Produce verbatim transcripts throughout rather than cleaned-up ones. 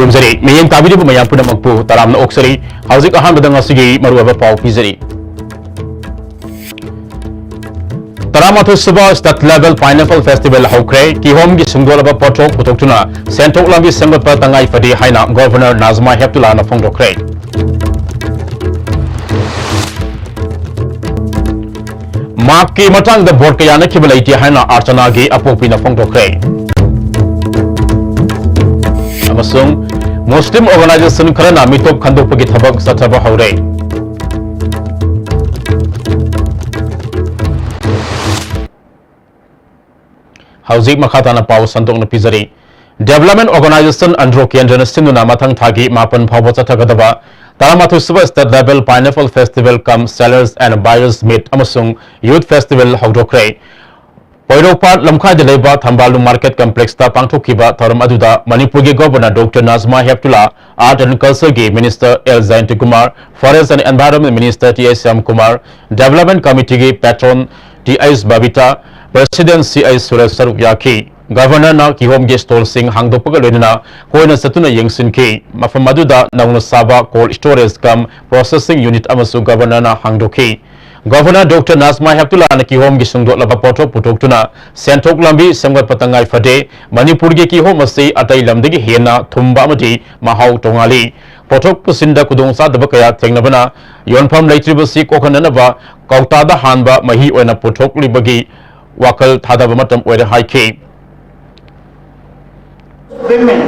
ꯈꯨꯔꯨꯝꯖꯔꯤ꯫ ꯃꯤꯠꯌꯦꯡ ꯇꯥꯕꯤꯔꯤꯕ ꯃꯌꯥꯝ ꯄꯨꯝꯅꯃꯛꯄꯨ ꯇꯔꯥꯝꯅ ꯑꯣꯛꯆꯔꯤ꯫ ꯍꯧꯖꯤꯛ ꯑꯍꯥꯟꯕꯗ ꯉꯁꯤꯒꯤ ꯃꯔꯨꯑꯣꯏꯕ ꯄꯥꯎ ꯄꯤꯖꯔꯤ꯫ ꯇꯔꯥꯃꯥꯊꯣꯏ ꯁꯨꯕ State Level Pineapple Festival ꯍꯧꯈ꯭ꯔꯦ꯫ ꯀꯤꯍꯣꯝꯒꯤ ꯁꯨꯡꯗꯣꯛꯂꯕ ꯄꯣꯠꯊꯣꯛ ꯄꯨꯊꯣꯛꯇꯨꯅ ꯁꯦꯟꯊꯣꯛ ꯂꯝꯕꯤ ꯁꯦꯝꯒꯠꯄ ꯇꯉꯥꯏ ꯐꯗꯦ ꯍꯥꯏꯅ Governor ꯅꯥꯖꯃꯥ ꯍꯦꯞꯇꯨꯂꯥꯅ ꯐꯣꯡꯗꯣꯛꯈ꯭ꯔꯦ꯫ ꯃꯥꯞꯀꯤ ꯃꯇꯥꯡꯗ ꯚꯣꯠ ꯀꯌꯥ ꯅꯈꯤꯕ ꯂꯩꯇꯦ ꯍꯥꯏꯅ ꯑꯥꯔꯆꯅꯥꯒꯤ ꯑꯄꯣꯛꯄꯤꯅ ꯐꯣꯡꯗꯣꯛꯈ꯭ꯔꯦ꯫ ꯑꯃꯁꯨꯡ ꯃꯨꯁꯂꯤꯝ organization ꯈꯔꯅ ꯃꯤꯇꯣꯞ ꯈꯟꯗꯣꯛꯄꯒꯤ ꯊꯕꯛ ꯆꯠꯊꯕ ꯍꯧꯔꯦ꯫ ꯍꯧꯖꯤꯛ ꯃꯈꯥ ꯇꯥꯅ ꯄꯥꯎ ꯁꯟꯗꯣꯛꯅ ꯄꯤꯖꯔꯤ꯫ Development Organization ꯑꯟꯗ꯭ꯔꯣ ꯀꯦꯟꯗ꯭ꯔꯅ ꯁꯤꯟꯗꯨꯅ ꯃꯊꯪ ꯊꯥꯒꯤ ꯃꯥꯄꯟ ꯐꯥꯎꯕ ꯆꯠꯊꯒꯗꯕ ꯇꯔꯥꯃꯥꯊꯣꯏ ꯁꯨꯕ State Level Pineapple Festival cum Sellers and Buyers Meet ꯑꯃꯁꯨꯡ Youth Festival ꯍꯧꯗꯣꯛꯈ꯭ꯔꯦ꯫ ꯄꯣꯏꯔꯧꯄꯥꯠ ꯂꯝꯈꯥꯏꯗ ꯂꯩꯕ ꯊꯝꯕꯥꯂꯨ Market Complexꯇ ꯄꯥꯡꯊꯣꯛꯈꯤꯕ ꯊꯧꯔꯝ ꯑꯗꯨꯗ ꯃꯅꯤꯄꯨꯔꯒꯤ Governor Doctor Najma Heptulla, Art and Cultureꯒꯤ Minister L Jayantakumar, Forest and Environment Minister T H Shyamkumar, Development Committeeꯒꯤ Patron T H Babita, President C H Suresh ꯁꯔꯨꯛ ꯌꯥꯈꯤ꯫ Governorꯅ ꯀꯤꯍꯣꯝꯒꯤ stallꯁꯤꯡ ꯍꯥꯡꯗꯣꯛꯄꯒ ꯂꯣꯏꯅꯅ ꯀꯣꯏꯅ ꯆꯠꯇꯨꯅ ꯌꯦꯡꯁꯤꯟꯈꯤ꯫ ꯃꯐꯝ ꯑꯗꯨꯗ ꯅꯧꯅ ꯁꯥꯕ cold storage cum processing unit ꯑꯃꯁꯨ Governorꯅ ꯍꯥꯡꯗꯣꯛꯈꯤ꯫ Governor Doctor ꯅꯥꯖꯃꯥ ꯍꯦꯞꯇꯨꯂꯥꯅ ꯀꯤꯍꯣꯝꯒꯤ ꯁꯨꯡꯗꯣꯛꯂꯕ ꯄꯣꯠꯊꯣꯛ ꯄꯨꯊꯣꯛꯇꯨꯅ ꯁꯦꯟꯊꯣꯛ ꯂꯝꯕꯤ ꯁꯦꯝꯒꯠꯄ ꯇꯉꯥꯏ ꯐꯗꯦ꯫ ꯃꯅꯤꯄꯨꯔꯒꯤ ꯀꯤꯍꯣꯝ ꯑꯁꯤ ꯑꯇꯩ ꯂꯝꯗꯒꯤ ꯍꯦꯟꯅ ꯊꯨꯝꯕ ꯑꯃꯗꯤ ꯃꯍꯥꯎ ꯇꯣꯉꯥꯜꯂꯤ꯫ ꯄꯣꯠꯊꯣꯛ ꯄꯨꯁꯤꯟꯗ ꯈꯨꯗꯣꯡꯆꯥꯗꯕ ꯀꯌꯥ ꯊꯦꯡꯅꯕꯅ ꯌꯣꯟꯐꯝ ꯂꯩꯇ꯭ꯔꯤꯕꯁꯤ ꯀꯣꯛꯍꯟꯅꯅꯕ ꯀꯧꯇꯥꯗ ꯍꯥꯟꯕ ꯃꯍꯤ ꯑꯣꯏꯅ ꯄꯨꯊꯣꯛꯂꯤꯕꯒꯤ ꯋꯥꯈꯜ ꯊꯥꯗꯕ ꯃꯇꯝ ꯑꯣꯏꯔꯦ ꯍꯥꯏꯈꯤ꯫ Women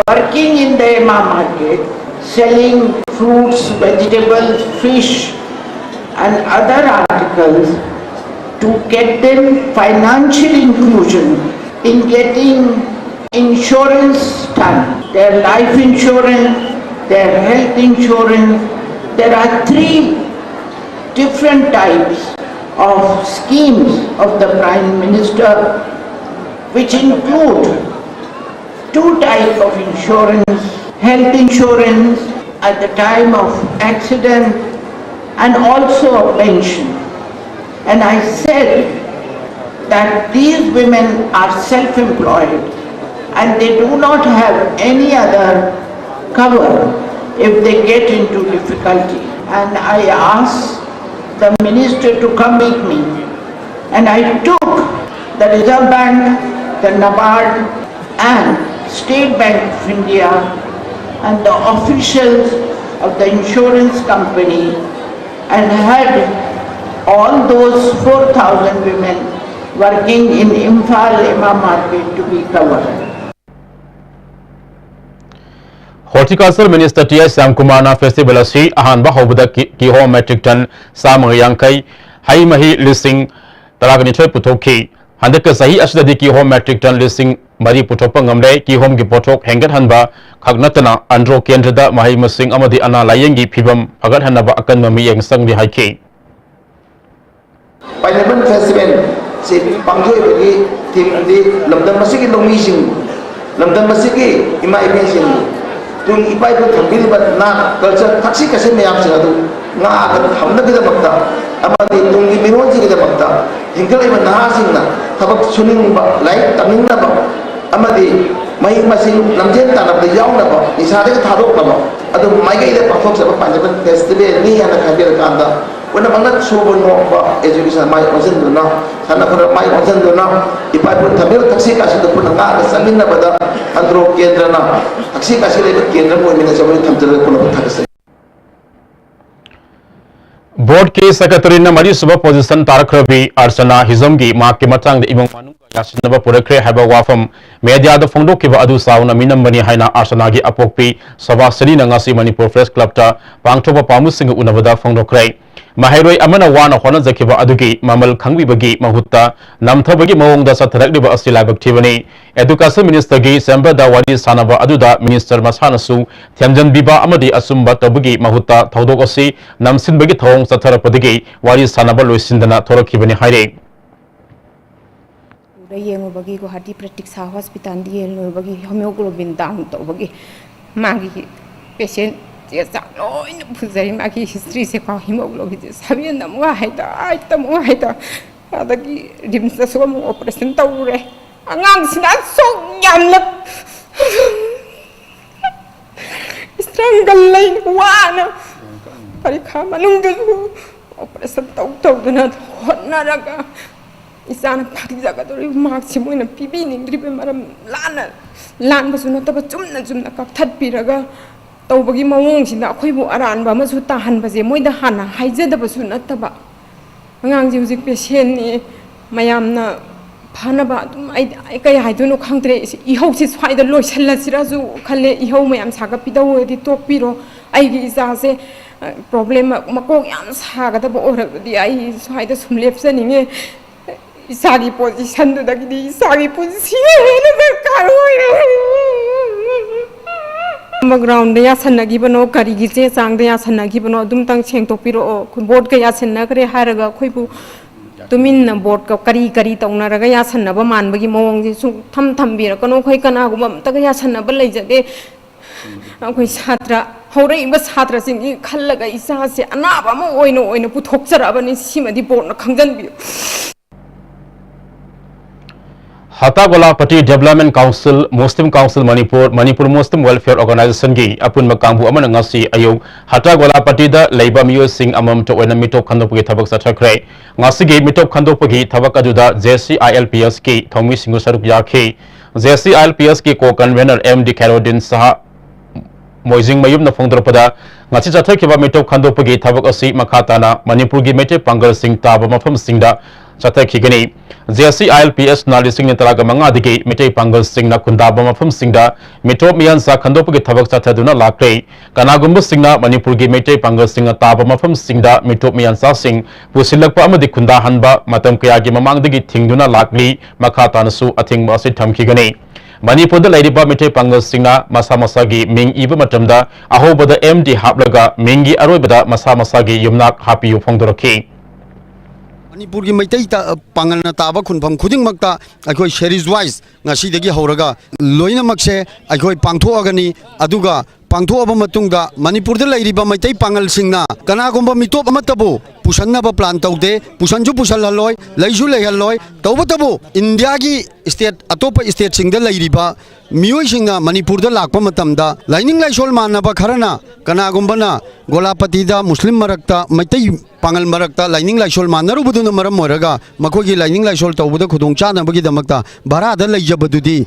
working in the M R market, selling fruits, vegetables, fish, and other articles to get them financial inclusion in getting insurance done, their life insurance, their health insurance. There are three different types of schemes of the Prime Minister, which include two type of insurance, health insurance at the time of accident and also a pension. And I said that these women are self-employed and they do not have any other cover if they get into difficulty. And I asked the minister to come meet me, and I took the Reserve Bank, the NABARD, and State Bank of India, and the officials of the insurance company, and had all those four thousand women working in Imphal Emma market to be covered. Horticulture Minister T I ꯁ꯭ꯌꯥꯝꯀꯨꯃꯥꯔꯅ festival ꯑꯁꯤ ꯑꯍꯥꯟꯕ ꯍꯧꯕꯗ ꯀꯤ- ꯀꯤꯍꯣꯝ metric ton ꯆꯥꯝꯃꯒ ꯌꯥꯡꯈꯩ, ꯍꯩ ꯃꯍꯤ ꯂꯤꯁꯤꯡ ꯇꯔꯥꯒ ꯅꯤꯊꯣꯏ ꯄꯨꯊꯣꯛꯈꯤ꯫ ꯍꯟꯗꯛꯀ ꯆꯍꯤ ꯑꯁꯤꯗꯗꯤ ꯀꯤꯍꯣꯝ metric ton ꯂꯤꯁꯤꯡ ꯃꯔꯤ ꯄꯨꯊꯣꯛꯄ ꯉꯝꯂꯦ꯫ ꯀꯤꯍꯣꯝꯒꯤ ꯄꯣꯠꯊꯣꯛ ꯍꯦꯟꯒꯠꯍꯟꯕ ꯈꯛ ꯅꯠꯇꯅ ꯑꯟꯗ꯭ꯔꯣ ꯀꯦꯟꯗ꯭ꯔꯗ ꯃꯍꯩ ꯃꯁꯤꯡ ꯑꯃꯗꯤ ꯑꯅꯥ ꯂꯥꯏꯌꯦꯡꯒꯤ ꯐꯤꯕꯝ ꯐꯒꯠꯍꯟꯅꯕ ꯑꯀꯟꯕ ꯃꯤꯠꯌꯦꯡ ꯆꯪꯂꯤ ꯍꯥꯏꯈꯤ꯫ Pineapple Festival ꯁꯤ ꯄꯥꯡꯊꯣꯛꯏꯕꯒꯤ theme ꯗꯤ ꯂꯝꯗꯝ ꯑꯁꯤꯒꯤ ꯂꯧꯃꯤꯁꯤꯡ, ꯂꯝꯗꯝ ꯑꯁꯤꯒꯤ ꯏꯃꯥ ꯏꯕꯦꯟꯁꯤꯡ, ꯇꯨꯡ ꯏꯄꯥ ꯏꯄꯨ ꯊꯝꯕꯤꯔꯤꯕ ꯅꯥꯠ, culture, ꯊꯛꯁꯤ ꯈꯥꯁꯤ ꯃꯌꯥꯝꯁꯤꯡ ꯑꯗꯨ ꯉꯥꯛꯑꯒ ꯊꯝꯅꯕꯒꯤꯗꯃꯛꯇ ꯑꯃꯗꯤ ꯇꯨꯡꯒꯤ ꯃꯤꯔꯣꯜꯁꯤꯡꯒꯤꯗꯃꯛꯇ ꯏꯟꯈꯠꯂꯛꯏꯕ ꯅꯍꯥꯁꯤꯡꯅ ꯊꯕꯛ ꯁꯨꯅꯤꯡꯕ, ꯂꯥꯏꯔꯤꯛ ꯇꯝꯅꯤꯡꯅꯕ ꯑꯃꯗꯤ ꯃꯍꯩ ꯃꯁꯤꯡ ꯂꯝꯖꯦꯜ ꯇꯥꯟꯅꯕꯗ ꯌꯥꯎꯅꯕ, ꯅꯤꯁꯥꯗꯒꯤ ꯊꯥꯗꯣꯛꯅꯕ, ꯑꯗꯨ ꯃꯥꯏꯀꯩꯗ ꯄꯥꯡꯊꯣꯛꯆꯕ ꯄꯥꯟꯖꯕ festival ꯅꯤ ꯍꯥꯏꯅ ꯈꯟꯕꯤꯔꯀꯥꯟꯗ ꯄꯨꯝꯅꯃꯛꯅ ꯁꯨꯕ ꯅꯣꯝꯕ, education ꯃꯥꯏ ꯑꯣꯟꯁꯤꯟꯗꯨꯅ, ꯁꯥꯟꯅ ꯈꯣꯠꯅꯕ ꯃꯥꯏ ꯑꯣꯟꯁꯤꯟꯗꯨꯅ, ꯏꯄꯥ ꯏꯄꯨꯅ ꯊꯝꯕꯤꯕ ꯊꯛꯁꯤ ꯈꯥꯁꯤꯗꯨ ꯄꯨꯟꯅ ꯉꯥꯛꯅ ꯆꯠꯃꯤꯟꯅꯕꯗ ꯑꯟꯗ꯭ꯔꯣ ꯀꯦꯟꯗ꯭ꯔꯅ ꯊꯛꯁꯤ ꯈꯥꯁꯤ ꯂꯩꯕ ꯀꯦꯟꯗ꯭ꯔ ꯑꯃ ꯑꯣꯏꯃꯤꯟꯅꯖꯕꯒꯤ ꯊꯝꯖꯔꯒ ꯄꯨꯝꯅꯃꯛ ꯊꯥꯒꯠꯆꯔꯤ꯫ Board ꯀꯤ secretary ꯅ ꯃꯔꯤꯁꯨꯕ position ꯇꯥꯔꯛꯈ꯭ꯔꯕꯤ ꯑꯔꯆꯅꯥ ꯍꯤꯖꯝꯒꯤ ꯃꯍꯥꯛꯀꯤ ꯃꯇꯥꯡꯗ ꯏꯃꯨꯡ ꯃꯅꯨꯡꯒ ꯌꯥꯁꯤꯟꯅꯕ ꯄꯨꯔꯛꯈ꯭ꯔꯦ ꯍꯥꯏꯕ ꯋꯥꯐꯝ media ꯗ ꯐꯣꯡꯗꯣꯛꯈꯤꯕ ꯑꯗꯨ ꯆꯥꯎꯅ ꯃꯤꯅꯝꯕꯅꯤ ꯍꯥꯏꯅ ꯑꯔꯆꯅꯥꯒꯤ ꯑꯄꯣꯛꯄꯤ ꯁꯣꯚꯥꯁꯤꯅꯤꯅ ꯉꯁꯤ ꯃꯅꯤꯄꯨꯔ Press Club ꯇ ꯄꯥꯡꯊꯣꯛꯄ ꯄꯥꯎꯃꯤꯁꯤꯡꯒ ꯎꯅꯕꯗ ꯐꯣꯡꯗꯣꯛꯈ꯭ꯔꯦ꯫ ꯃꯍꯩꯔꯣꯏ ꯑꯃꯅ ꯋꯥꯅ ꯍꯣꯠꯅꯖꯈꯤꯕ ꯑꯗꯨꯒꯤ ꯃꯃꯜ ꯈꯪꯕꯤꯕꯒꯤ ꯃꯍꯨꯠꯇ ꯅꯝꯊꯕꯒꯤ ꯃꯑꯣꯡꯗ ꯆꯠꯊꯔꯛꯂꯤꯕ ꯑꯁꯤ ꯂꯥꯏꯕꯛ ꯊꯤꯕꯅꯤ꯫ Education Minister ꯒꯤ Chamber ꯗ ꯋꯥꯔꯤ ꯁꯥꯅꯕ ꯑꯗꯨꯗ Minister ꯃꯁꯥꯅꯁꯨ ꯊꯦꯝꯖꯤꯟꯕꯤꯕ ꯑꯃꯗꯤ ꯑꯆꯨꯝꯕ ꯇꯧꯕꯒꯤ ꯃꯍꯨꯠꯇ ꯊꯧꯗꯣꯛ ꯑꯁꯤ ꯅꯝꯁꯤꯟꯕꯒꯤ ꯊꯧꯑꯣꯡ ꯆꯠꯊꯔꯛꯄꯗꯒꯤ ꯋꯥꯔꯤ ꯁꯥꯅꯕ ꯂꯣꯏꯁꯤꯟꯗꯅ ꯊꯣꯔꯛꯈꯤꯕꯅꯤ ꯍꯥꯏꯔꯤ꯫ ꯗ ꯌꯦꯡꯉꯨꯕꯒꯤ, ꯒꯨꯋꯥꯍꯥꯇꯤ ꯄ꯭ꯔꯇꯤꯛꯁꯥ ꯍꯣꯁꯄꯤꯇꯥꯜꯗ ꯌꯦꯡꯉꯨꯕꯒꯤ hemoglobin down ꯇꯧꯕꯒꯤ ꯃꯥꯒꯤ patient ꯆꯦ ꯆꯥꯡ ꯂꯣꯏꯅ ꯄꯨꯖꯩ꯫ ꯃꯥꯒꯤ history ꯁꯦꯀꯣ, hemoglobin ꯁꯦ seven ꯑꯃꯨꯛ ꯍꯥꯏꯗ, eight ꯑꯃꯨꯛ ꯍꯥꯏꯗ, ꯑꯗꯒꯤ RIMS ꯇꯁꯨ ꯑꯃꯨꯛ operation ꯇꯧꯔꯨꯔꯦ꯫ ꯑꯉꯥꯡꯁꯤꯅ ꯑꯁꯨꯛ ꯌꯥꯝꯅ ꯏꯁꯇ꯭ꯔꯪꯒꯜ ꯂꯩ, ꯋꯥꯅ ꯄꯔꯤꯈꯥ ꯃꯅꯨꯡꯗꯁꯨ ꯑꯣꯄꯔꯦꯁꯟ ꯇꯧ ꯇꯧꯗꯅ ꯍꯣꯠꯅꯔꯒ ꯏꯆꯥꯅ ꯐꯪꯖꯒꯗꯧꯔꯤꯕ ꯃꯥꯔꯛꯁꯤ ꯃꯣꯏꯅ ꯄꯤꯕꯤꯅꯤꯡꯗ꯭ꯔꯤꯕ ꯃꯔꯝ ꯂꯥꯟꯅ ꯂꯥꯟꯕꯁꯨ ꯅꯠꯇꯕ ꯆꯨꯝꯅ ꯆꯨꯝꯅ ꯀꯛꯊꯠꯄꯤꯔꯒ ꯇꯧꯕꯒꯤ ꯃꯑꯣꯡꯁꯤꯗ ꯑꯩꯈꯣꯏꯕꯨ ꯑꯔꯥꯟꯕ ꯑꯃꯁꯨ ꯇꯥꯍꯟꯕꯁꯦ ꯃꯣꯏꯗ ꯍꯥꯟꯅ ꯍꯥꯏꯖꯗꯕꯁꯨ ꯅꯠꯇꯕ꯫ ꯑꯉꯥꯡꯁꯦ ꯍꯧꯖꯤꯛ ꯄꯦꯁꯦꯟꯅꯤ, ꯃꯌꯥꯝꯅ ꯐꯅꯕ ꯑꯗꯨꯝ ꯑꯩ, ꯑꯩ ꯀꯩ ꯍꯥꯏꯗꯣꯏꯅꯣ ꯈꯪꯗ꯭ꯔꯦ꯫ ꯏꯍꯧꯁꯤ ꯁ꯭ꯋꯥꯏꯗ ꯂꯣꯏꯁꯤꯜꯂꯁꯤꯔꯁꯨ ꯈꯜꯂꯦ꯫ ꯏꯍꯧ ꯃꯌꯥꯝ ꯁꯥꯒꯠꯄꯤꯗꯧ ꯑꯣꯏꯔꯗꯤ ꯇꯣꯛꯄꯤꯔꯣ꯫ ꯑꯩꯒꯤ ꯏꯆꯥꯁꯦ ꯄ꯭ꯔꯣꯕ꯭ꯂꯦꯝ ꯃꯀꯣꯛ ꯌꯥꯝ ꯁꯥꯒꯗꯕ ꯑꯣꯏꯔꯕꯗꯤ ꯑꯩ ꯁ꯭ꯋꯥꯏꯗ ꯁꯨꯝ ꯂꯦꯞꯆꯅꯤꯡꯉꯦ꯫ ꯏꯁꯥꯒꯤ ꯄꯣꯖꯤꯁꯟꯗꯨꯗꯒꯤꯗꯤ ꯏꯁꯥꯒꯤ ꯄꯨꯟꯁꯤꯅ ꯍꯦꯟꯅ ꯗꯔꯀꯥꯔ ꯑꯣꯏꯔꯦ꯫ ꯒ꯭ꯔꯥꯎꯟꯗ ꯌꯥꯁꯟꯅꯈꯤꯕꯅꯣ, ꯀꯔꯤꯒꯤ ꯆꯦ ꯆꯥꯡꯗ ꯌꯥꯁꯟꯅꯈꯤꯕꯅꯣ ꯑꯗꯨꯝꯇꯪ ꯁꯦꯡꯗꯣꯛꯄꯤꯔꯛꯑꯣ꯫ ꯕꯣꯔꯗꯀ ꯌꯥꯁꯟꯅꯈ꯭ꯔꯦ ꯍꯥꯏꯔꯒ ꯑꯩꯈꯣꯏꯕꯨ ꯇꯨꯃꯤꯟꯅ ꯕꯣꯔꯗꯀ ꯀꯔꯤ ꯀꯔꯤ ꯇꯧꯅꯔꯒ ꯌꯥꯁꯟꯅꯕ ꯃꯥꯟꯕꯒꯤ ꯃꯑꯣꯡꯁꯦ ꯁꯨꯡꯊꯝ ꯊꯝꯕꯤꯔꯛꯀꯅꯣ꯫ ꯑꯩꯈꯣꯏ ꯀꯅꯥꯒꯨꯝꯕ ꯑꯝꯇꯒ ꯌꯥꯁꯟꯅꯕ ꯂꯩꯖꯗꯦ꯫ ꯑꯩꯈꯣꯏ ꯁꯥꯇ꯭ꯔ, ꯍꯧꯔꯛꯏꯕ ꯁꯥꯇ꯭ꯔꯁꯤꯡꯒꯤ ꯈꯜꯂꯒ ꯏꯆꯥꯁꯦ ꯑꯅꯥꯕ ꯑꯃ ꯑꯣꯏꯅ ꯑꯣꯏꯅ ꯄꯨꯊꯣꯛꯆꯔꯛꯑꯕꯅꯤ꯫ ꯁꯤꯃꯗꯤ ꯕꯣꯔꯗꯅ ꯈꯪꯖꯟꯕꯤꯌꯨ꯫ ꯍꯇꯥꯒꯣꯂꯥꯄꯇꯤ ꯗꯦꯕꯂꯞꯃꯦꯟ ꯀꯥꯎꯟꯁꯤꯜ, ꯃꯨꯁꯂꯤꯝ ꯀꯥꯎꯟꯁꯤꯜ ꯃꯅꯤꯄꯨꯔ, ꯃꯅꯤꯄꯨꯔ ꯃꯨꯁꯂꯤꯝ ꯋꯦꯜꯐꯤꯌꯔ ꯑꯣꯔꯒꯅꯥꯏꯖꯦꯁꯟꯒꯤ ꯑꯄꯨꯟꯕ ꯀꯥꯡꯕꯨ ꯑꯃꯅ ꯉꯁꯤ ꯑꯌꯨꯛ ꯍꯇꯥꯒꯣꯂꯥꯄꯇꯤꯗ ꯂꯩꯕ ꯃꯤꯑꯣꯏꯁꯤꯡ ꯑꯃꯃꯝꯇ ꯑꯣꯏꯅ ꯃꯤꯇꯣꯞ ꯈꯟꯗꯣꯛꯄꯒꯤ ꯊꯕꯛ ꯆꯠꯊꯈ꯭ꯔꯦ꯫ ꯉꯁꯤꯒꯤ ꯃꯤꯇꯣꯞ ꯈꯟꯗꯣꯛꯄꯒꯤ ꯊꯕꯛ ꯑꯗꯨꯗ J C I L P ꯑꯦꯁꯀꯤ ꯊꯧꯃꯤꯁꯤꯡꯁꯨ ꯁꯔꯨꯛ ꯌꯥꯈꯤ꯫ J C I L P ꯑꯦꯁꯀꯤ ꯀꯣ ꯀꯟꯚꯦꯅꯔ ꯑꯦꯝ ꯗꯤ ꯈꯦꯔꯣꯗꯤꯟ ꯁꯍꯥ ꯃꯣꯏꯖꯤꯡꯃꯌꯨꯝꯅ ꯐꯣꯡꯗꯣꯔꯛꯄꯗ, ꯉꯁꯤ ꯆꯠꯊꯈꯤꯕ ꯃꯤꯇꯣꯞ ꯈꯟꯗꯣꯛꯄꯒꯤ ꯊꯕꯛ ꯑꯁꯤ ꯃꯈꯥ ꯇꯥꯅ ꯃꯅꯤꯄꯨꯔꯒꯤ ꯃꯩꯇꯩ ꯄꯥꯡꯒꯜꯁꯤꯡ ꯇꯥꯕ ꯃꯐꯝꯁꯤꯡꯗ ꯆꯠꯊꯈꯤꯒꯅꯤ꯫ J C I L P ꯑꯦꯁꯅ ꯂꯤꯁꯤꯡ ꯇꯔꯥꯒ ꯃꯉꯥꯗꯒꯤ ꯃꯤꯇꯩ ꯄꯥꯡꯒꯜꯁꯤꯡꯅ ꯈꯨꯟꯗꯥꯕ ꯃꯐꯝꯁꯤꯡꯗ ꯃꯤꯇꯣꯞ ꯃꯤꯌꯥꯟꯆꯥ ꯈꯟꯗꯣꯛꯄꯒꯤ ꯊꯕꯛ ꯆꯠꯊꯗꯨꯅ ꯂꯥꯛꯂꯦ꯫ ꯀꯅꯥꯒꯨꯝꯕꯁꯤꯡꯅ ꯃꯅꯤꯄꯨꯔꯒꯤ ꯃꯩꯇꯩ ꯄꯥꯡꯒꯜꯁꯤꯡꯅ ꯇꯥꯕ ꯃꯐꯝꯁꯤꯡꯗ ꯃꯤꯇꯣꯞ ꯃꯤꯌꯥꯟꯆꯥꯁꯤꯡ ꯄꯨꯁꯤꯜꯂꯛꯄ ꯑꯃꯗꯤ ꯈꯨꯟꯗꯥꯍꯟꯕ ꯃꯇꯝ ꯀꯌꯥꯒꯤ ꯃꯃꯥꯡꯗꯒꯤ ꯊꯤꯡꯗꯨꯅ ꯂꯥꯛꯂꯤ꯫ ꯃꯈꯥ ꯇꯥꯅꯁꯨ ꯑꯊꯤꯡꯕ ꯑꯁꯤ ꯊꯝꯈꯤꯒꯅꯤ꯫ ꯃꯅꯤꯄꯨꯔꯗ ꯂꯩꯔꯤꯕ ꯃꯤꯇꯩ ꯄꯥꯡꯒꯜꯁꯤꯡꯅ ꯃꯁꯥ ꯃꯁꯥꯒꯤ ꯃꯤꯡ ꯏꯕ ꯃꯇꯝꯗ ꯑꯍꯧꯕꯗ ꯑꯦꯝ ꯗꯤ ꯍꯥꯞꯂꯒ ꯃꯤꯡꯒꯤ ꯑꯔꯣꯏꯕꯗ ꯃꯁꯥ ꯃꯁꯥꯒꯤ ꯌꯨꯝꯅꯥꯛ ꯍꯥꯞꯄꯤꯌꯨ ꯐꯣꯡꯗꯣꯔꯛꯈꯤ꯫ ꯃꯅꯤꯄꯨꯔꯒꯤ ꯃꯩꯇꯩ ꯄꯥꯡꯒꯜꯅ ꯇꯥꯕ ꯈꯨꯟꯐꯝ ꯈꯨꯗꯤꯡꯃꯛꯇ ꯑꯩꯈꯣꯏ ꯁꯦꯔꯤꯁ ꯋꯥꯏꯁ ꯉꯁꯤꯗꯒꯤ ꯍꯧꯔꯒ ꯂꯣꯏꯅꯃꯛꯁꯦ ꯑꯩꯈꯣꯏ ꯄꯥꯡꯊꯣꯛꯑꯒꯅꯤ꯫ ꯑꯗꯨꯒ ꯄꯥꯡꯊꯣꯛꯑꯕ ꯃꯇꯨꯡꯗ ꯃꯅꯤꯄꯨꯔꯗ ꯂꯩꯔꯤꯕ ꯃꯩꯇꯩ ꯄꯥꯉꯜꯁꯤꯡꯅ ꯀꯅꯥꯒꯨꯝꯕ ꯃꯤꯇꯣꯞ ꯑꯃꯠꯇꯕꯨ ꯄꯨꯁꯟꯅꯕ plan ꯇꯧꯗꯦ, ꯄꯨꯁꯟꯁꯨ ꯄꯨꯁꯜꯍꯜꯂꯣꯏ, ꯂꯩꯁꯨ ꯂꯩꯍꯜꯂꯣꯏ꯫ ꯇꯧꯕꯇꯕꯨ ꯏꯟꯗꯤꯌꯥꯒꯤ state, ꯑꯇꯣꯞꯄ stateꯁꯤꯡꯗ ꯂꯩꯔꯤꯕ ꯃꯤꯑꯣꯏꯁꯤꯡꯅ ꯃꯅꯤꯄꯨꯔꯗ ꯂꯥꯛꯄ ꯃꯇꯝꯗ ꯂꯥꯏꯅꯤꯡ ꯂꯥꯏꯁꯣꯜ ꯃꯥꯟꯅꯕ ꯈꯔꯅ ꯀꯅꯥꯒꯨꯝꯕꯅ ꯒꯣꯂꯥꯄꯇꯤꯗ ꯃꯨꯁꯂꯤꯝ ꯃꯔꯛꯇ, ꯃꯩꯇꯩ ꯄꯥꯉꯜ ꯃꯔꯛꯇ ꯂꯥꯏꯅꯤꯡ ꯂꯥꯏꯁꯣꯜ ꯃꯥꯟꯅꯔꯨꯕꯗꯨꯅ ꯃꯔꯝ ꯑꯣꯏꯔꯒ ꯃꯈꯣꯏꯒꯤ ꯂꯥꯏꯅꯤꯡ ꯂꯥꯏꯁꯣꯜ ꯇꯧꯕꯗ ꯈꯨꯗꯣꯡ ꯆꯥꯅꯕꯒꯤꯗꯃꯛꯇ ꯚꯔꯥꯗ ꯂꯩꯖꯕꯗꯨꯗꯤ,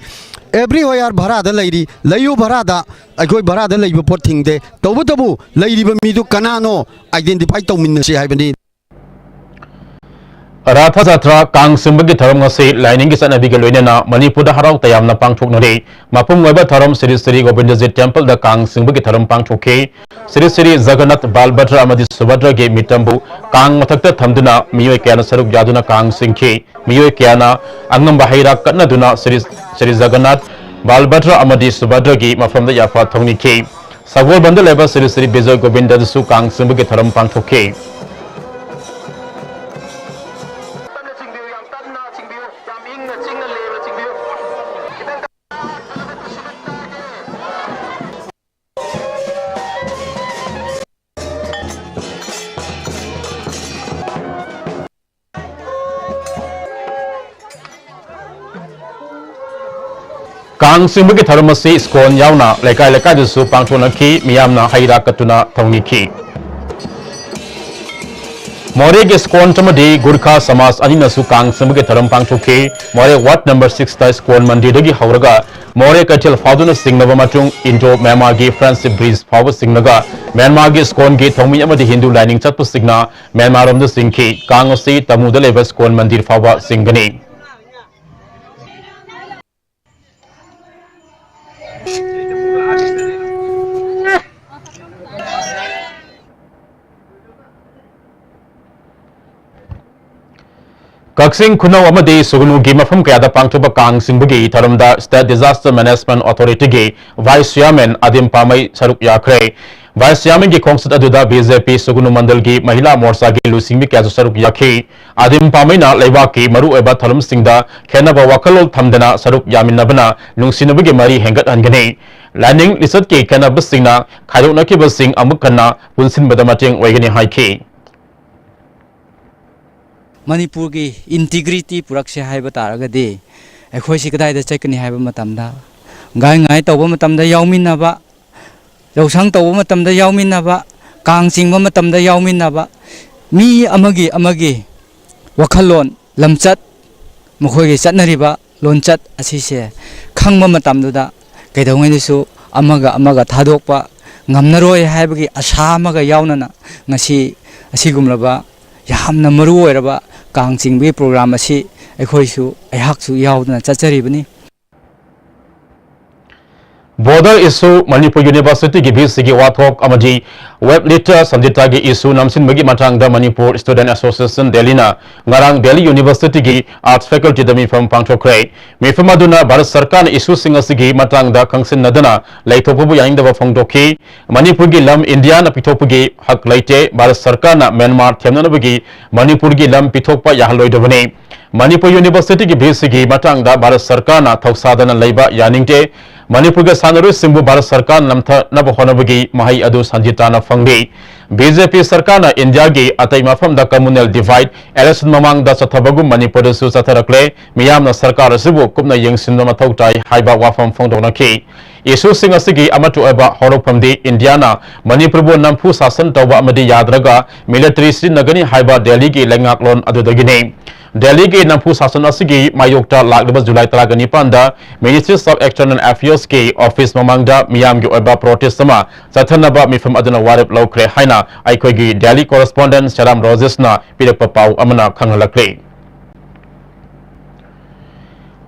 everywhere ꯚꯔꯥꯗ ꯂꯩꯔꯤ, ꯂꯩꯌꯨ ꯚꯔꯥꯗ, ꯑꯩꯈꯣꯏ ꯚꯔꯥꯗ ꯂꯩꯕ ꯄꯣꯠ ꯊꯤꯡꯗꯦ꯫ ꯇꯧꯕꯇꯕꯨ ꯂꯩꯔꯤꯕ ꯃꯤꯗꯨ ꯀꯅꯥꯅꯣ identify ꯇꯧꯃꯤꯟꯅꯁꯤ ꯍꯥꯏꯕꯅꯤ꯫ ꯔꯥꯊ ꯖꯥꯇ꯭ꯔꯥ, ꯀꯥꯡ ꯆꯤꯡꯕꯒꯤ ꯊꯧꯔꯝ ꯑꯁꯤ ꯂꯥꯏꯅꯤꯡꯒꯤ ꯆꯠꯅꯕꯤꯒ ꯂꯣꯏꯅꯅ ꯃꯅꯤꯄꯨꯔꯗ ꯍꯔꯥꯎ ꯇꯌꯥꯝꯅ ꯄꯥꯡꯊꯣꯛꯅꯔꯤ꯫ ꯃꯄꯨꯡ ꯑꯣꯏꯕ ꯊꯧꯔꯝ ꯁ꯭ꯔꯤ ꯁ꯭ꯔꯤ ꯒꯣꯕꯤꯟꯗꯖꯤꯠ temple ꯗ ꯀꯥꯡ ꯆꯤꯡꯕꯒꯤ ꯊꯧꯔꯝ ꯄꯥꯡꯊꯣꯛꯈꯤ꯫ ꯁ꯭ꯔꯤ ꯁ꯭ꯔꯤ ꯖꯒꯟꯅꯥꯊ, ꯕꯥꯜꯚꯗ꯭ꯔ ꯑꯃꯗꯤ ꯁꯨꯚꯗ꯭ꯔꯒꯤ ꯃꯤꯇꯝꯕꯨ ꯀꯥꯡ ꯃꯊꯛꯇ ꯊꯝꯗꯨꯅ ꯃꯤꯑꯣꯏ ꯀꯌꯥꯅ ꯁꯔꯨꯛ ꯌꯥꯗꯨꯅ ꯀꯥꯡ ꯆꯤꯡꯈꯤ꯫ ꯃꯤꯑꯣꯏ ꯀꯌꯥꯅ ꯑꯉꯝꯕ ꯍꯩ ꯔꯥ ꯀꯠꯅꯗꯨꯅ ꯁ꯭ꯔꯤ, ꯁ꯭ꯔꯤ ꯖꯒꯟꯅꯥꯊ, ꯕꯥꯜꯚꯗ꯭ꯔ ꯑꯃꯗꯤ ꯁꯨꯚꯗ꯭ꯔꯒꯤ ꯃꯐꯝꯗ ꯌꯥꯐꯥ ꯊꯧꯅꯤꯈꯤ꯫ ꯁꯒꯣꯜꯕꯟꯗ ꯂꯩꯕ ꯁ꯭ꯔꯤ ꯁ꯭ꯔꯤ ꯕꯤꯖꯣꯏ ꯒꯣꯕꯤꯟꯗꯗꯁꯨ ꯀꯥꯡ ꯆꯤꯡꯕꯒꯤ ꯊꯧꯔꯝ ꯄꯥꯡꯊꯣꯛꯈꯤ꯫ ꯀꯥꯡ ꯆꯤꯡꯕꯒꯤ ꯊꯧꯔꯝ ꯑꯁꯤ ꯏꯁꯀꯣꯟ ꯌꯥꯎꯅ ꯂꯩꯀꯥꯏ ꯂꯩꯀꯥꯏꯗꯁꯨ ꯄꯥꯡꯊꯣꯛꯅꯈꯤ꯫ ꯃꯤꯌꯥꯝꯅ ꯍꯩ ꯔꯥ ꯀꯠꯇꯨꯅ ꯊꯧꯅꯤꯈꯤ꯫ ꯃꯣꯔꯦꯒꯤ ꯏꯁꯀꯣꯟ ꯑꯃꯗꯤ ꯒꯨꯔꯈꯥ ꯁꯃꯥꯖ ꯑꯅꯤꯅꯁꯨ ꯀꯥꯡ ꯆꯤꯡꯕꯒꯤ ꯊꯧꯔꯝ ꯄꯥꯡꯊꯣꯛꯈꯤ꯫ ꯃꯣꯔꯦ ward number six ꯇ ꯏꯁꯀꯣꯟ ꯃꯟꯗꯤꯔꯗꯒꯤ ꯍꯧꯔꯒ ꯃꯣꯔꯦ ꯀꯩꯊꯦꯜ ꯐꯥꯎꯗꯨꯅ ꯆꯤꯡꯂꯕ ꯃꯇꯨꯡ ꯏꯟꯗꯣ ꯃ꯭ꯌꯥꯟꯃꯥꯔꯒꯤ friendship bridge ꯐꯥꯎꯕ ꯆꯤꯡꯂꯒ ꯃ꯭ꯌꯥꯟꯃꯥꯔꯒꯤ ꯏꯁꯀꯣꯟꯒꯤ ꯊꯧꯃꯤ ꯑꯃꯗꯤ ꯍꯤꯟꯗꯨ ꯂꯥꯏꯅꯤꯡ ꯆꯠꯄꯁꯤꯡꯅ ꯃ꯭ꯌꯥꯟꯃꯥꯔ ꯔꯣꯝꯗ ꯆꯤꯡꯈꯤ꯫ ꯀꯥꯡ ꯑꯁꯤ ꯇꯃꯨꯗ ꯂꯩꯕ ꯏꯁꯀꯣꯟ ꯃꯟꯗꯤꯔ ꯐꯥꯎꯕ ꯆꯤꯡꯒꯅꯤ꯫ ꯀꯛꯆꯤꯡ ꯈꯨꯅꯧ ꯑꯃꯗꯤ ꯁꯨꯒꯅꯨꯒꯤ ꯃꯐꯝ ꯀꯌꯥꯗ ꯄꯥꯡꯊꯣꯛꯄ ꯀꯥꯡ ꯆꯤꯡꯕꯒꯤ ꯊꯧꯔꯝꯗ State Disaster Management Authority ꯒꯤ Vice Chairman ꯑꯗꯤꯝ ꯄꯥꯃꯩ ꯁꯔꯨꯛ ꯌꯥꯈ꯭ꯔꯦ꯫ Vice Chairman ꯒꯤ ꯈꯣꯡꯆꯠ ꯑꯗꯨꯗ B J P ꯁꯨꯒꯅꯨ ꯃꯟꯗꯜꯒꯤ ꯃꯍꯤꯂꯥ ꯃꯣꯔꯆꯥꯒꯤ ꯂꯨꯆꯤꯡꯕꯤ ꯀꯌꯥꯁꯨ ꯁꯔꯨꯛ ꯌꯥꯈꯤ꯫ ꯑꯗꯤꯝ ꯄꯥꯃꯩꯅ ꯂꯩꯕꯥꯛꯀꯤ ꯃꯔꯨꯑꯣꯏꯕ ꯊꯧꯔꯝꯁꯤꯡꯗ ꯈꯦꯟꯅꯕ ꯋꯥꯈꯜꯂꯣꯟ ꯊꯝꯗꯅ ꯁꯔꯨꯛ ꯌꯥꯃꯤꯟꯅꯕꯅ ꯅꯨꯡꯁꯤꯅꯕꯒꯤ ꯃꯔꯤ ꯍꯦꯟꯒꯠꯍꯟꯒꯅꯤ꯫ ꯂꯥꯏꯅꯤꯡ ꯂꯤꯆꯠꯀꯤ ꯈꯦꯟꯅꯕꯁꯤꯡꯅ ꯈꯥꯏꯗꯣꯛꯅꯈꯤꯕꯁꯤꯡ ꯑꯃꯨꯛ ꯍꯟꯅ ꯄꯨꯟꯁꯤꯟꯕꯗ ꯃꯇꯦꯡ ꯑꯣꯏꯒꯅꯤ ꯍꯥꯏꯈꯤ꯫ ꯃꯅꯤꯄꯨꯔꯒꯤ ꯏꯟꯇꯤꯒ꯭ꯔꯤꯇꯤ ꯄꯨꯔꯛꯁꯦ ꯍꯥꯏꯕ ꯇꯥꯔꯒꯗꯤ ꯑꯩꯈꯣꯏꯁꯤ ꯀꯗꯥꯏꯗ ꯆꯠꯀꯅꯤ ꯍꯥꯏꯕ ꯃꯇꯝꯗ, ꯒꯥꯏ ꯉꯥꯏ ꯇꯧꯕ ꯃꯇꯝꯗ ꯌꯥꯎꯃꯤꯟꯅꯕ, ꯌꯥꯎꯁꯪ ꯇꯧꯕ ꯃꯇꯝꯗ ꯌꯥꯎꯃꯤꯟꯅꯕ, ꯀꯥꯡ ꯆꯤꯡꯕ ꯃꯇꯝꯗ ꯌꯥꯎꯃꯤꯟꯅꯕ, ꯃꯤ ꯑꯃꯒꯤ ꯑꯃꯒꯤ ꯋꯥꯈꯜꯂꯣꯟ, ꯂꯝꯆꯠ, ꯃꯈꯣꯏꯒꯤ ꯆꯠꯅꯔꯤꯕ ꯂꯣꯟꯆꯠ ꯑꯁꯤꯁꯦ ꯈꯪꯕ ꯃꯇꯝꯗꯨꯗ ꯀꯩꯗꯧꯉꯩꯗꯁꯨ ꯑꯃꯒ ꯑꯃꯒ ꯊꯥꯗꯣꯛꯄ ꯉꯝꯅꯔꯣꯏ ꯍꯥꯏꯕꯒꯤ ꯑꯁꯥ ꯑꯃꯒ ꯌꯥꯎꯅꯅ ꯉꯁꯤ ꯑꯁꯤꯒꯨꯝꯂꯕ ꯌꯥꯝꯅ ꯃꯔꯨ ꯑꯣꯏꯔꯕ ꯀꯥꯡ ꯆꯤꯡꯕꯒꯤ ꯄ꯭ꯔꯣꯒ꯭ꯔꯥꯝ ꯑꯁꯤ ꯑꯩꯈꯣꯏꯁꯨ, ꯑꯩꯍꯥꯛꯁꯨ ꯌꯥꯎꯗꯨꯅ ꯆꯠꯆꯔꯤꯕꯅꯤ꯫ Border Issue, ꯃꯅꯤꯄꯨꯔ University ꯒꯤ VC ꯒꯤ ꯋꯥꯊꯣꯛ ꯑꯃꯗꯤ Web Leader ꯁꯟꯖꯤꯇꯥꯒꯤ issue ꯅꯝꯁꯤꯟꯕꯒꯤ ꯃꯇꯥꯡꯗ Manipur Student Association ꯗꯦꯜꯂꯤꯅ ꯉꯔꯥꯡ ꯗꯦꯜꯂꯤ University ꯒꯤ Arts Faculty ꯗ ꯃꯤꯐꯝ ꯄꯥꯡꯊꯣꯛꯈ꯭ꯔꯦ꯫ ꯃꯤꯐꯝ ꯑꯗꯨꯅ ꯚꯥꯔꯠ ꯁꯔꯀꯥꯔꯅ issue ꯁꯤꯡ ꯑꯁꯤꯒꯤ ꯃꯇꯥꯡꯗ ꯈꯪꯁꯤꯟꯅꯗꯅ ꯂꯩꯊꯣꯛꯄꯕꯨ ꯌꯥꯅꯤꯡꯗꯕ ꯐꯣꯡꯗꯣꯛꯈꯤ꯫ ꯃꯅꯤꯄꯨꯔꯒꯤ ꯂꯝ ꯏꯟꯗꯤꯌꯥꯅ ꯄꯤꯊꯣꯛꯄꯒꯤ ꯍꯛ ꯂꯩꯇꯦ꯫ ꯚꯥꯔꯠ ꯁꯔꯀꯥꯔꯅ ꯃ꯭ꯌꯥꯟꯃꯥꯔ ꯊꯦꯝꯅꯅꯕꯒꯤ ꯃꯅꯤꯄꯨꯔꯒꯤ ꯂꯝ ꯄꯤꯊꯣꯛꯄ ꯌꯥꯍꯜꯂꯣꯏꯗꯕꯅꯤ꯫ ꯃꯅꯤꯄꯨꯔ University ꯒꯤ VC ꯒꯤ ꯃꯇꯥꯡꯗ ꯚꯥꯔꯠ ꯁꯔꯀꯥꯔꯅ ꯊꯧꯁꯥꯗꯅ ꯂꯩꯕ ꯌꯥꯅꯤꯡꯗꯦ꯫ ꯃꯅꯤꯄꯨꯔꯒꯤ ꯁꯥꯟꯅꯔꯣꯏꯁꯤꯡꯕꯨ ꯚꯥꯔꯠ ꯁꯔꯀꯥꯔꯅ ꯅꯝꯊꯅꯕ ꯍꯣꯠꯅꯕꯒꯤ ꯃꯍꯩ ꯑꯗꯨ ꯁꯟꯖꯤꯇꯥꯅ ꯐꯪꯂꯤ꯫ BJP ꯁꯔꯀꯥꯔꯅ ꯏꯟꯗꯤꯌꯥꯒꯤ ꯑꯇꯩ ꯃꯐꯝꯗ communal divide election ꯃꯃꯥꯡꯗ ꯆꯠꯊꯕꯒꯨꯝ ꯃꯅꯤꯄꯨꯔꯗꯁꯨ ꯆꯠꯊꯔꯛꯂꯦ꯫ ꯃꯤꯌꯥꯝꯅ ꯁꯔꯀꯥꯔ ꯑꯁꯤꯕꯨ ꯀꯨꯞꯅ ꯌꯦꯡꯁꯤꯟꯕ ꯃꯊꯧ ꯇꯥꯏ ꯍꯥꯏꯕ ꯋꯥꯐꯝ ꯐꯣꯡꯗꯣꯛꯅꯈꯤ꯫ Issue ꯁꯤꯡ ꯑꯁꯤꯒꯤ ꯑꯃꯠꯇ ꯑꯣꯏꯕ ꯍꯧꯔꯛꯐꯝꯗꯤ ꯏꯟꯗꯤꯌꯥꯅ ꯃꯅꯤꯄꯨꯔꯕꯨ ꯅꯝꯐꯨ ꯁꯥꯁꯟ ꯇꯧꯕ ꯑꯃꯗꯤ ꯌꯥꯗ꯭ꯔꯒ military ꯁꯤꯖꯤꯟꯅꯒꯅꯤ ꯍꯥꯏꯕ ꯗꯦꯜꯂꯤꯒꯤ ꯂꯩꯉꯥꯛꯂꯣꯟ ꯑꯗꯨꯗꯒꯤꯅꯤ꯫ ꯗꯦꯜꯂꯤꯒꯤ ꯅꯝꯐꯨ ꯁꯥꯁꯟ ꯑꯁꯤꯒꯤ ꯃꯥꯌꯣꯛꯇ ꯂꯥꯛꯂꯤꯕ ꯖꯨꯂꯥꯏ ꯇꯔꯥꯒ ꯅꯤꯄꯥꯟꯗ Ministry of External Affairs ꯀꯤ office ꯃꯃꯥꯡꯗ ꯃꯤꯌꯥꯝꯒꯤ ꯑꯣꯏꯕ protest ꯑꯃ ꯆꯠꯊꯅꯕ ꯃꯤꯐꯝ ꯑꯗꯨꯅ ꯋꯥꯔꯦꯞ ꯂꯧꯈ꯭ꯔꯦ ꯍꯥꯏꯅ ꯑꯩꯈꯣꯏꯒꯤ ꯗꯦꯜꯂꯤ correspondent ꯁꯦꯔꯥꯝ ꯔꯣꯖꯦꯁꯅ ꯄꯤꯔꯛꯄ ꯄꯥꯎ ꯑꯃꯅ ꯈꯪꯍꯜꯂꯛꯂꯤ꯫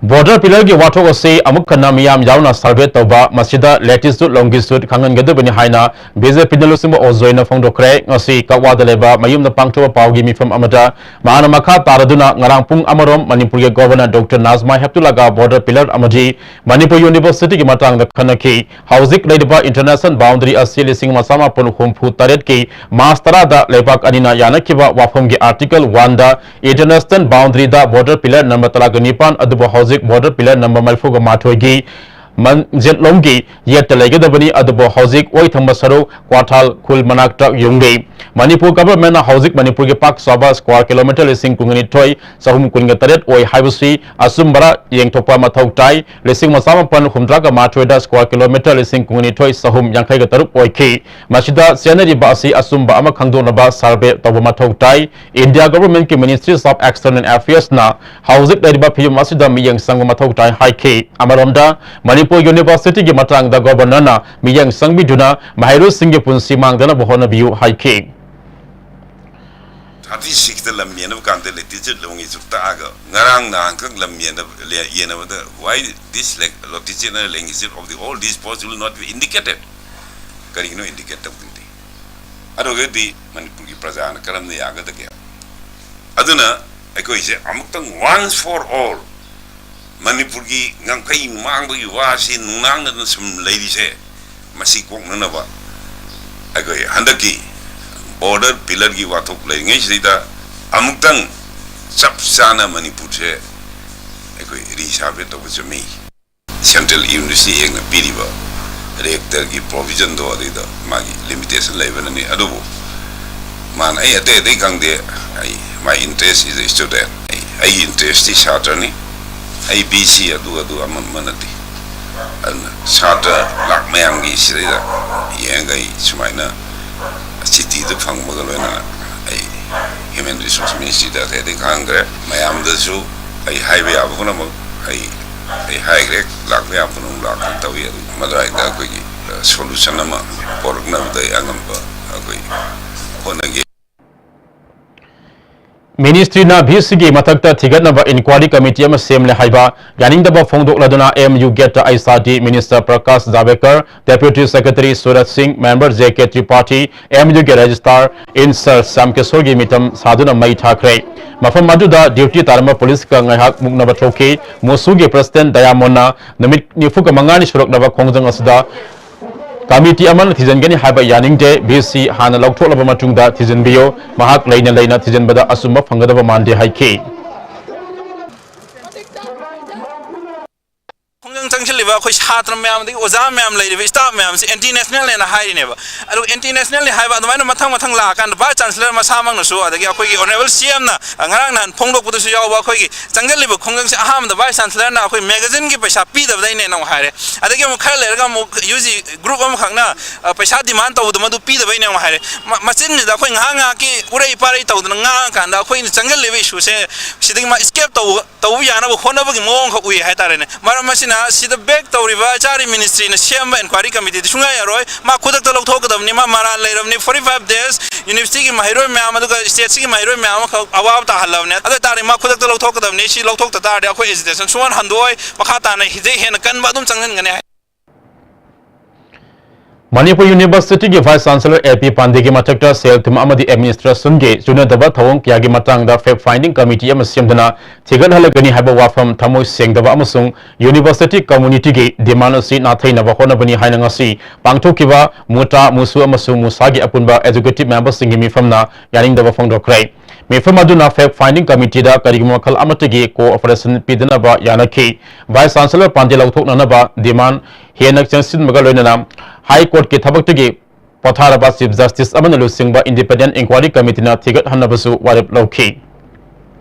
Border pillarꯒꯤ ꯋꯥꯊꯣꯛ ꯑꯁꯤ ꯑꯃꯨꯛ ꯍꯟꯅ ꯃꯤꯌꯥꯝ ꯌꯥꯎꯅ survey ꯇꯧꯕ, ꯃꯁꯤꯗ latitude longitude ꯈꯪꯍꯟꯒꯗꯕꯅꯤ ꯍꯥꯏꯅ BJP ꯅ ꯂꯨꯆꯤꯡꯕ ꯑꯣꯖꯣꯏꯅ ꯐꯣꯡꯗꯣꯛꯈ꯭ꯔꯦ꯫ ꯉꯁꯤ ꯀꯛꯋꯥꯗ ꯂꯩꯕ ꯃꯌꯨꯝꯗ ꯄꯥꯡꯊꯣꯛꯄ ꯄꯥꯎꯒꯤ ꯃꯤꯐꯝ ꯑꯃꯗ ꯃꯍꯥꯛꯅ ꯃꯈꯥ ꯇꯥꯔꯗꯨꯅ ꯉꯔꯥꯡ ꯄꯨꯡ ꯑꯃꯔꯣꯝ ꯃꯅꯤꯄꯨꯔꯒꯤ Governor Doctor ꯅꯥꯖꯃꯥ ꯍꯦꯞꯇꯨꯂꯥꯒ border pillar ꯑꯃꯗꯤ ꯃꯅꯤꯄꯨꯔ University ꯒꯤ ꯃꯇꯥꯡꯗ ꯈꯟꯅꯈꯤ꯫ ꯍꯧꯖꯤꯛ ꯂꯩꯔꯤꯕ international boundary ꯑꯁꯤ ꯂꯤꯁꯤꯡ ꯑꯃ ꯆꯥꯃꯥꯄꯟ ꯍꯨꯝꯐꯨ ꯇꯔꯦꯠꯀꯤ March ꯇꯔꯥꯗ ꯂꯩꯕꯥꯛ ꯑꯅꯤꯅ ꯌꯥꯅꯈꯤꯕ ꯋꯥꯐꯝꯒꯤ Article one ꯗ international boundary ꯗ border pillar number ꯇꯔꯥꯒ ꯅꯤꯄꯥꯟ ꯑꯗꯨꯕꯨ ꯍꯧꯖꯤꯛ border pillar number ꯃꯔꯤꯐꯨꯒ ꯃꯥꯊꯣꯏꯒꯤ ꯃꯟꯖꯦꯠꯂꯣꯝꯒꯤ ꯌꯦꯠꯇ ꯂꯩꯒꯗꯕꯅꯤ, ꯑꯗꯨꯕꯨ ꯍꯧꯖꯤꯛ ꯑꯣꯏ ꯊꯪꯕ ꯁꯔꯨꯛ ꯀ꯭ꯋꯥꯊꯥꯜ ꯈꯨꯜ ꯃꯅꯥꯛꯇ ꯌꯨꯡꯂꯤ꯫ ꯃꯅꯤꯄꯨꯔ government ꯅ ꯍꯧꯖꯤꯛ ꯃꯅꯤꯄꯨꯔꯒꯤ ꯄꯥꯛ ꯆꯥꯎꯕ square kilometre ꯂꯤꯁꯤꯡ ꯀꯨꯟꯅꯤꯊꯣꯏ ꯆꯍꯨꯝ ꯀꯨꯟꯒ ꯇꯔꯦꯠ ꯑꯣꯏ ꯍꯥꯏꯕꯁꯤ ꯑꯆꯨꯝꯕꯔꯥ ꯌꯦꯡꯊꯣꯛꯄ ꯃꯊꯧ ꯇꯥꯏ꯫ ꯂꯤꯁꯤꯡ ꯑꯃ ꯆꯥꯃꯥꯄꯟ ꯍꯨꯝꯗ꯭ꯔꯥꯒ ꯃꯥꯊꯣꯏꯗ square kilometre ꯂꯤꯁꯤꯡ ꯀꯨꯟꯅꯤꯊꯣꯏ ꯆꯍꯨꯝ ꯌꯥꯡꯈꯩꯒ ꯇꯔꯨꯛ ꯑꯣꯏꯈꯤ꯫ ꯃꯁꯤꯗ ꯆꯦꯟꯅꯔꯤꯕ ꯑꯁꯤ ꯑꯆꯨꯝꯕ ꯑꯃ ꯈꯪꯗꯣꯛꯅꯕ survey ꯇꯧꯕ ꯃꯊꯧ ꯇꯥꯏ꯫ India government ꯀꯤ Ministries of External Affairs ꯅ ꯍꯧꯖꯤꯛ ꯂꯩꯔꯤꯕ ꯐꯤꯕꯝ ꯑꯁꯤꯗ ꯃꯤꯠꯌꯦꯡ ꯆꯪꯕ ꯃꯊꯧ ꯇꯥꯏ ꯍꯥꯏꯈꯤ꯫ ꯑꯃꯔꯣꯝꯗ, ꯃꯅꯤꯄꯨꯔ University ꯒꯤ ꯃꯇꯥꯡꯗ Governor ꯅ ꯃꯤꯠꯌꯦꯡ ꯆꯪꯕꯤꯗꯨꯅ ꯃꯍꯩꯔꯣꯏꯁꯤꯡꯒꯤ ꯄꯨꯟꯁꯤ ꯃꯥꯡꯗꯅꯕ ꯍꯣꯠꯅꯕꯤꯌꯨ ꯍꯥꯏꯈꯤ꯫ Thirty six ꯇ ꯂꯝ ꯌꯦꯟꯅꯕ ꯀꯥꯟꯗ latitude longitude ꯇꯥꯛꯑꯒ ꯉꯔꯥꯡ ꯅꯍꯥꯟꯈꯛ ꯂꯝ ꯌꯦꯟꯅꯕ-, ꯂꯦ-, ꯌꯦꯟꯅꯕꯗ why this lat-, latitude and longitude of the all these points will not be indicated? ꯀꯔꯤꯒꯤꯅꯣ indicate ꯇꯧꯗ꯭ꯔꯤꯗꯤ? ꯑꯗꯨꯒꯗꯤ ꯃꯅꯤꯄꯨꯔꯒꯤ ꯄ꯭ꯔꯖꯥꯅ ꯀꯔꯝꯅ ꯌꯥꯒꯗꯒꯦ? ꯑꯗꯨꯅ ꯑꯩꯈꯣꯏꯁꯦ ꯑꯃꯨꯛꯇꯪ once for all ꯃꯅꯤꯄꯨꯔꯒꯤ ꯉꯝꯈꯩ ꯃꯥꯡꯕꯒꯤ ꯋꯥꯁꯤ ꯅꯨꯡꯅꯥꯡꯗꯅ ꯁꯨꯝ ꯂꯩꯔꯤꯁꯦ, ꯃꯁꯤ ꯀꯣꯛꯅꯅꯕ ꯑꯩꯈꯣꯏ ꯍꯟꯗꯛꯀꯤ border pillar ꯒꯤ ꯋꯥꯊꯣꯛ ꯂꯩꯔꯤꯉꯩꯁꯤꯗꯩꯗ ꯑꯃꯨꯛꯇꯪ ꯆꯞ ꯆꯥꯅ ꯃꯅꯤꯄꯨꯔꯁꯦ ꯑꯩꯈꯣꯏ resurvey ꯇꯧꯕ ꯆꯨꯝꯃꯤ꯫ Central University Act ꯅ ꯄꯤꯔꯤꯕ reactor ꯒꯤ provision ꯗꯣ ꯑꯗꯨꯏꯗ ꯃꯥꯒꯤ limitation ꯂꯩꯕꯅꯅꯤ꯫ ꯑꯗꯨꯕꯨ ꯃꯥꯅ ꯑꯩ ꯑꯇꯩ ꯑꯇꯩ ꯈꯪꯗꯦ, ꯑꯩ, my interest is a student, ꯑꯩ, ꯑꯩꯒꯤ interest ꯇꯤ ꯁꯥꯇ꯭ꯔꯅꯤ, ꯑꯩ BC ꯑꯗꯨ ꯑꯗꯨ ꯑꯃ ꯑꯃ ꯅꯠꯇꯦ꯫ ꯑꯗꯨꯅ ꯁꯥꯇ꯭ꯔ ꯂꯥꯛ ꯃꯌꯥꯝꯒꯤ ꯁꯤꯗꯩꯗ ꯌꯦꯡꯉꯒ ꯑꯩ ꯁꯨꯃꯥꯏꯅ ꯆꯤꯊꯤꯗꯨ ꯐꯪꯕꯒ ꯂꯣꯏꯅꯅ ꯑꯩ Human Resource Ministry ꯗ ꯑꯇꯩ ꯑꯇꯩ ꯉꯥꯡꯈ꯭ꯔꯦ꯫ ꯃꯌꯥꯝꯗꯁꯨ ꯑꯩ ꯍꯥꯏꯕ ꯌꯥꯕ ꯄꯨꯝꯅꯃꯛ ꯑꯩ, ꯑꯩ ꯍꯥꯏꯈ꯭ꯔꯦ꯫ ꯂꯥꯛꯄ ꯌꯥꯕ ꯄꯨꯝꯅꯃꯛ ꯂꯥꯛꯇꯅ ꯇꯧꯏ꯫ ꯑꯗꯨ ꯃꯗꯨꯋꯥꯏꯗ ꯑꯩꯈꯣꯏꯒꯤ, ꯑ, solution ꯑꯃ ꯄꯣꯔꯛꯅꯕꯗ ꯑꯩ ꯑꯉꯝꯕ ꯑꯩꯈꯣꯏ ꯍꯣꯠꯅꯒꯦ꯫ ꯃꯤꯅꯤꯁꯇ꯭ꯔꯤꯅ ꯚꯤꯁꯤꯒꯤ ꯃꯊꯛꯇ ꯊꯤꯒꯠꯅꯕ ꯏꯟꯀ꯭ꯋꯥꯔꯤ ꯀꯃꯤꯇꯤ ꯑꯃ ꯁꯦꯝꯂꯦ ꯍꯥꯏꯕ ꯌꯥꯅꯤꯡꯗꯕ ꯐꯣꯡꯗꯣꯛꯂꯗꯨꯅ ꯑꯦꯝ ꯌꯨ ꯒꯦꯠꯇ I S R D minister Prakash Javadekar, deputy secretary Suraj Singh, member J K Tripathi, M ꯌꯨꯒꯤ ꯔꯦꯖꯤꯁꯇ꯭ꯔꯥꯔ ꯏꯟ ꯁꯔ ꯁ꯭ꯌꯥꯝ ꯀꯤꯁꯣꯔꯒꯤ ꯃꯤꯇꯝ ꯁꯥꯗꯨꯅ ꯃꯩ ꯊꯥꯈ꯭ꯔꯦ꯫ ꯃꯐꯝ ꯑꯗꯨꯗ ꯗ꯭ꯌꯨꯇꯤ ꯇꯥꯔꯝꯕ ꯄꯨꯂꯤꯁꯀ ꯉꯥꯏꯍꯥꯛ ꯃꯨꯛꯅꯕ ꯊꯣꯛꯈꯤ꯫ ꯃꯨꯁꯨꯒꯤ ꯄ꯭ꯔꯁꯤꯗꯦꯟ ꯗꯌꯥꯃꯣꯟꯅ ꯅꯨꯃꯤꯠ ꯅꯤꯐꯨꯒ ꯃꯉꯥꯅꯤ ꯁꯨꯔꯛꯂꯕ ꯈꯣꯡꯖꯪ ꯑꯁꯤꯗ ꯀꯃꯤꯇꯤ ꯑꯃꯅ ꯊꯤꯖꯤꯟꯒꯅꯤ ꯍꯥꯏꯕ ꯌꯥꯅꯤꯡꯗꯦ꯫ ꯚꯤ ꯁꯤ ꯍꯥꯟꯅ ꯂꯧꯊꯣꯛꯂꯕ ꯃꯇꯨꯡꯗ ꯊꯤꯖꯤꯟꯕꯤꯌꯨ꯫ ꯃꯍꯥꯛ ꯂꯩꯅ ꯂꯩꯅ ꯊꯤꯖꯤꯟꯕꯗ ꯑꯆꯨꯝꯕ ꯐꯪꯒꯗꯕ ꯃꯥꯟꯗꯦ ꯍꯥꯏꯈꯤ꯫ ꯈꯣꯡꯖꯪ ꯆꯪꯁꯤꯜꯂꯤꯕ ꯑꯩꯈꯣꯏ ꯁꯥꯇ꯭ꯔ ꯃꯌꯥꯝ ꯑꯗꯒꯤ ꯑꯣꯖꯥ ꯃꯌꯥꯝ ꯂꯩꯔꯤꯕ staff ꯃꯌꯥꯝꯁꯦ ꯑꯦꯟꯇꯤ ꯅꯦꯁꯅꯦꯜꯅꯦꯅ ꯍꯥꯏꯔꯤꯅꯦꯕ꯫ ꯑꯗꯨꯒ ꯑꯦꯟꯇꯤ ꯅꯦꯁꯅꯦꯜꯅꯤ ꯍꯥꯏꯕ ꯑꯗꯨꯃꯥꯏꯅ ꯃꯊꯪ ꯃꯊꯪ ꯂꯥꯛꯑꯀꯥꯟꯗ vice chancellor ꯃꯁꯥꯃꯛꯅꯁꯨ ꯑꯗꯒꯤ ꯑꯩꯈꯣꯏꯒꯤ honourable C M ꯅ ꯉꯔꯥꯡ ꯅꯍꯥꯟ ꯐꯣꯡꯗꯣꯛꯄꯗꯁꯨ ꯌꯥꯎꯕ ꯑꯩꯈꯣꯏꯒꯤ ꯆꯪꯁꯤꯜꯂꯤꯕ ꯈꯣꯡꯖꯪꯁꯦ ꯑꯍꯥꯟꯕꯗ vice chancellorꯅ ꯑꯩꯈꯣꯏ magazineꯒꯤ ꯄꯩꯁꯥ ꯄꯤꯗꯕꯗꯩꯅꯦꯅ ꯑꯃꯨꯛ ꯍꯥꯏꯔꯦ꯫ ꯑꯗꯒꯤ ꯑꯃꯨꯛ ꯈꯔ ꯂꯩꯔꯒ ꯑꯃꯨꯛ ꯌꯨ ꯖꯤ group ꯑꯃꯈꯛꯅ ꯑ, ꯄꯩꯁꯥ demand ꯇꯧꯕꯗꯣ ꯃꯗꯨ ꯄꯤꯗꯕꯩꯅꯦ ꯑꯃꯨꯛ ꯍꯥꯏꯔꯦ꯫ ꯃ- ꯃꯆꯤꯟꯁꯤꯗ ꯑꯩꯈꯣꯏ ꯉꯥꯏꯍꯥꯛ ꯉꯥꯏꯍꯥꯛꯀꯤ ꯎꯔꯩ ꯄꯥꯔꯩ ꯇꯧꯗꯅ ꯉꯥꯡꯉꯀꯥꯟꯗ ꯑꯩꯈꯣꯏꯅ ꯆꯪꯁꯤꯜꯂꯤꯕ issueꯁꯦ ꯁꯤꯗꯒꯤ ꯃꯥ escape ꯇꯧꯕ ꯇꯧꯕ ꯌꯥꯅꯕ ꯍꯣꯠꯅꯕꯒꯤ ꯃꯑꯣꯡꯈꯛ ꯎꯏ ꯍꯥꯏꯇꯥꯔꯦꯅꯦ꯫ ꯃꯔꯝ ꯑꯁꯤꯅ ꯁꯤꯗ back ꯇꯧꯔꯤꯕ ꯆꯥꯔꯤ ministryꯅ ꯁꯦꯝꯕ inquiry committeeꯗꯤ ꯁꯨꯡꯌꯥ ꯌꯥꯔꯣꯏ꯫ ꯃꯥ ꯈꯨꯗꯛꯇ ꯂꯧꯊꯣꯛꯀꯗꯕꯅꯤ, ꯃꯥ ꯃꯔꯥꯜ ꯂꯩꯔꯕꯅꯤ꯫ Forty five days universityꯒꯤ ꯃꯍꯩꯔꯣꯏ ꯃꯌꯥꯝ ꯑꯗꯨꯒ stateꯁꯤꯒꯤ ꯃꯍꯩꯔꯣꯏ ꯃꯌꯥꯝ ꯑꯃꯈꯛ ꯑꯋꯥꯕ ꯇꯥꯍꯜꯂꯕꯅꯤ꯫ ꯑꯗꯨ ꯑꯣꯏꯇꯥꯔꯗꯤ ꯃꯥ ꯈꯨꯗꯛꯇ ꯂꯧꯊꯣꯛꯀꯗꯕꯅꯤ꯫ ꯁꯤ ꯂꯧꯊꯣꯛꯇ ꯇꯥꯔꯗꯤ ꯑꯩꯈꯣꯏ agitation ꯁꯨꯡꯍꯟ ꯍꯟꯗꯣꯛꯑꯣꯏ꯫ ꯃꯈꯥ ꯇꯥꯅ ꯍꯤꯗꯩ ꯍꯦꯟꯅ ꯀꯟꯕ ꯑꯗꯨꯝ ꯆꯪꯁꯤꯟꯒꯅꯤ ꯍꯥꯏ꯫ ꯃꯅꯤꯄꯨꯔ ꯌꯨꯅꯤꯚꯔꯁꯤꯇꯤꯒꯤ vice chancellor ꯑꯦ ꯄꯤ ꯄꯥꯟꯗꯦꯒꯤ ꯃꯊꯛꯇ ꯁꯦꯜ ꯊꯨꯝ ꯑꯃꯗꯤ administrationꯒꯤ ꯆꯨꯅꯗꯕ ꯊꯧꯑꯣꯡ ꯀꯌꯥꯒꯤ ꯃꯇꯥꯡꯗ fact finding committee ꯑꯃ ꯁꯦꯝꯗꯨꯅ ꯊꯤꯒꯠꯍꯜꯂꯒꯅꯤ ꯍꯥꯏꯕ ꯋꯥꯐꯝ ꯊꯃꯣꯏ ꯁꯦꯡꯗꯕ ꯑꯃꯁꯨꯡ university communityꯒꯤ demand ꯑꯁꯤ ꯅꯥꯊꯩꯅꯕ ꯍꯣꯠꯅꯕꯅꯤ ꯍꯥꯏꯅ ꯉꯁꯤ ꯄꯥꯡꯊꯣꯛꯈꯤꯕ ꯃꯨꯇꯥ, ꯃꯨꯁꯨ ꯑꯃꯁꯨꯡ ꯃꯨꯁꯥꯒꯤ ꯑꯄꯨꯟꯕ executive memberꯁꯤꯡꯒꯤ ꯃꯤꯐꯝꯅ ꯌꯥꯅꯤꯡꯗꯕ ꯐꯣꯡꯗꯣꯛꯈ꯭ꯔꯦ꯫ ꯃꯤꯐꯝ ꯑꯗꯨꯅ fact finding committeeꯗ ꯀꯔꯤꯒꯨꯝꯕ ꯃꯈꯜ ꯑꯃꯠꯇꯒꯤ cooperation ꯄꯤꯗꯅꯕ ꯌꯥꯅꯈꯤ꯫ Vice chancellor ꯄꯥꯟꯗꯦ ꯂꯧꯊꯣꯛꯅꯅꯕ demand ꯍꯦꯟꯅ ꯆꯪꯁꯤꯟꯕꯒ ꯂꯣꯏꯅꯅ High Courtꯀꯤ ꯊꯕꯛꯇꯒꯤ ꯄꯣꯊꯥꯔꯕ Chief Justice ꯑꯃꯅ ꯂꯨꯆꯤꯡꯕ independent inquiry committeeꯅ ꯊꯤꯒꯠꯍꯟꯅꯕꯁꯨ ꯋꯥꯔꯦꯞ ꯂꯧꯈꯤ꯫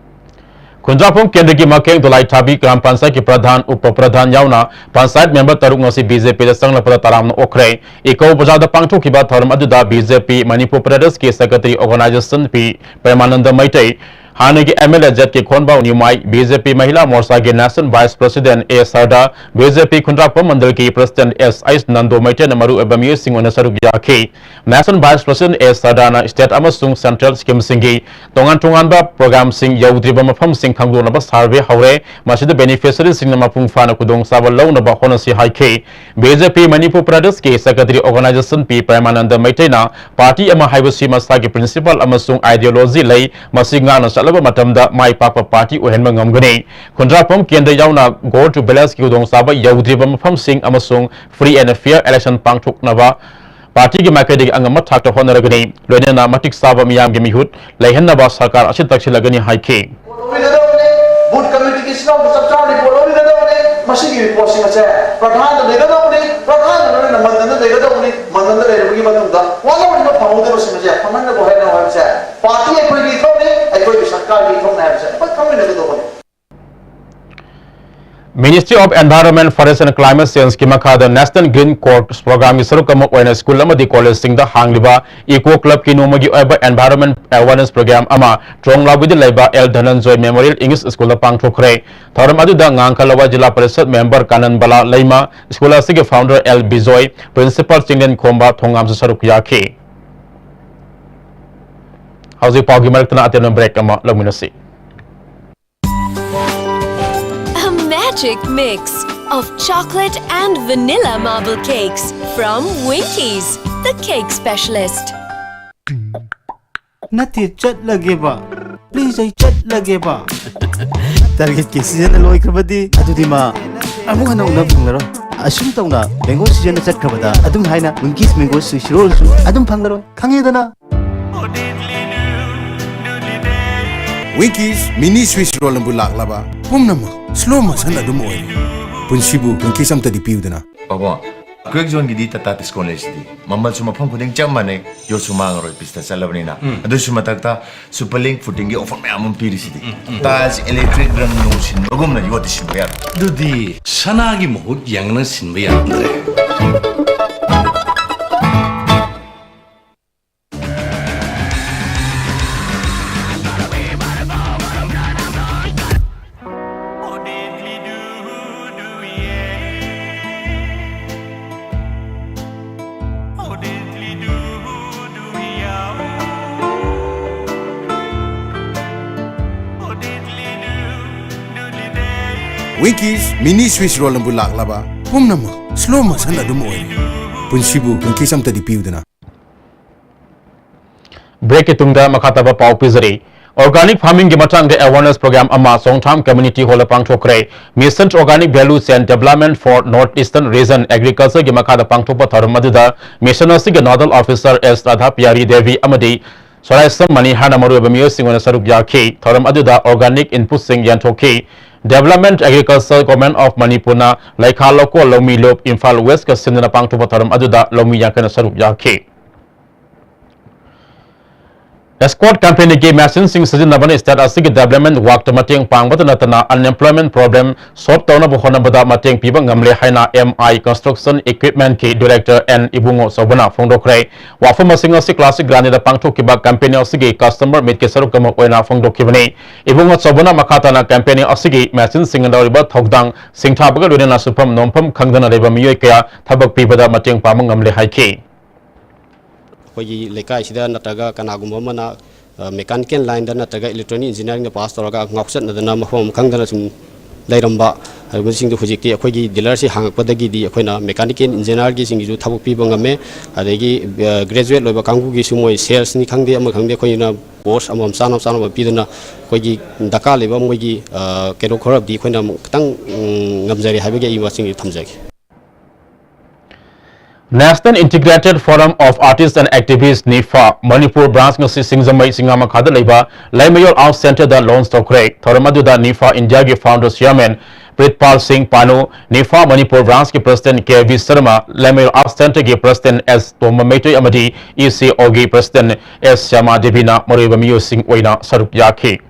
ꯈꯨꯟꯗ꯭ꯔꯥꯛꯄꯝ ꯀꯦꯟꯗ꯭ꯔꯒꯤ ꯃꯀꯦꯡ ꯗꯣꯂꯥꯏꯊꯥꯕꯤ ꯒ꯭ꯔꯥꯝ ꯄꯟꯆꯥꯌꯠꯀꯤ ꯄ꯭ꯔꯙꯥꯟ, ꯎꯄ ꯄ꯭ꯔꯙꯥꯟ ꯌꯥꯎꯅ ꯄꯟꯆꯥꯌꯠ member ꯇꯔꯨꯛ ꯉꯁꯤ ꯕꯤ ꯖꯦ ꯄꯤꯗ ꯆꯪꯂꯛꯄꯗ ꯇꯔꯥꯝꯅ ꯑꯣꯛꯈ꯭ꯔꯦ꯫ ꯏꯀꯧ ꯕꯖꯥꯔꯗ ꯄꯥꯡꯊꯣꯛꯈꯤꯕ ꯊꯧꯔꯝ ꯑꯗꯨꯗ ꯕꯤ ꯖꯦ ꯄꯤ ꯃꯅꯤꯄꯨꯔ ꯄ꯭ꯔꯗꯦꯁꯀꯤ secretary organization ꯄꯤ ꯄ꯭ꯔꯦꯃꯥꯅꯟꯗ ꯃꯩꯇꯩ, ꯍꯥꯟꯅꯒꯤ ꯑꯦꯝ ꯑꯦꯜ ꯑꯦ ꯖꯦꯠ ꯀꯦ ꯈꯣꯟꯕꯥꯎ ꯅ꯭ꯌꯨꯃꯥꯏ, ꯕꯤ ꯖꯦ ꯄꯤ ꯃꯍꯤꯂꯥ ꯃꯣꯔꯆꯥꯒꯤ national vice president A Sarda, B J P Khundrakpam ꯃꯟꯗꯜꯒꯤ ꯄ꯭ꯔꯁꯤꯗꯦꯟꯠ ꯑꯦꯁ ꯑꯩꯁ ꯅꯟꯗꯣ ꯃꯩꯇ꯭ꯔꯦꯅ ꯃꯔꯨꯑꯣꯏꯕ ꯃꯤꯑꯣꯏꯁꯤꯡ ꯑꯣꯏꯅ ꯁꯔꯨꯛ ꯌꯥꯈꯤ꯫ ꯅꯦꯁꯅꯦꯜ ꯚꯥꯏꯁ ꯄ꯭ꯔꯁꯤꯗꯦꯟꯠ ꯑꯦ ꯁꯔꯗꯥꯅ ꯁ꯭ꯇꯦꯠ ꯑꯃꯁꯨꯡ ꯁꯦꯟꯇ꯭ꯔꯦꯜ ꯁ꯭ꯀꯤꯝꯁꯤꯡꯒꯤ ꯇꯣꯉꯥꯟ ꯇꯣꯉꯥꯟꯕ ꯄ꯭ꯔꯣꯒ꯭ꯔꯥꯝꯁꯤꯡ ꯌꯧꯗ꯭ꯔꯤꯕ ꯃꯐꯝꯁꯤꯡ ꯈꯪꯗꯣꯛꯅꯕ ꯁꯔꯚꯦ ꯍꯧꯔꯦ꯫ ꯃꯁꯤꯗ ꯕꯦꯅꯤꯐꯤꯁꯔꯤꯁꯤꯡꯅ ꯃꯄꯨꯡ ꯐꯥꯅ ꯈꯨꯗꯣꯡꯆꯥꯕ ꯂꯧꯅꯕ ꯍꯣꯠꯅꯁꯤ ꯍꯥꯏꯈꯤ꯫ ꯕꯤ ꯖꯦ ꯄꯤ ꯃꯅꯤꯄꯨꯔ ꯄ꯭ꯔꯗꯦꯁꯀꯤ ꯁꯦꯀ꯭ꯔꯦꯇꯔꯤ ꯑꯣꯔꯒꯅꯥꯏꯖꯦꯁꯟ ꯄꯤ ꯄ꯭ꯔꯦꯃꯥꯅꯟꯗ ꯃꯩꯇꯩꯅ, ꯄꯥꯔꯇꯤ ꯑꯃ ꯍꯥꯏꯕꯁꯤ ꯃꯁꯥꯒꯤ ꯄ꯭ꯔꯤꯟꯁꯤꯄꯜ ꯑꯃꯁꯨꯡ ꯑꯥꯏꯗꯤꯌꯣꯂꯣꯖꯤ ꯂꯩ, ꯃꯁꯤ ꯉꯥꯛꯅ ꯆꯠꯂꯕ ꯃꯇꯝꯗ ꯃꯥꯏ ꯄꯥꯛꯄ ꯄꯥꯔꯇꯤ ꯑꯣꯏꯍꯟꯕ ꯉꯝꯒꯅꯤ꯫ ꯈꯨꯟꯗ꯭ꯔꯥꯛꯄꯝ ꯀꯦꯟꯗ꯭ꯔ ꯌꯥꯎꯅ ꯒꯣꯜ ꯇꯨ ꯚꯤꯂꯦꯖꯀꯤ ꯈꯨꯗꯣꯡꯆꯥꯕ ꯌꯧꯗ꯭ꯔꯤꯕ ꯃꯐꯝꯁꯤꯡ ꯑꯃꯁꯨꯡ ꯐ꯭ꯔꯤ ꯑꯦꯟ ꯐꯤꯌꯔ ꯏꯂꯦꯛꯁꯟ ꯄꯥꯡꯊꯣꯛꯅꯕ ꯄꯥꯔꯇꯤꯒꯤ ꯃꯥꯏꯀꯩꯗꯒꯤ ꯑꯉꯝꯕ ꯊꯥꯛꯇ ꯍꯣꯠꯅꯔꯒꯅꯤ, ꯂꯣꯏꯅꯅ ꯃꯇꯤꯛ ꯆꯥꯕ ꯃꯤꯌꯥꯝꯒꯤ ꯃꯤꯍꯨꯠ ꯂꯩꯍꯟꯅꯕ ꯁꯔꯀꯥꯔ ꯑꯁꯤ ꯇꯛꯁꯤꯜꯂꯒꯅꯤ ꯍꯥꯏꯈꯤ꯫ ꯑꯣꯏꯒꯗꯕꯅꯤ, ꯕꯨꯊ ꯀꯃꯤꯇꯤꯒꯤ ꯁꯤꯟꯐꯝꯗ ꯆꯞ ꯆꯥꯅ ꯔꯤꯄꯣꯔꯠ ꯑꯣꯏꯒꯗꯕꯅꯤ꯫ ꯃꯁꯤꯒꯤ ꯔꯤꯄꯣꯔꯠꯁꯤꯡ ꯑꯁꯦ ꯄ꯭ꯔꯙꯥꯟꯗ ꯂꯩꯒꯗꯕꯅꯤ, ꯄ꯭ꯔꯙꯥꯟꯗ ꯂꯣꯏꯅꯅ ꯃꯟꯗꯟꯗ ꯂꯩꯒꯗꯕꯅꯤ, ꯃꯟꯗꯟꯗ ꯂꯩꯔꯕꯒꯤ ꯃꯇꯨꯡꯗ ꯋꯥꯠꯍꯧꯔꯤꯕ ꯐꯪꯍꯧꯗꯕꯁꯤꯡ ꯑꯁꯦ ꯐꯪꯍꯟꯅꯕ ꯍꯣꯠꯅꯧ ꯍꯥꯏꯕꯁꯦ ꯄꯥꯔꯇꯤ ꯑꯩꯈꯣꯏꯒꯤ ꯏꯊꯧꯅꯤ, ꯑꯩꯈꯣꯏꯒꯤ ꯁꯔꯀꯥꯔꯒꯤ ꯏꯊꯧꯅꯤ ꯍꯥꯏꯕꯁꯦ ꯑꯩꯈꯣꯏ ꯈꯪꯃꯤꯟꯅꯒꯗꯧꯕꯅꯤ꯫ Ministry of Environment, Forest and Climate Change ꯀꯤ ꯃꯈꯥꯗ National Green Course Program ꯒꯤ ꯁꯔꯨꯛ ꯑꯃ ꯑꯣꯏꯅ ꯁ꯭ꯀꯨꯜ ꯑꯃꯗꯤ ꯀꯣꯂꯦꯖꯁꯤꯡꯗ ꯍꯥꯡꯂꯤꯕ ꯏꯀꯣ ꯀ꯭ꯂꯕꯀꯤ ꯅꯣꯡꯃꯒꯤ ꯑꯣꯏꯕ environment awareness program ꯑꯃ ꯇ꯭ꯔꯣꯡꯂꯥꯎꯕꯤꯗ ꯂꯩꯕ ꯑꯦꯜ ꯙꯅꯟꯖꯣꯏ ꯃꯦꯃꯣꯔꯤꯌꯦꯜ ꯏꯪꯂꯤꯁ ꯁ꯭ꯀꯨꯜꯗ ꯄꯥꯡꯊꯣꯛꯈ꯭ꯔꯦ꯫ ꯊꯧꯔꯝ ꯑꯗꯨꯗ ꯉꯥꯡꯈ ꯂꯋꯥ ꯖꯤꯂꯥ ꯄꯔꯤꯁꯗ ꯃꯦꯝꯕꯔ ꯀꯥꯅꯟ ꯕꯂꯥ ꯂꯩꯃ, ꯁ꯭ꯀꯨꯜ ꯑꯁꯤꯒꯤ founder L Bijoy, principal Chinglen ꯈꯣꯝꯕ ꯊꯣꯡꯉꯥꯝꯁꯨ ꯁꯔꯨꯛ ꯌꯥꯈꯤ꯫ ꯍꯧꯖꯤꯛ ꯄꯥꯎꯒꯤ ꯃꯔꯛꯇꯅ ꯑꯇꯦꯟꯕ ꯕ꯭ꯔꯦꯛ ꯑꯃ ꯂꯧꯃꯤꯟꯅꯁꯤ꯫ A magic mix of chocolate and vanilla marble cakes from Winkies, the cake specialist. ꯅꯠꯇꯦ, ꯆꯠꯂꯒꯦꯕ꯫ ꯄ꯭ꯂꯤꯖ, ꯑꯩ ꯆꯠꯂꯒꯦꯕ꯫ ꯇꯥꯔꯒꯦꯠꯀꯤ ꯁꯤꯖꯟꯅ ꯂꯣꯏꯈ꯭ꯔꯕꯗꯤ ꯑꯗꯨꯗꯤ ꯃꯥ ꯑꯃꯨꯛ ꯍꯟꯅ ꯎꯅꯕ ꯐꯪꯂꯔꯣꯏ꯫ ꯑꯁꯨꯝ ꯇꯧꯅ ꯃꯦꯡꯒꯣ ꯁꯤꯖꯟꯅ ꯆꯠꯈ꯭ꯔꯕꯗ ꯑꯗꯨꯝ ꯍꯥꯏꯅ ꯋꯤꯡꯀꯤꯁ ꯃꯦꯡꯒꯣ ꯁ꯭ꯋꯤꯁ ꯔꯣꯜꯁꯨ ꯑꯗꯨꯝ ꯐꯪꯂꯔꯣꯏ꯫ ꯈꯪꯉꯦꯗꯅ? ꯋꯤꯡꯀꯤꯁ ꯃꯤꯅꯤ ꯁ꯭ꯋꯤꯁ ꯔꯣꯜꯅꯕꯨ ꯂꯥꯛꯂꯕ ꯄꯨꯝꯅꯃꯛ ꯁ꯭ꯂꯣ ꯃꯣꯁꯟ ꯑꯗꯨꯝ ꯑꯣꯏꯔꯦ꯫ ꯄꯨꯟꯁꯤꯕꯨ ꯋꯤꯡꯀꯤꯁ ꯑꯝꯇꯗꯤ ꯄꯤꯌꯨꯗꯅ꯫ ꯄꯥꯕꯨꯡ, ꯀ꯭ꯋꯦꯛ ꯖꯣꯟꯒꯤꯗꯤ ꯇꯥꯇꯥ ꯗꯤꯁꯀꯥꯎꯟ ꯂꯩꯁꯤꯗꯤ꯫ ꯃꯃꯜꯁꯨ ꯃꯐꯝ ꯈꯨꯗꯤꯡ ꯆꯞ ꯃꯥꯟꯅꯩ, ꯌꯣꯠꯁꯨ ꯃꯥꯡꯉꯔꯣꯏ, ꯄꯤꯁꯇ ꯆꯠꯂꯕꯅꯤꯅ꯫ ꯎꯝ꯫ ꯑꯗꯨꯁꯨ ꯃꯊꯛꯇ ꯁꯨꯄꯔ ꯂꯤꯡ ꯐꯨꯇꯤꯡꯒꯤ ꯑꯣꯐꯔ ꯃꯌꯥꯝ ꯑꯃ ꯄꯤꯔꯤꯁꯤꯗꯤ꯫ ꯎꯝ, ꯎꯝ, ꯎꯝ꯫ ꯇꯥꯏꯜꯁ ꯏꯂꯦꯛꯇ꯭ꯔꯤꯛ ꯔꯪ ꯅꯨꯡ ꯁꯤꯟꯕꯒꯨꯝꯅ ꯌꯣꯠꯇꯤ ꯁꯤꯟꯕ ꯌꯥꯔꯣꯏ꯫ ꯑꯗꯨꯗꯤ ꯁꯅꯥꯒꯤ ꯃꯍꯨꯠ ꯌꯦꯡꯅ ꯁꯤꯟꯕ ꯌꯥꯔꯝꯗ꯭ꯔꯦ꯫ Winkies mini Swiss roll ꯑꯃꯕꯨ ꯂꯥꯛꯂꯕ ꯄꯨꯝꯅꯃꯛ slow motion ꯑꯗꯨꯝ ꯑꯣꯏꯔꯦ꯫ ꯄꯨꯟꯁꯤꯕꯨ Winkies ꯑꯝꯇꯗꯤ ꯄꯤꯌꯨꯗꯅ꯫ Breakꯀꯤ ꯇꯨꯡꯗ ꯃꯈꯥ ꯇꯥꯕ ꯄꯥꯎ ꯄꯤꯖꯔꯤ꯫ Organic farmingꯒꯤ ꯃꯇꯥꯡꯗ awareness program ꯑꯃ ꯆꯣꯡꯊꯥꯝ Community Hallꯗ ꯄꯥꯡꯊꯣꯛꯈ꯭ꯔꯦ꯫ Mission Organic Value Chain Development for North Eastern Region Agricultureꯒꯤ ꯃꯈꯥꯗ ꯄꯥꯡꯊꯣꯛꯄ ꯊꯧꯔꯝ ꯑꯗꯨꯗ mission ꯑꯁꯤꯒꯤ nodal officer S Radha ꯄꯤꯌꯥꯔꯤ Devi ꯑꯃꯗꯤ ꯁꯣꯔꯥꯏꯁꯝ ꯃꯅꯤ ꯍꯥꯏꯅ ꯃꯔꯨꯑꯣꯏꯕ ꯃꯤꯑꯣꯏꯁꯤꯡ ꯑꯣꯏꯅ ꯁꯔꯨꯛ ꯌꯥꯈꯤ꯫ ꯊꯧꯔꯝ ꯑꯗꯨꯗ organic inputꯁꯤꯡ ꯌꯦꯟꯊꯣꯛꯈꯤ꯫ Development Agriculture Government of Manipurꯅ ꯂꯩꯈꯥ ꯂꯧꯀꯣꯜ ꯂꯧꯃꯤ ꯂꯨꯞ ꯏꯝꯐꯥꯜ Westꯀ ꯁꯤꯟꯗꯨꯅ ꯄꯥꯡꯊꯣꯛꯄ ꯊꯧꯔꯝ ꯑꯗꯨꯗ ꯂꯧꯃꯤ ꯌꯥꯡꯈꯩꯅ ꯁꯔꯨꯛ ꯌꯥꯈꯤ꯫ Escort companyꯒꯤ machineꯁꯤꯡ ꯁꯤꯖꯤꯟꯅꯕꯅ state ꯑꯁꯤꯒꯤ development workꯇ ꯃꯇꯦꯡ ꯄꯥꯡꯕꯇ ꯅꯠꯇꯅ unemployment problem solve ꯇꯧꯅꯕ ꯍꯣꯠꯅꯕꯗ ꯃꯇꯦꯡ ꯄꯤꯕ ꯉꯝꯂꯦ ꯍꯥꯏꯅ M I Construction Equipmentꯀꯤ director N ꯏꯕꯨꯡꯉꯣ ꯆꯧꯕꯅ ꯐꯣꯡꯗꯣꯛꯈ꯭ꯔꯦ꯫ ꯋꯥꯐꯝ ꯑꯁꯤꯡ ꯑꯁꯤ Classic Graniteꯗ ꯄꯥꯡꯊꯣꯛꯈꯤꯕ company ꯑꯁꯤꯒꯤ customer meetꯀꯤ ꯁꯔꯨꯛ ꯑꯃ ꯑꯣꯏꯅ ꯐꯣꯡꯗꯣꯛꯈꯤꯕꯅꯤ꯫ ꯏꯕꯨꯡꯉꯣ ꯆꯧꯕꯅ ꯃꯈꯥ ꯇꯥꯅ company ꯑꯁꯤꯒꯤ machineꯁꯤꯡꯅ ꯂꯧꯔꯤꯕ ꯊꯧꯗꯥꯡ ꯁꯤꯡꯊꯥꯕꯒ ꯂꯣꯏꯅꯅ ꯁꯨꯐꯝ ꯅꯣꯝꯐꯝ ꯈꯪꯗꯅ ꯂꯩꯕ ꯃꯤꯑꯣꯏ ꯀꯌꯥ ꯊꯕꯛ ꯄꯤꯕꯗ ꯃꯇꯦꯡ ꯄꯥꯡꯕ ꯉꯝꯂꯦ ꯍꯥꯏꯈꯤ꯫ ꯑꯩꯈꯣꯏꯒꯤ ꯂꯩꯀꯥꯏꯁꯤꯗ ꯅꯠꯇ꯭ꯔꯒ ꯀꯅꯥꯒꯨꯝꯕ ꯑꯃꯅ mechanical lineꯗ ꯅꯠꯇ꯭ꯔꯒ electronic engineeringꯗ pass ꯇꯧꯔꯒ ꯉꯥꯎꯆꯠꯅꯗꯅ ꯃꯐꯝ ꯑꯃ ꯈꯪꯗꯅ ꯁꯨꯝ ꯂꯩꯔꯝꯕ, ꯑꯗꯨꯒꯨꯝꯕꯁꯤꯡꯗꯣ ꯍꯧꯖꯤꯛꯇꯤ ꯑꯩꯈꯣꯏꯒꯤ dealerꯁꯤ ꯍꯥꯡꯉꯛꯄꯗꯒꯤꯗꯤ ꯑꯩꯈꯣꯏꯅ mechanical engineerꯒꯤꯁꯤꯡꯒꯤꯁꯨ ꯊꯕꯛ ꯄꯤꯕ ꯉꯝꯃꯦ꯫ ꯑꯗꯒꯤ graduate ꯂꯣꯏꯕ ꯀꯥꯡꯕꯨꯒꯤꯁꯨ ꯃꯣꯏ salesꯅꯤ ꯈꯪꯗꯦ ꯑꯃ ꯈꯪꯗꯦ ꯑꯩꯈꯣꯏꯅ course ꯑꯃꯃꯝ ꯆꯥꯅꯕ ꯆꯥꯅꯕ ꯄꯤꯗꯨꯅ ꯑꯩꯈꯣꯏꯒꯤ ꯗꯔꯀꯥꯔ ꯂꯩꯕ ꯃꯣꯏꯒꯤ ꯀꯩꯅꯣ ꯈꯔꯗꯤ ꯑꯩꯈꯣꯏꯅ ꯑꯃꯨꯛ ꯈꯤꯇꯪ ꯉꯝꯖꯔꯦ ꯍꯥꯏꯕꯒꯤ ꯑꯩ ꯃꯁꯤꯡꯁꯤ ꯊꯝꯖꯒꯦ꯫ National Integrated Forum of Artists and Activists, NIFA, Manipur branch ꯉꯁꯤ ꯁꯤꯡꯖꯃꯩ ꯆꯤꯡꯉꯥꯃꯈꯥꯗ ꯂꯩꯕ ꯂꯩꯃꯌꯣꯜ Arts Centreꯗ launch ꯇꯧꯈ꯭ꯔꯦ꯫ ꯊꯧꯔꯝ ꯑꯗꯨꯗ NIFA Indiaꯒꯤ founder chairman ꯄ꯭ꯔꯤꯠꯄꯥꯜ ꯁꯤꯡ ꯄꯥꯅꯨ, NIFA Manipur branchꯀꯤ president K V Sharma, ꯂꯩꯃꯌꯣꯜ Arts Centreꯒꯤ president S ꯇꯣꯝꯕ ꯃꯩꯇꯩ ꯑꯃꯗꯤ ECOꯒꯤ president S ꯁ꯭ꯌꯥꯃꯥ ꯗꯦꯕꯤꯅ ꯃꯔꯨꯑꯣꯏꯕ ꯃꯤꯑꯣꯏꯁꯤꯡ ꯑꯣꯏꯅ ꯁꯔꯨꯛ ꯌꯥꯈꯤ꯫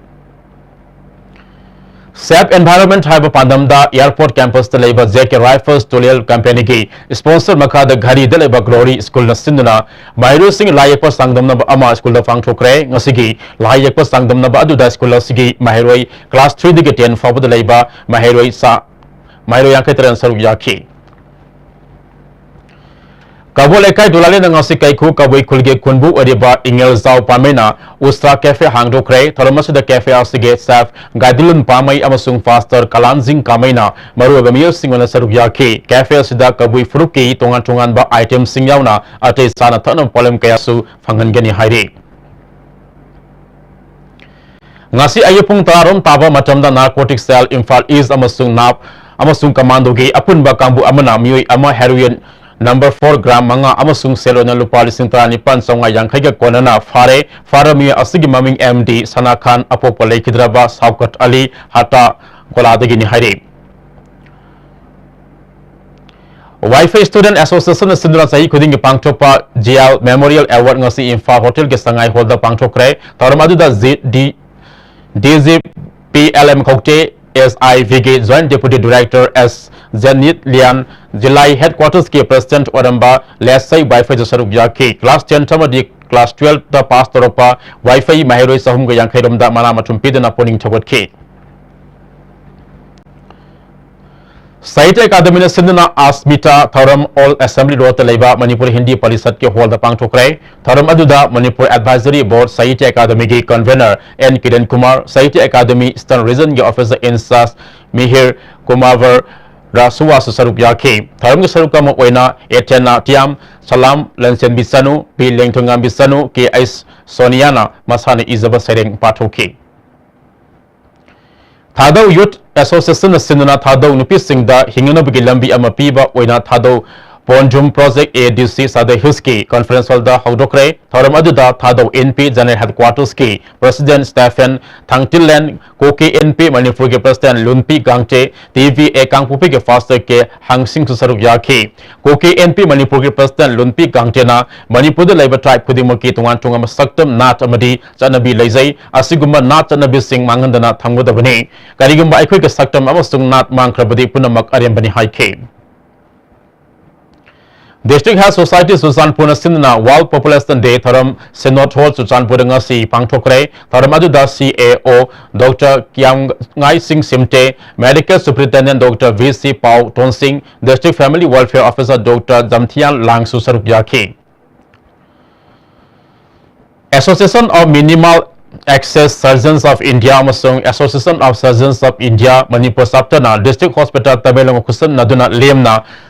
Safe Environment ꯍꯥꯏꯕ ꯄꯥꯟꯗꯝꯗ airport campusꯇ ꯂꯩꯕ J K Rifles Tulial Companyꯒꯤ sponsor ꯃꯈꯥꯗ ꯘꯔꯤꯗ ꯂꯩꯕ Glory Schoolꯅ ꯁꯤꯟꯗꯨꯅ ꯃꯍꯩꯔꯣꯏꯁꯤꯡ ꯂꯥꯏ ꯌꯦꯛꯄ ꯆꯥꯡꯗꯝꯅꯕ ꯑꯃ ꯁ꯭ꯀꯨꯜꯗ ꯄꯥꯡꯊꯣꯛꯈ꯭ꯔꯦ꯫ ꯉꯁꯤꯒꯤ ꯂꯥꯏ ꯌꯦꯛꯄ ꯆꯥꯡꯗꯝꯅꯕ ꯑꯗꯨꯗ ꯁ꯭ꯀꯨꯜ ꯑꯁꯤꯒꯤ ꯃꯍꯩꯔꯣꯏ class threeꯗꯒꯤ ten ꯐꯥꯎꯕꯗ ꯂꯩꯕ ꯃꯍꯩꯔꯣꯏ ꯆꯥ ꯃꯍꯩꯔꯣꯏ ꯌꯥꯡꯈꯩ ꯇꯔꯦꯠꯅ ꯁꯔꯨꯛ ꯌꯥꯈꯤ꯫ ꯀꯕꯣ ꯂꯩꯀꯥꯏ ꯗꯨꯂꯥꯂꯦꯟꯗ ꯉꯁꯤ ꯀꯩꯈꯨ ꯀꯕꯨꯏ ꯈꯨꯜꯒꯤ ꯈꯨꯟꯕꯨ ꯑꯣꯏꯔꯤꯕ ꯏꯉꯦꯜꯖꯥꯎ ꯄꯥꯃꯩꯅ ꯎꯁꯇ꯭ꯔꯥ cafe ꯍꯥꯡꯗꯣꯛꯈ꯭ꯔꯦ꯫ ꯊꯧꯔꯝ ꯑꯁꯤꯗ cafe ꯑꯁꯤꯒꯤ chef ꯒꯥꯏꯗꯤꯂꯨꯟ ꯄꯥꯃꯩ ꯑꯃꯁꯨꯡ pastor ꯀꯂꯥꯟꯖꯤꯡ ꯀꯥꯃꯩꯅ ꯃꯔꯨꯑꯣꯏꯕ ꯃꯤꯑꯣꯏꯁꯤꯡ ꯑꯣꯏꯅ ꯁꯔꯨꯛ ꯌꯥꯈꯤ꯫ Cafe ꯑꯁꯤꯗ ꯀꯕꯨꯏ ꯐꯨꯔꯨꯞꯀꯤ ꯇꯣꯉꯥꯟ ꯇꯣꯉꯥꯟꯕ itemꯁꯤꯡ ꯌꯥꯎꯅ ꯑꯇꯩ ꯆꯥꯅ ꯊꯛꯅꯕ ꯄꯣꯠꯂꯝ ꯀꯌꯥꯁꯨ ꯐꯪꯍꯟꯒꯅꯤ ꯍꯥꯏꯔꯤ꯫ ꯉꯁꯤ ꯑꯌꯨꯛ ꯄꯨꯡ ꯇꯔꯥꯔꯣꯝ ꯇꯥꯕ ꯃꯇꯝꯗ narcotic cell ꯏꯝꯐꯥꯜ East ꯑꯃꯁꯨꯡ ꯅꯥꯞ ꯑꯃꯁꯨꯡ commandoꯒꯤ ꯑꯄꯨꯟꯕ ꯀꯥꯡꯕꯨ ꯑꯃꯅ ꯃꯤꯑꯣꯏ ꯑꯃ heroin number four gram ꯃꯉꯥ ꯑꯃꯁꯨꯡ ꯁꯦꯜ ꯑꯣꯏꯅ ꯂꯨꯄꯥ ꯂꯤꯁꯤꯡ ꯇꯔꯥꯅꯤꯄꯥꯟ ꯆꯥꯝꯃꯉꯥ ꯌꯥꯡꯈꯩꯒ ꯀꯣꯟꯅꯅ ꯐꯥꯔꯦ꯫ ꯐꯥꯔꯕ ꯃꯤꯑꯣꯏ ꯑꯁꯤꯒꯤ ꯃꯃꯤꯡ M D ꯁꯅꯥ ꯈꯥꯟ, ꯑꯄꯣꯛꯄ ꯂꯩꯈꯤꯗ꯭ꯔꯕ ꯁꯥꯎꯀꯠ ꯑꯂꯤ, ꯍꯥꯇꯥ ꯀꯣꯂꯥꯗꯒꯤꯅꯤ ꯍꯥꯏꯔꯤ꯫ ꯋꯥꯏꯐꯩ Student Associationꯅ ꯁꯤꯟꯗꯨꯅ ꯆꯍꯤ ꯈꯨꯗꯤꯡꯒꯤ ꯄꯥꯡꯊꯣꯛꯄ G L Memorial Award ꯉꯁꯤ ꯏꯝꯐꯥꯜ ꯍꯣꯇꯦꯜꯒꯤ ꯁꯉꯥꯏ ꯍꯣꯜꯗ ꯄꯥꯡꯊꯣꯛꯈ꯭ꯔꯦ꯫ ꯊꯧꯔꯝ ꯑꯗꯨꯗ G-, D-, D G P L M ꯈꯧꯇꯦ, S I Vꯒꯤ Joint Deputy Director S ꯖꯦꯅꯤꯠ ꯂꯤꯌꯥꯟ, zila headquartersꯀꯤ president ꯑꯣꯏꯔꯝꯕ ꯂꯦꯁꯩ ꯋꯥꯏꯐꯩꯁꯨ ꯁꯔꯨꯛ ꯌꯥꯈꯤ꯫ Class ten ꯑꯃꯗꯤ class twelveꯇ pass ꯇꯧꯔꯛꯄ ꯋꯥꯏꯐꯩ ꯃꯍꯩꯔꯣꯏ ꯆꯍꯨꯝꯒ ꯌꯥꯡꯈꯩ ꯔꯣꯝꯗ ꯃꯅꯥ ꯃꯊꯨꯝ ꯄꯤꯗꯨꯅ ꯄꯨꯛꯅꯤꯡ ꯊꯧꯒꯠꯈꯤ꯫ ꯁꯥꯍꯤꯇ꯭ꯌ ꯑꯦꯀꯥꯗꯃꯤꯅ ꯁꯤꯟꯗꯨꯅ ꯑꯁꯃꯤꯇꯥ ꯊꯧꯔꯝ Old Assembly Roadꯇ ꯂꯩꯕ ꯃꯅꯤꯄꯨꯔ ꯍꯤꯟꯗꯤ ꯄꯔꯤꯁꯠꯀꯤ ꯍꯣꯜꯗ ꯄꯥꯡꯊꯣꯛꯈ꯭ꯔꯦ꯫ ꯊꯧꯔꯝ ꯑꯗꯨꯗ ꯃꯅꯤꯄꯨꯔ Advisory Board, ꯁꯥꯍꯤꯇ꯭ꯌ ꯑꯦꯀꯥꯗꯃꯤꯒꯤ convener N Kiran Kumar, Sahitya Akademi Eastern Regionꯒꯤ officer in charge Mihir Kumar ꯔꯥꯁꯨꯋꯥꯁꯨ ꯁꯔꯨꯛ ꯌꯥꯈꯤ꯫ ꯊꯧꯔꯝꯒꯤ ꯁꯔꯨꯛ ꯑꯃ ꯑꯣꯏꯅ ꯑꯦꯊꯦꯅꯥ ꯇꯤꯌꯥꯝ, ꯁꯂꯥꯝ ꯂꯟꯆꯦꯟꯕꯤ ꯆꯅꯨ, ꯄꯤ ꯂꯦꯡꯊꯣꯏꯉꯥꯝꯕꯤ ꯆꯅꯨ, ꯀꯦ ꯑꯩꯆ ꯁꯣꯅꯤꯌꯥꯅ ꯃꯁꯥꯅ ꯏꯖꯕ ꯁꯩꯔꯦꯡ ꯄꯥꯊꯣꯛꯈꯤ꯫ ꯊꯥꯗꯧ Youth Associationꯅ ꯁꯤꯟꯗꯨꯅ ꯊꯥꯗꯧ ꯅꯨꯄꯤꯁꯤꯡꯗ ꯍꯤꯡꯅꯅꯕꯒꯤ ꯂꯝꯕꯤ ꯑꯃ ꯄꯤꯕ ꯑꯣꯏꯅ ꯊꯥꯗꯧ ꯄꯣꯟꯖꯨꯝ Project A D C ꯁꯥꯗꯩ Hillsꯀꯤ conference hallꯗ ꯍꯧꯗꯣꯛꯈ꯭ꯔꯦ꯫ ꯊꯧꯔꯝ ꯑꯗꯨꯗ ꯊꯥꯗꯧ N P General Headquartersꯀꯤ President Stephen ꯊꯥꯡꯇꯤꯜꯂꯦꯟ, ꯀꯣꯀꯦ N P ꯃꯅꯤꯄꯨꯔꯒꯤ President ꯂꯨꯟꯄꯤ ꯒꯥꯡꯆꯦ, T V A ꯀꯥꯡꯄꯣꯛꯄꯤꯒꯤ Pastor ꯀꯦ ꯍꯥꯡꯁꯤꯡꯁꯨ ꯁꯔꯨꯛ ꯌꯥꯈꯤ꯫ ꯀꯣꯀꯦ N P ꯃꯅꯤꯄꯨꯔꯒꯤ President ꯂꯨꯟꯄꯤ ꯒꯥꯡꯆꯦꯅ ꯃꯅꯤꯄꯨꯔꯗ ꯂꯩꯕ tribe ꯈꯨꯗꯤꯡꯃꯛꯀꯤ ꯇꯣꯉꯥꯟ ꯇꯣꯉꯥꯟꯕ ꯁꯛꯇꯝ, ꯅꯥꯠ ꯑꯃꯗꯤ ꯆꯠꯅꯕꯤ ꯂꯩꯖꯩ꯫ ꯑꯁꯤꯒꯨꯝꯕ ꯅꯥꯠ ꯆꯠꯅꯕꯤꯁꯤꯡ ꯃꯥꯡꯍꯟꯗꯅ ꯊꯝꯒꯗꯕꯅꯤ꯫ ꯀꯔꯤꯒꯨꯝꯕ ꯑꯩꯈꯣꯏꯒꯤ ꯁꯛꯇꯝ ꯑꯃꯁꯨꯡ ꯅꯥꯠ ꯃꯥꯡꯈ꯭ꯔꯕꯗꯤ ꯄꯨꯝꯅꯃꯛ ꯑꯔꯦꯝꯕꯅꯤ ꯍꯥꯏꯈꯤ꯫ District Health Society ꯆꯨꯔꯆꯥꯟꯄꯨꯔꯅ ꯁꯤꯟꯗꯨꯅ World Population Day ꯊꯧꯔꯝ Synod Hall ꯆꯨꯔꯆꯥꯟꯄꯨꯔꯗ ꯉꯁꯤ ꯄꯥꯡꯊꯣꯛꯈ꯭ꯔꯦ꯫ ꯊꯧꯔꯝ ꯑꯗꯨꯗ C A O Doctor ꯀ꯭ꯌꯥꯝꯉꯥꯏ ꯁꯤꯡ ꯁꯤꯝꯇꯦ, Medical Superintendent Doctor V C ꯄꯥꯎ ꯇꯣꯟꯁꯤꯡ, District Family Welfare Officer Doctor ꯖꯝꯊꯤꯌꯥꯟ ꯂꯥꯡꯁꯨ ꯁꯔꯨꯛ ꯌꯥꯈꯤ꯫ Association of Minimal Access Surgeons of India ꯑꯃꯁꯨꯡ Association of Surgeons of India Manipur Chapterꯅ District Hospital Tamenglong ꯈꯨꯠꯁꯝꯅꯗꯨꯅ ꯂꯦꯝꯅ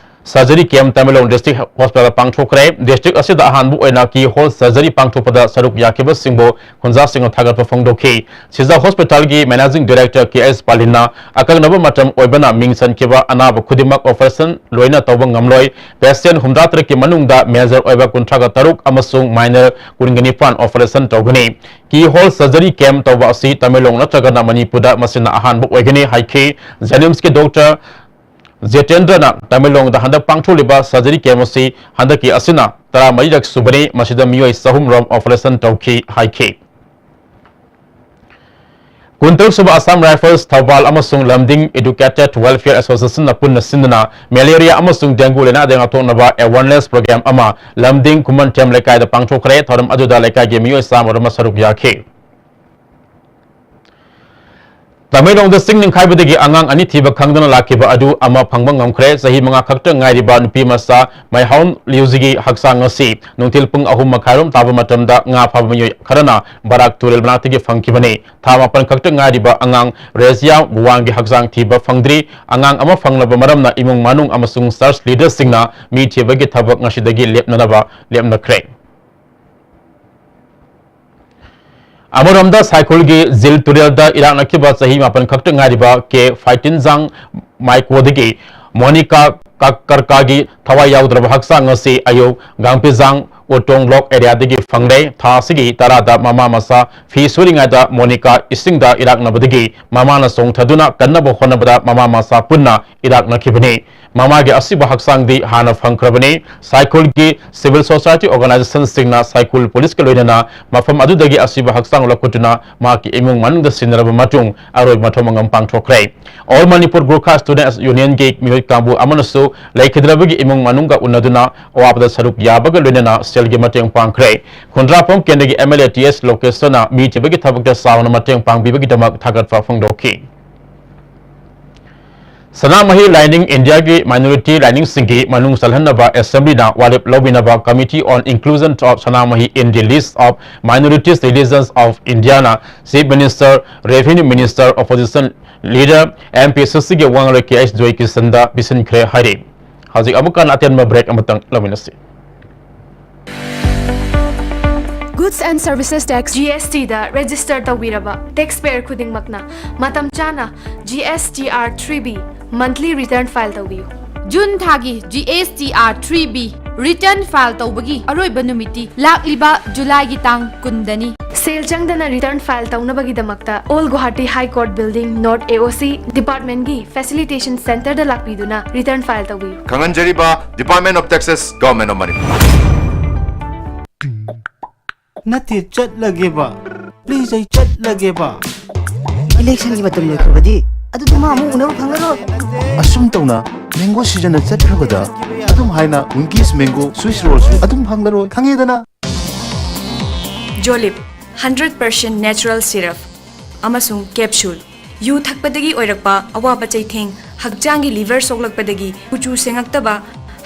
surgery camp Tamenglong District Hospital ꯄꯥꯡꯊꯣꯛꯈ꯭ꯔꯦ꯫ District ꯑꯁꯤꯗ ꯑꯍꯥꯟꯕ ꯑꯣꯏꯅ keyhole surgery ꯄꯥꯡꯊꯣꯛꯄꯗ ꯁꯔꯨꯛ ꯌꯥꯈꯤꯕꯁꯤꯡꯕꯨ ꯈꯨꯟꯖꯥꯁꯤꯡꯅ ꯊꯥꯒꯠꯄ ꯐꯣꯡꯗꯣꯛꯈꯤ꯫ Shija Hospitalꯒꯤ Managing Director K S ꯄꯥꯂꯤꯟꯅ ꯑꯀꯛꯅꯕ ꯃꯇꯝ ꯑꯣꯏꯕꯅ ꯃꯤꯡ ꯆꯟꯈꯤꯕ ꯑꯅꯥꯕ ꯈꯨꯗꯤꯡꯃꯛ operation ꯂꯣꯏꯅ ꯇꯧꯕ ꯉꯝꯂꯣꯏ꯫ Patient ꯍꯨꯝꯗ꯭ꯔꯥ ꯇꯔꯦꯠꯀꯤ ꯃꯅꯨꯡꯗ major ꯑꯣꯏꯕ ꯀꯨꯟꯊ꯭ꯔꯥꯒ ꯇꯔꯨꯛ ꯑꯃꯁꯨꯡ minor ꯀꯨꯟꯒ ꯅꯤꯄꯥꯟ operation ꯇꯧꯒꯅꯤ꯫ Keyhole surgery camp ꯇꯧꯕ ꯑꯁꯤ ꯇꯃꯦꯡꯂꯣꯡ ꯅꯠꯇ꯭ꯔꯒꯅ ꯃꯅꯤꯄꯨꯔꯗ ꯃꯁꯤꯅ ꯑꯍꯥꯟꯕ ꯑꯣꯏꯒꯅꯤ ꯍꯥꯏꯈꯤ꯫ JNIMSꯀꯤ Doctor ꯖꯤꯇꯦꯟꯗ꯭ꯔꯅ ꯇꯃꯦꯡꯂꯣꯡꯗ ꯍꯟꯗꯛ ꯄꯥꯡꯊꯣꯛꯂꯤꯕ surgery camp ꯑꯁꯤ ꯍꯟꯗꯛꯀꯤ ꯑꯁꯤꯅ ꯇꯔꯥꯃꯔꯤꯔꯛ ꯁꯨꯕꯅꯤ, ꯃꯁꯤꯗ ꯃꯤꯑꯣꯏ ꯆꯍꯨꯝ ꯔꯣꯝ operation ꯇꯧꯈꯤ ꯍꯥꯏꯈꯤ꯫ ꯀꯨꯟꯇꯔꯨꯛ ꯁꯨꯕ Assam Rifles ꯊꯧꯕꯥꯜ ꯑꯃꯁꯨꯡ ꯂꯝꯗꯤꯡ Educated Welfare Associationꯅ ꯄꯨꯟꯅ ꯁꯤꯟꯗꯨꯅ malaria ꯑꯃꯁꯨꯡ dengue ꯂꯥꯏꯅꯥꯗꯒꯤ ꯉꯥꯛꯊꯣꯛꯅꯕ awareness program ꯑꯃ ꯂꯝꯗꯤꯡ ꯈꯨꯃꯟꯊꯦꯝ ꯂꯩꯀꯥꯏꯗ ꯄꯥꯡꯊꯣꯛꯈ꯭ꯔꯦ꯫ ꯊꯧꯔꯝ ꯑꯗꯨꯗ ꯂꯩꯀꯥꯏꯒꯤ ꯃꯤꯑꯣꯏ ꯆꯥꯝꯃ ꯔꯣꯝ ꯁꯔꯨꯛ ꯌꯥꯈꯤ꯫ ꯇꯃꯦꯡꯂꯣꯡꯗ ꯆꯤꯡ ꯅꯤꯡꯈꯥꯏꯕꯗꯒꯤ ꯑꯉꯥꯡ ꯑꯅꯤ ꯊꯤꯕ ꯈꯪꯗꯅ ꯂꯥꯛꯈꯤꯕ ꯑꯗꯨ ꯑꯃ ꯐꯪꯕ ꯉꯝꯈ꯭ꯔꯦ꯫ ꯆꯍꯤ ꯃꯉꯥ ꯈꯛꯇ ꯉꯥꯏꯔꯤꯕ ꯅꯨꯄꯤ ꯃꯆꯥ ꯃꯩꯍꯥꯎꯟ ꯂꯤꯎꯖꯤꯒꯤ ꯍꯛꯆꯥꯡ ꯑꯁꯤ ꯅꯨꯡꯊꯤꯜ ꯄꯨꯡ ꯑꯍꯨꯝ ꯃꯈꯥꯏꯔꯣꯝ ꯇꯥꯕ ꯃꯇꯝꯗ ꯉꯥ ꯐꯥꯕ ꯃꯤꯑꯣꯏ ꯈꯔꯅ ꯕꯔꯥꯛ ꯇꯨꯔꯦꯜ ꯃꯅꯥꯛꯇꯒꯤ ꯐꯪꯈꯤꯕꯅꯤ꯫ ꯊꯥ ꯃꯥꯄꯟ ꯈꯛꯇ ꯉꯥꯏꯔꯤꯕ ꯑꯉꯥꯡ ꯔꯦꯖꯤꯌꯥ ꯒꯨꯋꯥꯡꯒꯤ ꯍꯛꯆꯥꯡ ꯊꯤꯕ ꯐꯪꯗ꯭ꯔꯤ꯫ ꯑꯉꯥꯡ ꯑꯃ ꯐꯪꯂꯕ ꯃꯔꯝꯅ ꯏꯃꯨꯡ ꯃꯅꯨꯡ ꯑꯃꯁꯨꯡ church leaderꯁꯤꯡꯅ ꯃꯤ ꯊꯤꯕꯒꯤ ꯊꯕꯛ ꯉꯁꯤꯗꯒꯤ ꯂꯦꯞꯅꯅꯕ ꯂꯦꯞꯅꯈ꯭ꯔꯦ꯫ ꯑꯃꯔꯣꯝꯗ ꯁꯥꯏꯈꯨꯜꯒꯤ ꯖꯤꯜ ꯇꯨꯔꯦꯜꯗ ꯏꯔꯥꯛꯅꯈꯤꯕ ꯆꯍꯤ ꯃꯥꯄꯟ ꯈꯛꯇ ꯉꯥꯏꯔꯤꯕ ꯀꯦ ꯐꯥꯏꯇꯤꯟꯖꯥꯡ ꯃꯥꯏꯀꯣꯗꯒꯤ ꯃꯣꯅꯤꯀꯥ ꯀꯥꯀꯔꯀꯥꯒꯤ ꯊꯋꯥꯏ ꯌꯥꯎꯗ꯭ꯔꯕ ꯍꯛꯆꯥꯡ ꯑꯁꯤ ꯑꯌꯨꯛ ꯒꯥꯡꯄꯤꯖꯥꯡ ꯎꯇꯣꯡ ꯂꯣꯛ ꯑꯦꯔꯤꯌꯥꯗꯒꯤ ꯐꯪꯂꯦ꯫ ꯊꯥ ꯑꯁꯤꯒꯤ ꯇꯔꯥꯗ ꯃꯃꯥ ꯃꯆꯥ ꯐꯤ ꯁꯨꯔꯤꯉꯩꯗ ꯃꯣꯅꯤꯀꯥ ꯏꯁꯤꯡꯗ ꯏꯔꯥꯛꯅꯕꯗꯒꯤ ꯃꯃꯥꯅ ꯆꯣꯡꯊꯗꯨꯅ ꯀꯟꯅꯕ ꯍꯣꯠꯅꯕꯗ ꯃꯃꯥ ꯃꯆꯥ ꯄꯨꯟꯅ ꯏꯔꯥꯛꯅꯈꯤꯕꯅꯤ꯫ ꯃꯃꯥꯒꯤ ꯑꯁꯤꯕ ꯍꯛꯆꯥꯡꯗꯤ ꯍꯥꯟꯅ ꯐꯪꯈ꯭ꯔꯕꯅꯤ꯫ ꯁꯥꯏꯈꯨꯜꯒꯤ civil society organizationꯁꯤꯡꯅ ꯁꯥꯏꯈꯨꯜ ꯄꯨꯂꯤꯁꯀ ꯂꯣꯏꯅꯅ ꯃꯐꯝ ꯑꯗꯨꯗꯒꯤ ꯑꯁꯤꯕ ꯍꯛꯆꯥꯡ ꯂꯧꯈꯠꯇꯨꯅ ꯃꯍꯥꯛꯀꯤ ꯏꯃꯨꯡ ꯃꯅꯨꯡꯗ ꯁꯤꯟꯅꯔꯕ ꯃꯇꯨꯡ ꯑꯔꯣꯏꯕ ꯃꯊꯧ ꯃꯉꯝ ꯄꯥꯡꯊꯣꯛꯈ꯭ꯔꯦ꯫ All Manipur Gorkha Students Unionꯒꯤ ꯃꯤꯑꯣꯏ ꯀꯥꯡꯕꯨ ꯑꯃꯅꯁꯨ ꯂꯩꯈꯤꯗ꯭ꯔꯕꯒꯤ ꯏꯃꯨꯡ ꯃꯅꯨꯡꯒ ꯎꯅꯗꯨꯅ ꯑꯋꯥꯕꯗ ꯁꯔꯨꯛ ꯌꯥꯕꯒ ꯂꯣꯏꯅꯅ ꯁꯦꯜꯒꯤ ꯃꯇꯦꯡ ꯄꯥꯡꯈ꯭ꯔꯦ꯫ ꯈꯨꯟꯗ꯭ꯔꯥꯄꯝ ꯀꯦꯟꯗ꯭ꯔꯒꯤ MLA T S ꯂꯣꯀꯦꯁꯣꯔꯅ ꯃꯤ ꯊꯤꯕꯒꯤ ꯊꯕꯛꯇ ꯆꯥꯎꯅ ꯃꯇꯦꯡ ꯄꯥꯡꯕꯤꯕꯒꯤꯗꯃꯛ ꯊꯥꯒꯠꯄ ꯐꯣꯡꯗꯣꯛꯈꯤ꯫ ꯁꯅꯥꯃꯍꯤ ꯂꯥꯏꯅꯤꯡ ꯏꯟꯗꯤꯌꯥꯒꯤ minority ꯂꯥꯏꯅꯤꯡꯁꯤꯡꯒꯤ ꯃꯅꯨꯡ ꯆꯜꯍꯟꯅꯕ assemblyꯅ ꯋꯥꯔꯦꯞ ꯂꯧꯃꯤꯟꯅꯕ Committee on Inclusion of Sanamahi in the List of Minorities Religions of Indiaꯅ Chief Minister, Revenue Minister, Opposition Leader, MPSSCꯒꯤ ꯋꯥ ꯉꯥꯡꯂꯣꯏ K H ꯖꯣꯏꯀꯤꯁꯟꯗ ꯄꯤꯁꯤꯟꯈ꯭ꯔꯦ ꯍꯥꯏꯔꯤ꯫ ꯍꯧꯖꯤꯛ ꯑꯃꯨꯛꯀ ꯍꯟꯅ ꯑꯇꯦꯟꯕ break ꯑꯃꯇꯪ ꯂꯧꯃꯤꯟꯅꯁꯤ꯫ Goods and Services Tax, G S T the register ꯇꯧꯕꯤꯔꯕ taxpayer ꯈꯨꯗꯤꯡꯃꯛꯅ ꯃꯇꯝ ꯆꯥꯅ G S T R three B monthly return file ꯇꯧꯕꯤꯌꯨ꯫ ꯖꯨꯟ ꯊꯥꯒꯤ G S T R three B return file ꯇꯧꯕꯒꯤ ꯑꯔꯣꯏꯕ ꯅꯨꯃꯤꯠꯇꯤ ꯂꯥꯛꯂꯤꯕ ꯖꯨꯂꯥꯏꯒꯤ ꯇꯥꯡ ꯀꯨꯟꯗꯅꯤ꯫ ꯁꯦꯜ ꯆꯪꯗꯅ return file ꯇꯧꯅꯕꯒꯤꯗꯃꯛꯇ Old Guwahati High Court Building, North A O C departmentꯀꯤ facilitation centreꯗ ꯂꯥꯛꯄꯤꯗꯨꯅ return file ꯇꯧꯕꯤꯌꯨ꯫ ꯈꯪꯍꯟꯖꯔꯤꯕ Department of Taxes, Government of Manipur꯫ ꯅꯠꯇꯦ, ꯆꯠꯂꯒꯦꯕ꯫ Please, ꯑꯩ ꯆꯠꯂꯒꯦꯕ꯫ Electionꯒꯤ ꯃꯇꯝ ꯂꯣꯏꯈ꯭ꯔꯕꯗꯤ ꯑꯗꯨꯗꯤ ꯃꯥ ꯑꯃꯨꯛ ꯎꯅꯕ ꯐꯪꯉꯔꯣꯏ꯫ ꯑꯁꯨꯝ ꯇꯧꯅ mango seasonꯅ ꯆꯠꯈ꯭ꯔꯕꯗ ꯑꯗꯨꯝ ꯍꯥꯏꯅ Winkies mango Swiss rollꯁꯨ ꯑꯗꯨꯝ ꯐꯪꯂꯔꯣꯏ, ꯈꯪꯉꯦꯗꯅ? ꯖꯣꯂꯤꯞ, hundred percent natural syrup ꯑꯃꯁꯨꯡ capsule꯫ ꯌꯨ ꯊꯛꯄꯗꯒꯤ ꯑꯣꯏꯔꯛꯄ ꯑꯋꯥꯕ ꯆꯩꯊꯦꯡ, ꯍꯛꯆꯥꯡꯒꯤ liver ꯁꯣꯛꯂꯛꯄꯗꯒꯤ ꯀꯨꯆꯨ ꯁꯦꯡꯉꯛꯇꯕ,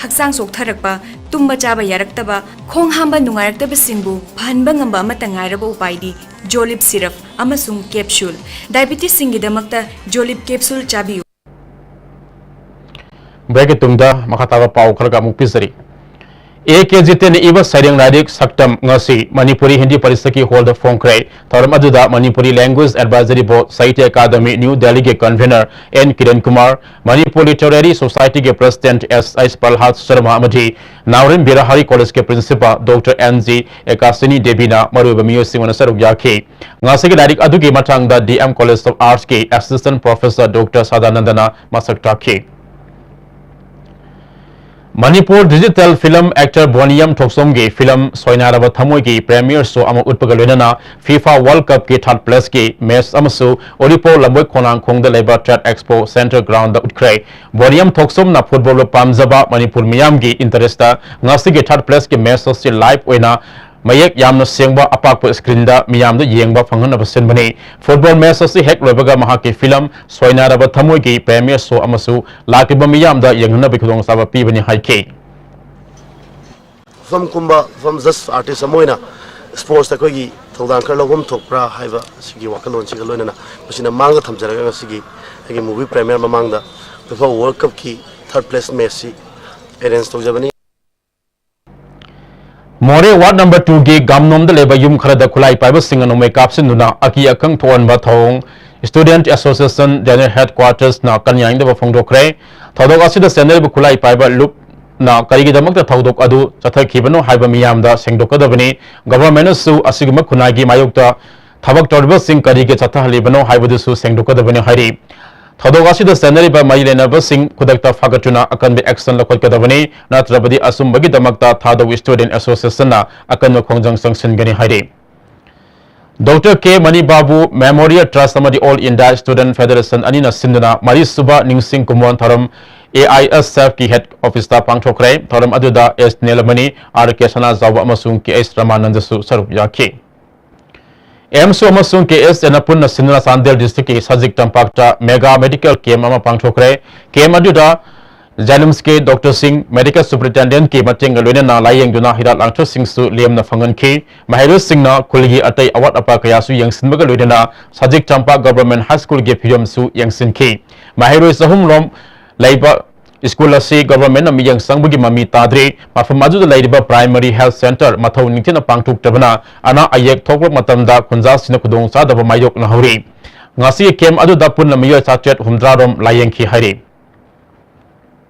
ꯍꯛꯆꯥꯡ ꯆꯣꯛꯊꯔꯛꯄ, ꯇꯨꯝꯕ ꯆꯥꯕ ꯌꯥꯔꯛꯇꯕ, ꯈꯣꯡ ꯍꯥꯝꯕ ꯅꯨꯡꯉꯥꯏꯔꯛꯇꯕꯁꯤꯡꯕꯨ ꯐꯍꯟꯕ ꯉꯝꯕ ꯑꯃꯠꯇ ꯉꯥꯏꯔꯕ ꯎꯄꯥꯏꯗꯤ ꯖꯣꯂꯤꯞ syrup ꯑꯃꯁꯨꯡ capsule꯫ Diabetesꯁꯤꯡꯒꯤꯗꯃꯛꯇ ꯖꯣꯂꯤꯞ capsule ꯆꯥꯕꯤꯌꯨ꯫ Breakꯀꯤ ꯇꯨꯡꯗ ꯃꯈꯥ ꯇꯥꯕ ꯄꯥꯎ ꯈꯔꯒ ꯑꯃꯨꯛ ꯄꯤꯖꯔꯤ꯫ ꯑꯦ ꯀꯦ ꯖꯤꯇꯦꯟꯅ ꯏꯕ ꯁꯩꯔꯦꯡ ꯂꯥꯏꯔꯤꯛ ꯁꯛꯇꯝ ꯉꯁꯤ ꯃꯅꯤꯄꯨꯔꯤ ꯍꯤꯟꯗꯤ ꯄꯔꯤꯁꯠꯀꯤ ꯍꯣꯜꯗ ꯐꯣꯡꯈ꯭ꯔꯦ꯫ ꯊꯧꯔꯝ ꯑꯗꯨꯗ Manipuri language advisory board, Sahitya Akademi, new ꯗꯦꯜꯂꯤꯒꯤ convener N Kiran Kumar, Manipur literary ꯁꯣꯁꯥꯏꯇꯤꯒꯤ president S H Prahlad Sharma ꯑꯃꯗꯤ ꯅꯥꯎꯔꯦꯝ ꯕꯤꯔꯍꯥꯔꯤ ꯀꯣꯂꯦꯖꯀꯤ principal doctor N G Ekashini ꯗꯦꯕꯤꯅ ꯃꯔꯨꯑꯣꯏꯕ ꯃꯤꯑꯣꯏꯁꯤꯡ ꯑꯣꯏꯅ ꯁꯔꯨꯛ ꯌꯥꯈꯤ꯫ ꯉꯁꯤꯒꯤ ꯂꯥꯏꯔꯤꯛ ꯑꯗꯨꯒꯤ ꯃꯇꯥꯡꯗ ꯗꯤ ꯑꯦꯝ ꯀꯣꯂꯦꯖ ꯑꯣꯐ ꯑꯥꯔꯠꯁꯀꯤ ꯑꯦꯁꯤꯁꯇꯦꯟꯠ ꯄ꯭ꯔꯣꯐꯦꯁꯔ ꯗꯣꯛꯇꯔ ꯁꯗꯥꯅꯟꯗꯅ ꯃꯁꯛ ꯇꯥꯛꯈꯤ꯫ Manipur digital film actor Boniyam ꯊꯣꯛꯆꯣꯝꯒꯤ ꯐꯤꯂꯝ ꯁꯣꯏꯅꯥꯏꯔꯕ ꯊꯃꯣꯏꯒꯤ ꯄ꯭ꯔꯦꯃꯤꯌꯔ ꯁꯣ ꯑꯃ ꯎꯠꯄꯒ ꯂꯣꯏꯅꯅ ꯐꯤꯐꯥ ꯋꯥꯔꯜꯗ ꯀꯞꯀꯤ ꯊꯥꯔꯗ ꯄ꯭ꯂꯦꯁꯀꯤ ꯃꯦꯆ ꯑꯃꯁꯨ ꯎꯔꯤꯄꯣꯛ ꯂꯝꯕꯣꯏ ꯈꯣꯡꯅꯥꯡꯈꯣꯡꯗ ꯂꯩꯕ ꯇ꯭ꯔꯦꯗ ꯑꯦꯛꯁꯄꯣ ꯁꯦꯟꯇꯔ ꯒ꯭ꯔꯥꯎꯟꯗ ꯎꯠꯈ꯭ꯔꯦ꯫ ꯕꯣꯅꯤꯌꯝ ꯊꯣꯛꯆꯣꯝꯅ ꯐꯨꯠꯕꯣꯜꯕꯨ ꯄꯥꯝꯖꯕ ꯃꯅꯤꯄꯨꯔ ꯃꯤꯌꯥꯝꯒꯤ ꯏꯟꯇꯔꯦꯁꯇ ꯉꯁꯤꯒꯤ ꯊꯥꯔꯗ ꯄ꯭ꯂꯦꯁꯀꯤ ꯃꯦꯆ ꯑꯁꯤ ꯂꯥꯏꯚ ꯑꯣꯏꯅ ꯃꯌꯦꯛ ꯌꯥꯝꯅ ꯁꯦꯡꯕ ꯑꯄꯥꯛꯄ ꯁ꯭ꯀ꯭ꯔꯤꯟꯗ ꯃꯤꯌꯥꯝꯗ ꯌꯦꯡꯕ ꯐꯪꯍꯟꯅꯕ ꯁꯤꯟꯕꯅꯤ꯫ ꯐꯨꯠꯕꯣꯜ ꯃꯦꯆ ꯑꯁꯤ ꯍꯦꯛ ꯂꯣꯏꯕꯒ ꯃꯍꯥꯛꯀꯤ ꯐꯤꯂꯝ ꯁꯣꯏꯅꯥꯏꯔꯕ ꯊꯃꯣꯏꯒꯤ ꯄ꯭ꯔꯦꯃꯤꯌꯔ ꯁꯣ ꯑꯃꯁꯨ ꯂꯥꯛꯂꯤꯕ ꯃꯤꯌꯥꯝꯗ ꯌꯦꯡꯍꯟꯅꯕꯒꯤ ꯈꯨꯗꯣꯡꯆꯥꯕ ꯄꯤꯕꯅꯤ ꯍꯥꯏꯈꯤ꯫ ꯐꯤꯂꯝ ꯀꯨꯝꯕ, ꯐꯤꯂꯝ ꯖꯁ ꯑꯥꯔꯇꯤꯁ ꯑꯃ ꯑꯣꯏꯅ ꯁ꯭ꯄꯣꯔꯠꯁꯇ ꯑꯩꯈꯣꯏꯒꯤ ꯊꯧꯗꯥꯡ ꯈꯔ ꯂꯧꯐꯝ ꯊꯣꯛꯄ꯭ꯔꯥ ꯍꯥꯏꯕ ꯁꯤꯒꯤ ꯋꯥꯈꯜꯂꯣꯟꯁꯤꯒ ꯂꯣꯏꯅꯅ ꯃꯁꯤꯅ ꯃꯥꯡꯗ ꯊꯝꯖꯔꯒ ꯉꯁꯤꯒꯤ ꯑꯩꯒꯤ ꯃꯨꯚꯤ ꯄ꯭ꯔꯦꯃꯤꯌꯔ ꯃꯃꯥꯡꯗ ꯐꯤꯐꯥ ꯋꯥꯔꯜꯗ ꯀꯞꯀꯤ ꯊꯥꯔꯗ ꯄ꯭ꯂꯦꯁ ꯃꯦꯆꯁꯤ ꯑꯦꯔꯦꯟꯖ ꯇꯧꯖꯕꯅꯤ꯫ ꯃꯣꯔꯦ ꯋꯥꯔꯗ ꯅꯝꯕꯔ ꯇꯨꯒꯤ ꯒꯥꯝꯅꯣꯝꯗ ꯂꯩꯕ ꯌꯨꯝ ꯈꯔꯗ ꯈꯨꯠꯂꯥꯏ ꯄꯥꯏꯕꯁꯤꯡꯅ ꯅꯣꯡꯃꯩ ꯀꯥꯞꯁꯤꯟꯗꯨꯅ ꯑꯀꯤ ꯑꯈꯪ ꯊꯣꯛꯍꯟꯕ ꯊꯧꯑꯣꯡ ꯁ꯭ꯇꯨꯗꯦꯟꯠ ꯑꯦꯁꯣꯁꯤꯌꯦꯁꯟ ꯖꯦꯅꯔꯦꯜ ꯍꯦꯗꯀ꯭ꯋꯥꯇꯔꯁꯅ ꯀꯟ ꯌꯥꯅꯤꯡꯗꯕ ꯐꯣꯡꯗꯣꯛꯈ꯭ꯔꯦ꯫ ꯊꯧꯗꯣꯛ ꯑꯁꯤꯗ ꯆꯦꯟꯅꯔꯤꯕ ꯈꯨꯠꯂꯥꯏ ꯄꯥꯏꯕ ꯂꯨꯞꯅ ꯀꯔꯤꯒꯤꯗꯃꯛꯇ ꯊꯧꯗꯣꯛ ꯑꯗꯨ ꯆꯠꯊꯈꯤꯕꯅꯣ ꯍꯥꯏꯕ ꯃꯤꯌꯥꯝꯗ ꯁꯦꯡꯗꯣꯛꯀꯗꯕꯅꯤ꯫ ꯒꯚꯔꯟꯃꯦꯟꯠꯅꯁꯨ ꯑꯁꯤꯒꯨꯝꯕ ꯈꯨꯟꯅꯥꯏꯒꯤ ꯃꯥꯌꯣꯛꯇ ꯊꯕꯛ ꯇꯧꯔꯤꯕꯁꯤꯡ ꯀꯔꯤꯒꯤ ꯆꯠꯊꯍꯜꯂꯤꯕꯅꯣ ꯍꯥꯏꯕꯗꯨꯁꯨ ꯁꯦꯡꯗꯣꯛꯀꯗꯕꯅꯤ ꯍꯥꯏꯔꯤ꯫ ꯊꯧꯗꯣꯛ ꯑꯁꯤꯗ ꯆꯦꯟꯅꯔꯤꯕ ꯃꯔꯤ ꯂꯩꯅꯕꯁꯤꯡ ꯈꯨꯗꯛꯇ ꯐꯥꯒꯠꯇꯨꯅ ꯑꯀꯟꯕ ꯑꯦꯛꯁꯟ ꯂꯧꯈꯠꯀꯗꯕꯅꯤ, ꯅꯠꯇ꯭ꯔꯕꯗꯤ ꯑꯆꯨꯝꯕꯒꯤꯗꯃꯛꯇ ꯊꯥꯗꯧ ꯁ꯭ꯇꯨꯗꯦꯟꯠ ꯑꯦꯁꯣꯁꯤꯌꯦꯁꯟꯅ ꯑꯀꯟꯕ ꯈꯣꯡꯖꯪ ꯆꯪꯁꯤꯟꯒꯅꯤ ꯍꯥꯏꯔꯤ꯫ ꯗꯣꯛꯇꯔ ꯀꯦ ꯃꯅꯤꯕꯥꯕꯨ ꯃꯦꯃꯣꯔꯤꯌꯦꯜ ꯇ꯭ꯔꯁꯠ ꯑꯃꯗꯤ ꯑꯣꯜ ꯏꯟꯗꯤꯌꯥ ꯁ꯭ꯇꯨꯗꯦꯟꯠ ꯐꯦꯗꯔꯦꯁꯟ ꯑꯅꯤꯅ ꯁꯤꯟꯗꯨꯅ ꯃꯔꯤꯁꯨꯕ ꯅꯤꯡꯁꯤꯡ ꯀꯨꯝꯑꯣꯟ ꯊꯧꯔꯝ ꯑꯦ ꯑꯥꯏ ꯑꯦꯁ ꯑꯦꯐꯀꯤ ꯍꯦꯗ ꯑꯣꯐꯤꯁꯇ ꯄꯥꯡꯊꯣꯛꯈ꯭ꯔꯦ꯫ ꯊꯧꯔꯝ ꯑꯗꯨꯗ ꯑꯦꯁ ꯅꯤꯂꯃꯅꯤ, ꯑꯥꯔ ꯀꯦ ꯁꯅꯥꯖꯥꯎꯕ ꯑꯃꯁꯨꯡ ꯀꯦ ꯑꯩꯆ ꯔꯃꯥꯅꯟꯗꯁꯨ ꯁꯔꯨꯛ ꯌꯥꯈꯤ꯫ ꯑꯦꯝꯁꯨ ꯑꯃꯁꯨꯡ ꯀꯦ ꯑꯦꯁ ꯑꯦꯅ ꯄꯨꯟꯅ ꯁꯤꯟꯗꯨꯅ ꯆꯥꯟꯗꯦꯜ ꯗꯤꯁꯇ꯭ꯔꯤꯛꯀꯤ ꯁꯖꯤꯛ ꯇꯝꯄꯥꯛꯇ ꯃꯦꯒꯥ ꯃꯦꯗꯤꯀꯦꯜ ꯀꯦꯝꯞ ꯑꯃ ꯄꯥꯡꯊꯣꯛꯈ꯭ꯔꯦ꯫ ꯀꯦꯝꯞ ꯑꯗꯨꯗ ꯖꯦꯅꯤꯝꯁꯀꯤ ꯗꯣꯛꯇꯔꯁꯤꯡ, ꯃꯦꯗꯤꯀꯦꯜ ꯁꯨꯄꯔꯤꯟꯇꯦꯟꯗꯦꯟꯠꯀꯤ ꯃꯇꯦꯡꯒ ꯂꯣꯏꯅꯅ ꯂꯥꯌꯦꯡꯗꯨꯅ ꯍꯤꯗꯥꯛ ꯂꯥꯡꯊꯛꯁꯤꯡꯁꯨ ꯂꯦꯝꯅ ꯐꯪꯍꯟꯈꯤ꯫ ꯃꯍꯩꯔꯣꯏꯁꯤꯡꯅ ꯈꯨꯜꯒꯤ ꯑꯇꯩ ꯑꯋꯥꯠ ꯑꯄꯥ ꯀꯌꯥꯁꯨ ꯌꯦꯡꯁꯤꯟꯕꯒ ꯂꯣꯏꯅꯅ ꯁꯖꯤꯛ ꯇꯝꯄꯥꯛ ꯒꯚꯔꯟꯃꯦꯟꯠ ꯍꯥꯏ ꯁ꯭ꯀꯨꯜꯒꯤ ꯐꯤꯕꯝꯁꯨ ꯌꯦꯡꯁꯤꯟꯈꯤ꯫ ꯃꯍꯩꯔꯣꯏ ꯆꯍꯨꯝ ꯔꯣꯝ ꯂꯩꯕ ꯁ꯭ꯀꯨꯜ ꯑꯁꯤ ꯒꯣꯚꯔꯟꯃꯦꯟꯠꯅ ꯃꯤꯠꯌꯦꯡ ꯆꯪꯕꯒꯤ ꯃꯃꯤ ꯇꯥꯗ꯭ꯔꯤ꯫ ꯃꯐꯝ ꯑꯗꯨꯗ ꯂꯩꯔꯤꯕ ꯄ꯭ꯔꯥꯏꯃꯔꯤ ꯍꯦꯜꯊ ꯁꯦꯟꯇꯔ ꯃꯊꯧ ꯅꯤꯡꯊꯤꯅ ꯄꯥꯡꯊꯣꯛꯇꯕꯅ ꯑꯅꯥ ꯑꯌꯦꯛ ꯊꯣꯛꯂꯛꯄ ꯃꯇꯝꯗ ꯈꯨꯟꯖꯥꯁꯤꯡꯅ ꯈꯨꯗꯣꯡꯆꯥꯗꯕ ꯃꯥꯌꯣꯛꯅꯍꯧꯔꯤ꯫ ꯉꯁꯤꯒꯤ ꯀꯦꯝꯞ ꯑꯗꯨꯗ ꯄꯨꯟꯅ ꯃꯤꯑꯣꯏ ꯆꯥꯇ꯭ꯔꯦꯠ ꯍꯨꯝꯗ꯭ꯔꯥ ꯔꯣꯝ ꯂꯥꯌꯦꯡꯈꯤ ꯍꯥꯏꯔꯤ꯫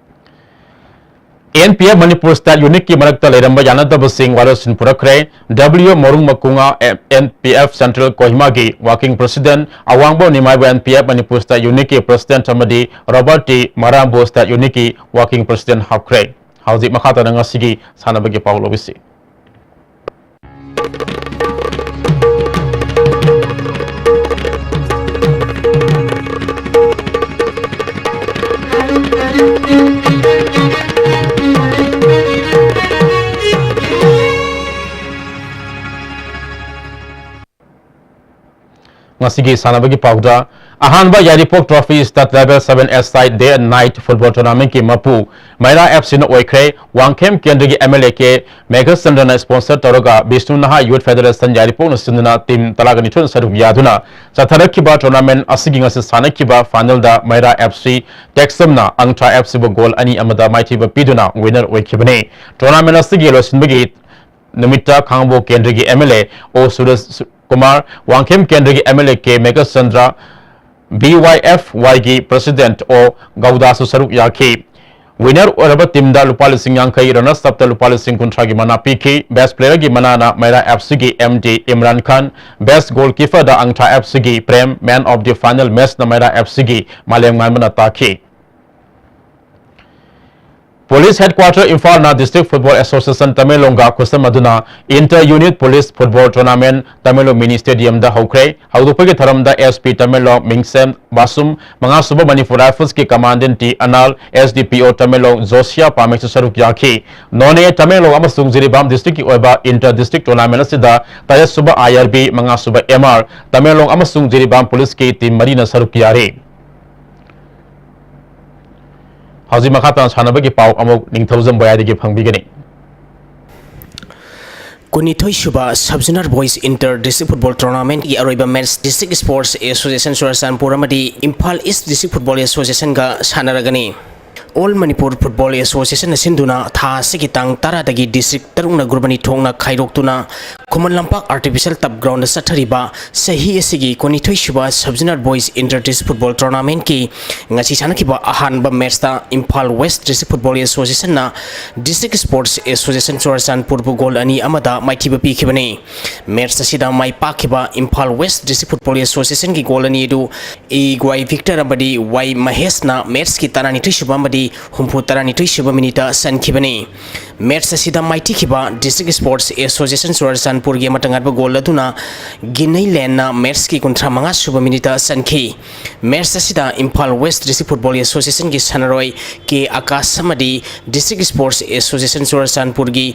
N P F Manipur state ꯌꯨꯅꯤꯠꯀꯤ ꯃꯔꯛꯇ ꯂꯩꯔꯝꯕ ꯌꯥꯅꯗꯕꯁꯤꯡ ꯋꯥꯔꯣꯏꯁꯤꯟ ꯄꯨꯔꯛꯈ꯭ꯔꯦ꯫ W Morung Makunga, N P F central ꯀꯣꯍꯤꯃꯥꯒꯤ ꯋꯥꯔꯀꯤꯡ ꯄ꯭ꯔꯦꯁꯤꯗꯦꯟꯠ, ꯑꯋꯥꯡꯕ ꯅꯤꯃꯥꯏꯕ N P F Manipur state ꯌꯨꯅꯤꯠꯀꯤ ꯄ꯭ꯔꯦꯁꯤꯗꯦꯟꯠ ꯑꯃꯗꯤ ꯔꯣꯕꯔꯠ ꯇꯤ ꯃꯔꯥꯝꯕꯨ ꯁ꯭ꯇꯦꯠ ꯌꯨꯅꯤꯠꯀꯤ ꯋꯥꯔꯀꯤꯡ ꯄ꯭ꯔꯦꯁꯤꯗꯦꯟꯠ ꯍꯥꯞꯈ꯭ꯔꯦ꯫ ꯍꯧꯖꯤꯛ ꯃꯈꯥ ꯇꯥꯅ ꯉꯁꯤꯒꯤ ꯁꯥꯟꯅꯕꯒꯤ ꯄꯥꯎ ꯂꯧꯕꯤꯁꯤ꯫ ꯉꯁꯤꯒꯤ ꯁꯥꯟꯅꯕꯒꯤ ꯄꯥꯎꯗ, ꯑꯍꯥꯟꯕ ꯌꯥꯏꯔꯤꯄꯣꯛ Trophy State Level Seven A-side Day and Night Football Tournamentꯀꯤ ꯃꯄꯨ ꯃꯩꯔꯥ ꯑꯦꯐ ꯁꯤꯅ ꯑꯣꯏꯈ꯭ꯔꯦ꯫ ꯋꯥꯡꯈꯦꯝ ꯀꯦꯟꯗ꯭ꯔꯒꯤ ꯑꯦꯝ ꯑꯦꯜ ꯑꯦ ꯀꯦ ꯃꯦꯘꯆꯟꯗ꯭ꯔꯅ sponsor ꯇꯧꯔꯒ ꯕꯤꯁꯅꯨ ꯅꯍꯥ Youth Federation ꯌꯥꯏꯔꯤꯄꯣꯛꯅ ꯁꯤꯟꯗꯨꯅ team ꯇꯔꯥꯒ ꯅꯤꯊꯣꯏꯅ ꯁꯔꯨꯛ ꯌꯥꯗꯨꯅ ꯆꯠꯊꯔꯛꯈꯤꯕ tournament ꯑꯁꯤꯒꯤ ꯉꯁꯤ ꯁꯥꯟꯅꯈꯤꯕ finalꯗ ꯃꯩꯔꯥ ꯑꯦꯐ ꯁꯤ ꯇꯦꯛꯁꯝꯅ ꯑꯪꯊ꯭ꯔꯥ ꯑꯦꯐ ꯁꯤꯕꯨ goal ꯑꯅꯤ ꯑꯃꯗ ꯃꯥꯏꯊꯤꯕ ꯄꯤꯗꯨꯅ winner ꯑꯣꯏꯈꯤꯕꯅꯤ꯫ Tournament ꯑꯁꯤꯒꯤ ꯂꯣꯏꯁꯤꯟꯕꯒꯤ ꯅꯨꯃꯤꯠꯇ ꯈꯥꯉꯕꯣꯛ ꯀꯦꯟꯗ꯭ꯔꯒꯤ ꯑꯦꯝ ꯑꯦꯜ ꯑꯦ ꯑꯣ ꯁꯨꯔꯦꯁ ꯀꯨꯃꯥꯔ, ꯋꯥꯡꯈꯦꯝ ꯀꯦꯟꯗ꯭ꯔꯒꯤ M L A K Meghachandra, B Y F ꯋꯥꯏꯒꯤ president ꯑꯣ ꯒꯧꯗꯥꯁꯨ ꯁꯔꯨꯛ ꯌꯥꯈꯤ꯫ Winner ꯑꯣꯏꯔꯕ teamꯗ ꯂꯨꯄꯥ ꯂꯤꯁꯤꯡ ꯌꯥꯡꯈꯩ, runners upꯇ ꯂꯨꯄꯥ ꯂꯤꯁꯤꯡ ꯀꯨꯟꯊ꯭ꯔꯥꯒꯤ ꯃꯅꯥ ꯄꯤꯈꯤ꯫ Best playerꯒꯤ ꯃꯅꯥꯅ ꯃꯩꯔꯥ ꯑꯦꯐ ꯁꯤꯒꯤ M D Imran Khan, best goalkeeperꯗ ꯑꯪꯊ꯭ꯔꯥ ꯑꯦꯐ ꯁꯤꯒꯤ Prem, man of the final matchꯅ ꯃꯩꯔꯥ ꯑꯦꯐ ꯁꯤꯒꯤ ꯃꯥꯂꯦꯝꯉꯥꯟꯕꯅ ꯇꯥꯈꯤ꯫ Police Headquarter ꯏꯝꯐꯥꯜꯅ District Football Association ꯇꯃꯦꯡꯂꯣꯡꯒ ꯈꯨꯠꯁꯝꯅꯗꯨꯅ Inter Unit Police Football Tournament Tamenglong Mini Stadiumꯗ ꯍꯧꯈ꯭ꯔꯦ꯫ ꯍꯧꯗꯣꯛꯄꯒꯤ ꯊꯧꯔꯝꯗ ꯑꯦꯁ ꯄꯤ ꯇꯃꯦꯡꯂꯣꯡ ꯃꯤꯡꯁꯦꯝ ꯕꯥꯁꯨꯝ, ꯃꯉꯥꯁꯨꯕ ꯃꯅꯤꯄꯨꯔ Riflesꯀꯤ Commandant T Anal, S D P O Tamenglong Josiah ꯄꯥꯃꯦꯛꯁꯨ ꯁꯔꯨꯛ ꯌꯥꯈꯤ꯫ ꯅꯣꯅꯦ, ꯇꯃꯦꯡꯂꯣꯡ ꯑꯃꯁꯨꯡ ꯖꯤꯔꯤꯕꯥꯝ districtꯀꯤ ꯑꯣꯏꯕ Inter District Tournament ꯑꯁꯤꯗ ꯇꯔꯦꯠꯁꯨꯕ ꯑꯥꯏ ꯑꯥꯔ ꯕꯤ, ꯃꯉꯥꯁꯨꯕ ꯑꯦꯝ ꯑꯥꯔ, ꯇꯃꯦꯡꯂꯣꯡ ꯑꯃꯁꯨꯡ ꯖꯤꯔꯤꯕꯥꯝ Policeꯀꯤ team ꯃꯔꯤꯅ ꯁꯔꯨꯛ ꯌꯥꯔꯤ꯫ ꯍꯧꯖꯤꯛ ꯃꯈꯥ ꯇꯥꯅ ꯁꯥꯟꯅꯕꯒꯤ ꯄꯥꯎ ꯑꯃꯨꯛ ꯅꯤꯡꯊꯧꯖꯝ ꯕꯣꯌꯥꯏꯗꯒꯤ ꯐꯪꯕꯤꯒꯅꯤ꯫ ꯀꯨꯟꯅꯤꯊꯣꯏ ꯁꯨꯕ Sub Junior Boys Inter District Football Tournamentꯀꯤ ꯑꯔꯣꯏꯕ match District Sports Association Churachandpur ꯑꯃꯗꯤ Imphal East District Football Associationꯒ ꯁꯥꯟꯅꯔꯒꯅꯤ꯫ All Manipur Football Association ꯅ ꯁꯤꯟꯗꯨꯅ ꯊꯥ ꯑꯁꯤꯒꯤ ꯇꯥꯡ ꯇꯔꯥꯗꯒꯤ district ꯇꯔꯨꯛꯅ group ꯑꯅꯤ ꯊꯣꯛꯅ ꯈꯥꯏꯗꯣꯛꯇꯨꯅ Khuman Lampak artificial turf ground ꯗ ꯆꯠꯊꯔꯤꯕ ꯆꯍꯤ ꯑꯁꯤꯒꯤ ꯀꯨꯟꯅꯤꯊꯣꯏ ꯁꯨꯕ Sub Zonal Boys Inter District Football Tournament ꯀꯤ ꯉꯁꯤ ꯁꯥꯟꯅꯈꯤꯕ ꯑꯍꯥꯟꯕ match ꯇ Imphal West District Football Association ꯅ District Sports Association ꯆꯨꯔꯆꯥꯟꯄꯨꯔꯕꯨ goal ꯑꯅꯤ ꯑꯃꯗ ꯃꯥꯏꯊꯤꯕ ꯄꯤꯈꯤꯕꯅꯤ꯫ Match ꯑꯁꯤꯗ ꯃꯥꯏ ꯄꯥꯛꯈꯤꯕ Imphal West District Football Association ꯒꯤ goal ꯑꯅꯤ ꯑꯗꯨ ꯏꯒ꯭ꯋꯥꯏ ꯚꯤꯛꯇꯔ ꯑꯃꯗꯤ ꯋꯥꯏ ꯃꯍꯦꯁꯅ match ꯀꯤ ꯇꯔꯥꯅꯤꯊꯣꯏ ꯁꯨꯕ ꯑꯃꯗꯤ ꯍꯨꯝꯐꯨ ꯇꯔꯥꯅꯤꯊꯣꯏ ꯁꯨꯕ minute ꯇ ꯆꯟꯈꯤꯕꯅꯤ꯫ Match ꯑꯁꯤꯗ ꯃꯥꯏꯊꯤꯈꯤꯕ District Sports Association ꯆꯨꯔꯆꯥꯟꯄꯨꯔꯒꯤ ꯑꯃꯇ ꯉꯥꯏꯕ goal ꯑꯗꯨꯅ ꯒꯤꯅꯩꯂꯦꯟꯅ match ꯀꯤ ꯀꯨꯟꯊ꯭ꯔꯥ ꯃꯉꯥ ꯁꯨꯕ minute ꯇ ꯆꯟꯈꯤ꯫ Match ꯑꯁꯤꯗ Imphal West District Football Association ꯒꯤ ꯁꯥꯟꯅꯔꯣꯏ ꯀꯦ ꯑꯀꯥꯁ ꯑꯃꯗꯤ District Sports Association ꯆꯨꯔꯆꯥꯟꯄꯨꯔꯒꯤ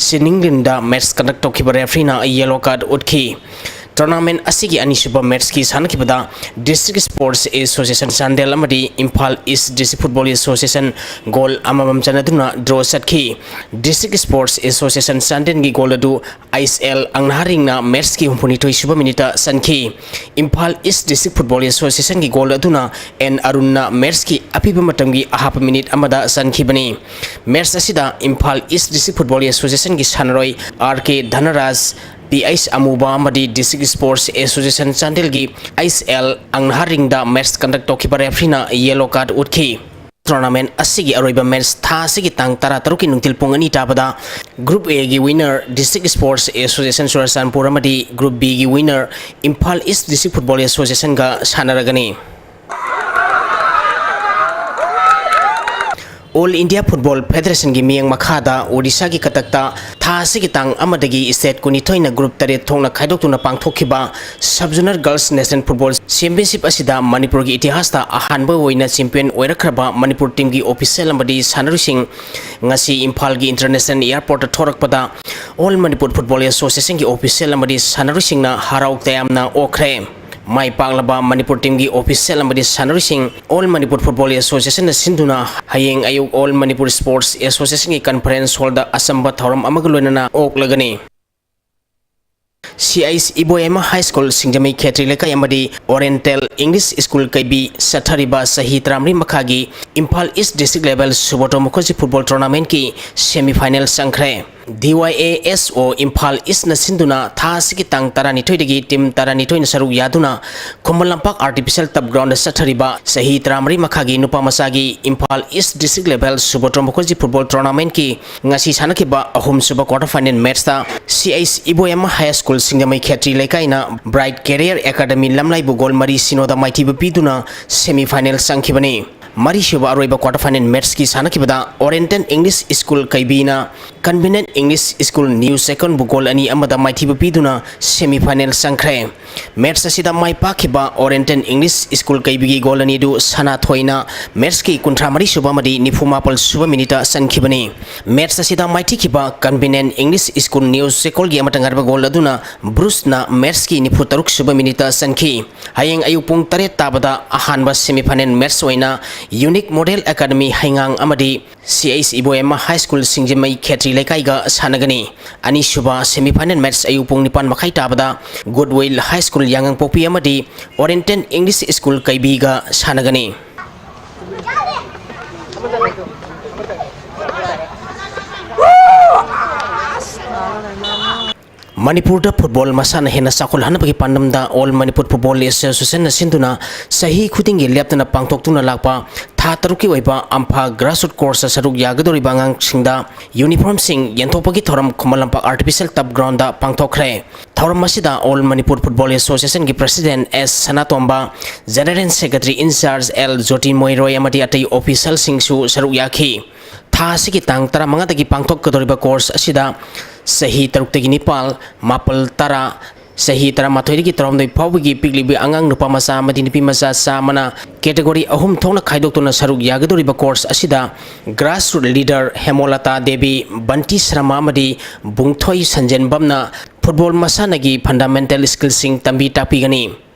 ꯁꯤꯅꯤꯡꯂꯤꯟꯗ match conduct ꯇꯧꯈꯤꯕ referee ꯅ yellow card ꯎꯠꯈꯤ꯫ Tournament ꯑꯁꯤꯒꯤ ꯑꯅꯤꯁꯨꯕ match ꯀꯤ ꯁꯥꯟꯅꯈꯤꯕꯗ District Sports Association ꯆꯥꯟꯗꯦꯜ ꯑꯃꯗꯤ Imphal East District Football Association goal ꯑꯃꯃꯝ ꯆꯟꯅꯗꯨꯅ draw ꯆꯠꯈꯤ꯫ District Sports Association ꯆꯥꯟꯗꯦꯜꯒꯤ goal ꯑꯗꯨ ꯑꯩꯁ ꯑꯦꯜ ꯑꯪꯅꯍꯥꯔꯤꯡꯅ match ꯀꯤ ꯍꯨꯝꯐꯨꯅꯤꯊꯣꯏ ꯁꯨꯕ minute ꯇ ꯆꯟꯈꯤ꯫ Imphal East District Football Association ꯒꯤ goal ꯑꯗꯨꯅ ꯑꯦꯟ ꯑꯔꯨꯟꯅ match ꯀꯤ ꯑꯄꯤꯕ ꯃꯇꯝꯒꯤ ꯑꯍꯥꯞꯄ minute ꯑꯃꯗ ꯆꯟꯈꯤꯕꯅꯤ꯫ Match ꯑꯁꯤꯗ Imphal East District Football Association ꯒꯤ ꯁꯥꯟꯅꯔꯣꯏ ꯑꯥꯔ ꯀꯦ ꯙꯅꯔꯥꯖ, ꯄꯤ ꯑꯩꯆ ꯑꯃꯨꯕ ꯑꯃꯗꯤ District Sports Association ꯆꯥꯟꯗꯦꯜꯒꯤ ꯑꯩꯁ ꯑꯦꯜ ꯑꯪꯅꯍꯥꯔꯤꯡꯗ match conduct ꯇꯧꯈꯤꯕ referee ꯅ yellow card ꯎꯠꯈꯤ꯫ Tournament ꯑꯁꯤꯒꯤ ꯑꯔꯣꯏꯕ match ꯊꯥ ꯑꯁꯤꯒꯤ ꯇꯥꯡ ꯇꯔꯥꯇꯔꯨꯛꯀꯤ ꯅꯨꯡꯊꯤꯜ ꯄꯨꯡ ꯑꯅꯤ ꯇꯥꯕꯗ Group A ꯒꯤ winner District Sports Association Churachandpur ꯑꯃꯗꯤ Group B ꯒꯤ winner Imphal East District Football Association ꯒ ꯁꯥꯟꯅꯔꯒꯅꯤ꯫ All India Football Federation ꯒꯤ ꯃꯤꯠꯌꯦꯡ ꯃꯈꯥꯗ ꯑꯣꯗꯤꯁꯥꯒꯤ ꯀꯇꯛꯇ ꯊꯥ ꯑꯁꯤꯒꯤ ꯇꯥꯡ ꯑꯃꯗꯒꯤ state ꯀꯨꯟꯅꯤꯊꯣꯏꯅ group ꯇꯔꯦꯠ ꯊꯣꯛꯅ ꯈꯥꯏꯗꯣꯛꯇꯨꯅ ꯄꯥꯡꯊꯣꯛꯈꯤꯕ Sub Zonal Girls National Football Championship ꯑꯁꯤꯗ ꯃꯅꯤꯄꯨꯔꯒꯤ ꯏꯇꯤꯍꯥꯁꯇ ꯑꯍꯥꯟꯕ ꯑꯣꯏꯅ champion ꯑꯣꯏꯔꯛꯈ꯭ꯔꯕ ꯃꯅꯤꯄꯨꯔ team ꯒꯤ official ꯑꯃꯗꯤ ꯁꯥꯟꯅꯔꯣꯏꯁꯤꯡ ꯉꯁꯤ ꯏꯝꯐꯥꯜꯒꯤ International Airport ꯇ ꯊꯣꯔꯛꯄꯗ All Manipur Football Association ꯒꯤ official ꯑꯃꯗꯤ ꯁꯥꯟꯅꯔꯣꯏꯁꯤꯡꯅ ꯍꯔꯥꯎ ꯇꯌꯥꯝꯅ ꯑꯣꯛꯈ꯭ꯔꯦ꯫ ꯃꯥꯏ ꯄꯥꯛꯂꯕ ꯃꯅꯤꯄꯨꯔ team ꯒꯤ official ꯑꯃꯗꯤ ꯁꯥꯟꯅꯔꯣꯏꯁꯤꯡ All Manipur Football Association ꯅ ꯁꯤꯟꯗꯨꯅ ꯍꯌꯦꯡ ꯑꯌꯨꯛ All Manipur Sports Association ꯒꯤ conference hall ꯗ ꯑꯆꯝꯕ ꯊꯧꯔꯝ ꯑꯃꯒ ꯂꯣꯏꯅꯅ ꯑꯣꯛꯂꯒꯅꯤ꯫ ꯁꯤ H Iboyaima high school Singjamei ꯈꯦꯇ꯭ꯔꯤ ꯂꯩꯀꯥꯏ ꯑꯃꯗꯤ ꯑꯣꯔꯤꯌꯦꯟꯇꯦꯜ ꯏꯪꯂꯤꯁ ꯁ꯭ꯀꯨꯜ ꯀꯩꯕꯤ ꯆꯠꯊꯔꯤꯕ ꯆꯍꯤ ꯇꯔꯥꯃꯔꯤ ꯃꯈꯥꯒꯤ Imphal east district level Subroto Mukherjee football ꯇꯣꯔꯅꯥꯃꯦꯟꯠꯀꯤ ꯁꯦꯃꯤ ꯐꯥꯏꯅꯦꯜ ꯆꯪꯈ꯭ꯔꯦ꯫ ꯗꯤ ꯋꯥꯏ ꯑꯦ ꯑꯦꯁ ꯑꯣ ꯏꯝꯐꯥꯜ ꯏꯁꯅ ꯁꯤꯟꯗꯨꯅ ꯊꯥ ꯑꯁꯤꯒꯤ ꯇꯥꯡ ꯇꯔꯥꯅꯤꯊꯣꯏꯗꯒꯤ ꯇꯤꯝ ꯇꯔꯥꯅꯤꯊꯣꯏꯅ ꯁꯔꯨꯛ ꯌꯥꯗꯨꯅ ꯈꯨꯃꯟ ꯂꯝꯄꯥꯛ ꯑꯥꯔꯇꯤꯐꯤꯁꯤꯌꯦꯜ ꯇꯔꯐ ꯒ꯭ꯔꯥꯎꯟꯗ ꯆꯠꯊꯔꯤꯕ ꯆꯍꯤ ꯇꯔꯥꯃꯔꯤ ꯃꯈꯥꯒꯤ ꯅꯨꯄꯥ ꯃꯆꯥꯒꯤ Imphal east district level Subroto Mukherjee football ꯇꯣꯔꯅꯥꯃꯦꯟꯠꯀꯤ ꯉꯁꯤ ꯁꯥꯟꯅꯈꯤꯕ ꯑꯍꯨꯝꯁꯨꯕ ꯀ꯭ꯋꯥꯔꯇꯔ ꯐꯥꯏꯅꯦꯜ ꯃꯦꯠꯆꯇ C H Iboyaima high school Singjamei Khetri ꯂꯩꯀꯥꯏꯅ ꯕ꯭ꯔꯥꯏꯠ ꯀꯦꯔꯤꯌꯔ ꯑꯦꯀꯥꯗꯃꯤ ꯂꯝꯂꯥꯏꯕꯨ ꯒꯣꯜ ꯃꯔꯤ ꯁꯤꯅꯣꯗ ꯃꯥꯏꯊꯤꯕ ꯄꯤꯗꯨꯅ ꯁꯦꯃꯤ ꯐꯥꯏꯅꯦꯜ ꯆꯪꯈꯤꯕꯅꯤ꯫ ꯃꯔꯤꯁꯨꯕ ꯑꯔꯣꯏꯕ ꯀ꯭ꯋꯥꯔꯇꯔ ꯐꯥꯏꯅꯦꯜ ꯃꯦꯠꯆꯀꯤ ꯁꯥꯟꯅꯈꯤꯕꯗ ꯑꯣꯔꯤꯌꯦꯟꯇꯦꯜ ꯏꯪꯂꯤꯁ ꯁ꯭ꯀꯨꯜ ꯀꯩꯕꯤꯅ ꯀꯟꯚꯤꯅꯦꯟꯠ ꯏꯪꯂꯤꯁ ꯁ꯭ꯀꯨꯜ ꯅ꯭ꯌꯨ ꯆꯦꯛꯀꯣꯟꯕꯨ ꯒꯣꯜ ꯑꯅꯤ ꯑꯃꯗ ꯃꯥꯏꯊꯤꯕ ꯄꯤꯗꯨꯅ ꯁꯦꯃꯤ ꯐꯥꯏꯅꯦꯜ ꯆꯪꯈ꯭ꯔꯦ꯫ ꯃꯦꯠꯆ ꯑꯁꯤꯗ ꯃꯥꯏ ꯄꯥꯛꯈꯤꯕ ꯑꯣꯔꯤꯌꯦꯟꯇꯦꯜ ꯏꯪꯂꯤꯁ ꯁ꯭ꯀꯨꯜ ꯀꯩꯕꯤꯒꯤ ꯒꯣꯜ ꯑꯅꯤꯗꯨ ꯁꯅꯥꯊꯣꯏꯅ ꯃꯦꯠꯆꯀꯤ ꯀꯨꯟꯊ꯭ꯔꯥ ꯃꯔꯤ ꯁꯨꯕ ꯑꯃꯗꯤ ꯅꯤꯐꯨ ꯃꯥꯄꯜ ꯁꯨꯕ ꯃꯤꯅꯤꯠꯇ ꯆꯟꯈꯤꯕꯅꯤ꯫ ꯃꯦꯠꯆ ꯑꯁꯤꯗ ꯃꯥꯏꯊꯤꯈꯤꯕ ꯀꯟꯚꯤꯅꯦꯟꯠ ꯏꯪꯂꯤꯁ ꯁ꯭ꯀꯨꯜ ꯅ꯭ꯌꯨ ꯆꯦꯛꯀꯣꯟꯒꯤ ꯑꯃꯠꯇ ꯉꯥꯏꯔꯕ ꯒꯣꯜ ꯑꯗꯨꯅ ꯕ꯭ꯔꯨꯁꯅ ꯃꯦꯠꯆꯀꯤ ꯅꯤꯐꯨ ꯇꯔꯨꯛ ꯁꯨꯕ ꯃꯤꯅꯤꯠꯇ ꯆꯟꯈꯤ꯫ ꯍꯌꯦꯡ ꯑꯌꯨꯛ ꯄꯨꯡ ꯇꯔꯦꯠ ꯇꯥꯕꯗ ꯑꯍꯥꯟꯕ ꯁꯦꯃꯤ ꯐꯥꯏꯅꯦꯜ ꯃꯦꯠꯆ ꯑꯣꯏꯅ ꯌꯨꯅꯤꯛ ꯃꯣꯗꯦꯜ ꯑꯦꯀꯥꯗꯃꯤ ꯍꯩꯉꯥꯡ ꯑꯃꯗꯤ ꯁꯤ H Iboyaima high school Singjamei ꯈꯦꯇ꯭ꯔꯤ ꯂꯩꯀꯥꯏꯒ ꯁꯥꯟꯅꯒꯅꯤ꯫ ꯑꯅꯤꯁꯨꯕ ꯁꯦꯃꯤ ꯐꯥꯏꯅꯦꯜ ꯃꯦꯠꯆ ꯑꯌꯨꯛ ꯄꯨꯡ ꯅꯤꯄꯥꯟ ꯃꯈꯥꯏ ꯇꯥꯕꯗ ꯒꯨꯗꯋꯤꯜ ꯍꯥꯏ ꯁ꯭ꯀꯨꯜ ꯌꯥꯉꯪꯄꯣꯛꯄꯤ ꯑꯃꯗꯤ ꯑꯣꯔꯤꯌꯦꯟꯇꯦꯜ ꯏꯪꯂꯤꯁ ꯁ꯭ꯀꯨꯜ ꯀꯩꯕꯤꯒ ꯁꯥꯟꯅꯒꯅꯤ꯫ ꯃꯅꯤꯄꯨꯔꯗ ꯐꯨꯠꯕꯣꯜ ꯃꯁꯥꯟꯅ ꯍꯦꯟꯅ ꯆꯥꯎꯈꯠꯍꯟꯅꯕꯒꯤ ꯄꯥꯟꯗꯝꯗ ꯑꯣꯜ ꯃꯅꯤꯄꯨꯔ ꯐꯨꯠꯕꯣꯜ ꯑꯦꯁꯣꯁꯤꯌꯦꯁꯟꯅ ꯁꯤꯟꯗꯨꯅ ꯆꯍꯤ ꯈꯨꯗꯤꯡꯒꯤ ꯂꯦꯞꯇꯅ ꯄꯥꯡꯊꯣꯛꯇꯨꯅ ꯂꯥꯛꯄ ꯊꯥ ꯇꯔꯨꯛꯀꯤ ꯑꯣꯏꯕ ꯑꯝꯐꯥ ꯒ꯭ꯔꯥꯁꯔꯨꯠ ꯀꯣꯔꯁꯇ ꯁꯔꯨꯛ ꯌꯥꯒꯗꯧꯔꯤꯕ ꯑꯉꯥꯡꯁꯤꯡꯗ ꯌꯨꯅꯤꯐꯣꯔꯝꯁꯤꯡ ꯌꯦꯟꯊꯣꯛꯄꯒꯤ ꯊꯧꯔꯝ ꯈꯨꯃꯟ ꯂꯝꯄꯥꯛ ꯑꯥꯔꯇꯤꯐꯤꯁꯤꯌꯦꯜ ꯇꯔꯐ ꯒ꯭ꯔꯥꯎꯟꯗ ꯄꯥꯡꯊꯣꯛꯈ꯭ꯔꯦ꯫ ꯊꯧꯔꯝ ꯑꯁꯤꯗ ꯑꯣꯜ ꯃꯅꯤꯄꯨꯔ ꯐꯨꯠꯕꯣꯜ ꯑꯦꯁꯣꯁꯤꯌꯦꯁꯟꯒꯤ ꯄ꯭ꯔꯁꯤꯗꯦꯟꯠ ꯑꯦꯁ ꯁꯅꯥꯇꯣꯝꯕ, ꯖꯦꯅꯔꯦꯜ ꯁꯦꯀ꯭ꯔꯦꯇꯔꯤ ꯏꯟꯆꯥꯔꯖ ꯑꯦꯜ ꯖꯣꯇꯤ ꯃꯣꯏꯔꯣꯏ ꯑꯃꯗꯤ ꯑꯇꯩ ꯑꯣꯐꯤꯁꯤꯌꯦꯜꯁꯤꯡꯁꯨ ꯁꯔꯨꯛ ꯌꯥꯈꯤ꯫ ꯊꯥ ꯑꯁꯤꯒꯤ ꯇꯥꯡ ꯇꯔꯥꯃꯉꯥꯗꯒꯤ ꯄꯥꯡꯊꯣꯛꯀꯗꯧꯔꯤꯕ ꯀꯣꯔꯁ ꯑꯁꯤꯗ ꯆꯍꯤ ꯇꯔꯨꯛꯇꯒꯤ ꯅꯤꯄꯥꯜ, ꯃꯥꯄꯜ, ꯇꯔꯥ, ꯆꯍꯤ ꯇꯔꯥꯃꯥꯊꯣꯏꯗꯒꯤ ꯇꯔꯥꯍꯨꯝꯗꯣꯏ ꯐꯥꯎꯕꯒꯤ ꯄꯤꯛꯂꯤꯕꯤ ꯑꯉꯥꯡ ꯅꯨꯄꯥ ꯃꯆꯥ ꯑꯃꯗꯤ ꯅꯨꯄꯤ ꯃꯆꯥ ꯆꯥꯝꯃꯅ ꯀꯦꯇꯦꯒꯣꯔꯤ ꯑꯍꯨꯝ ꯊꯣꯛꯅ ꯈꯥꯏꯗꯣꯛꯇꯨꯅ ꯁꯔꯨꯛ ꯌꯥꯒꯗꯧꯔꯤꯕ ꯀꯣꯔꯁ ꯑꯁꯤꯗ ꯒ꯭ꯔꯥꯁꯔꯨꯠ ꯂꯤꯗꯔ ꯍꯦꯃꯣꯂꯇꯥ ꯗꯦꯕꯤ, ꯕꯟꯇꯤ ꯁꯔꯃ ꯑꯃꯗꯤ ꯕꯨꯡꯊꯣꯏ ꯁꯟꯖꯦꯟꯕꯝꯅ ꯐꯨꯠꯕꯣꯜ ꯃꯁꯥꯟꯅꯒꯤ ꯐꯟꯗꯥꯃꯦꯟꯇꯦꯜ ꯁ꯭ꯀꯤꯜꯁꯤꯡ ꯇꯝꯕꯤ ꯇꯥꯛꯄꯤꯒꯅꯤ꯫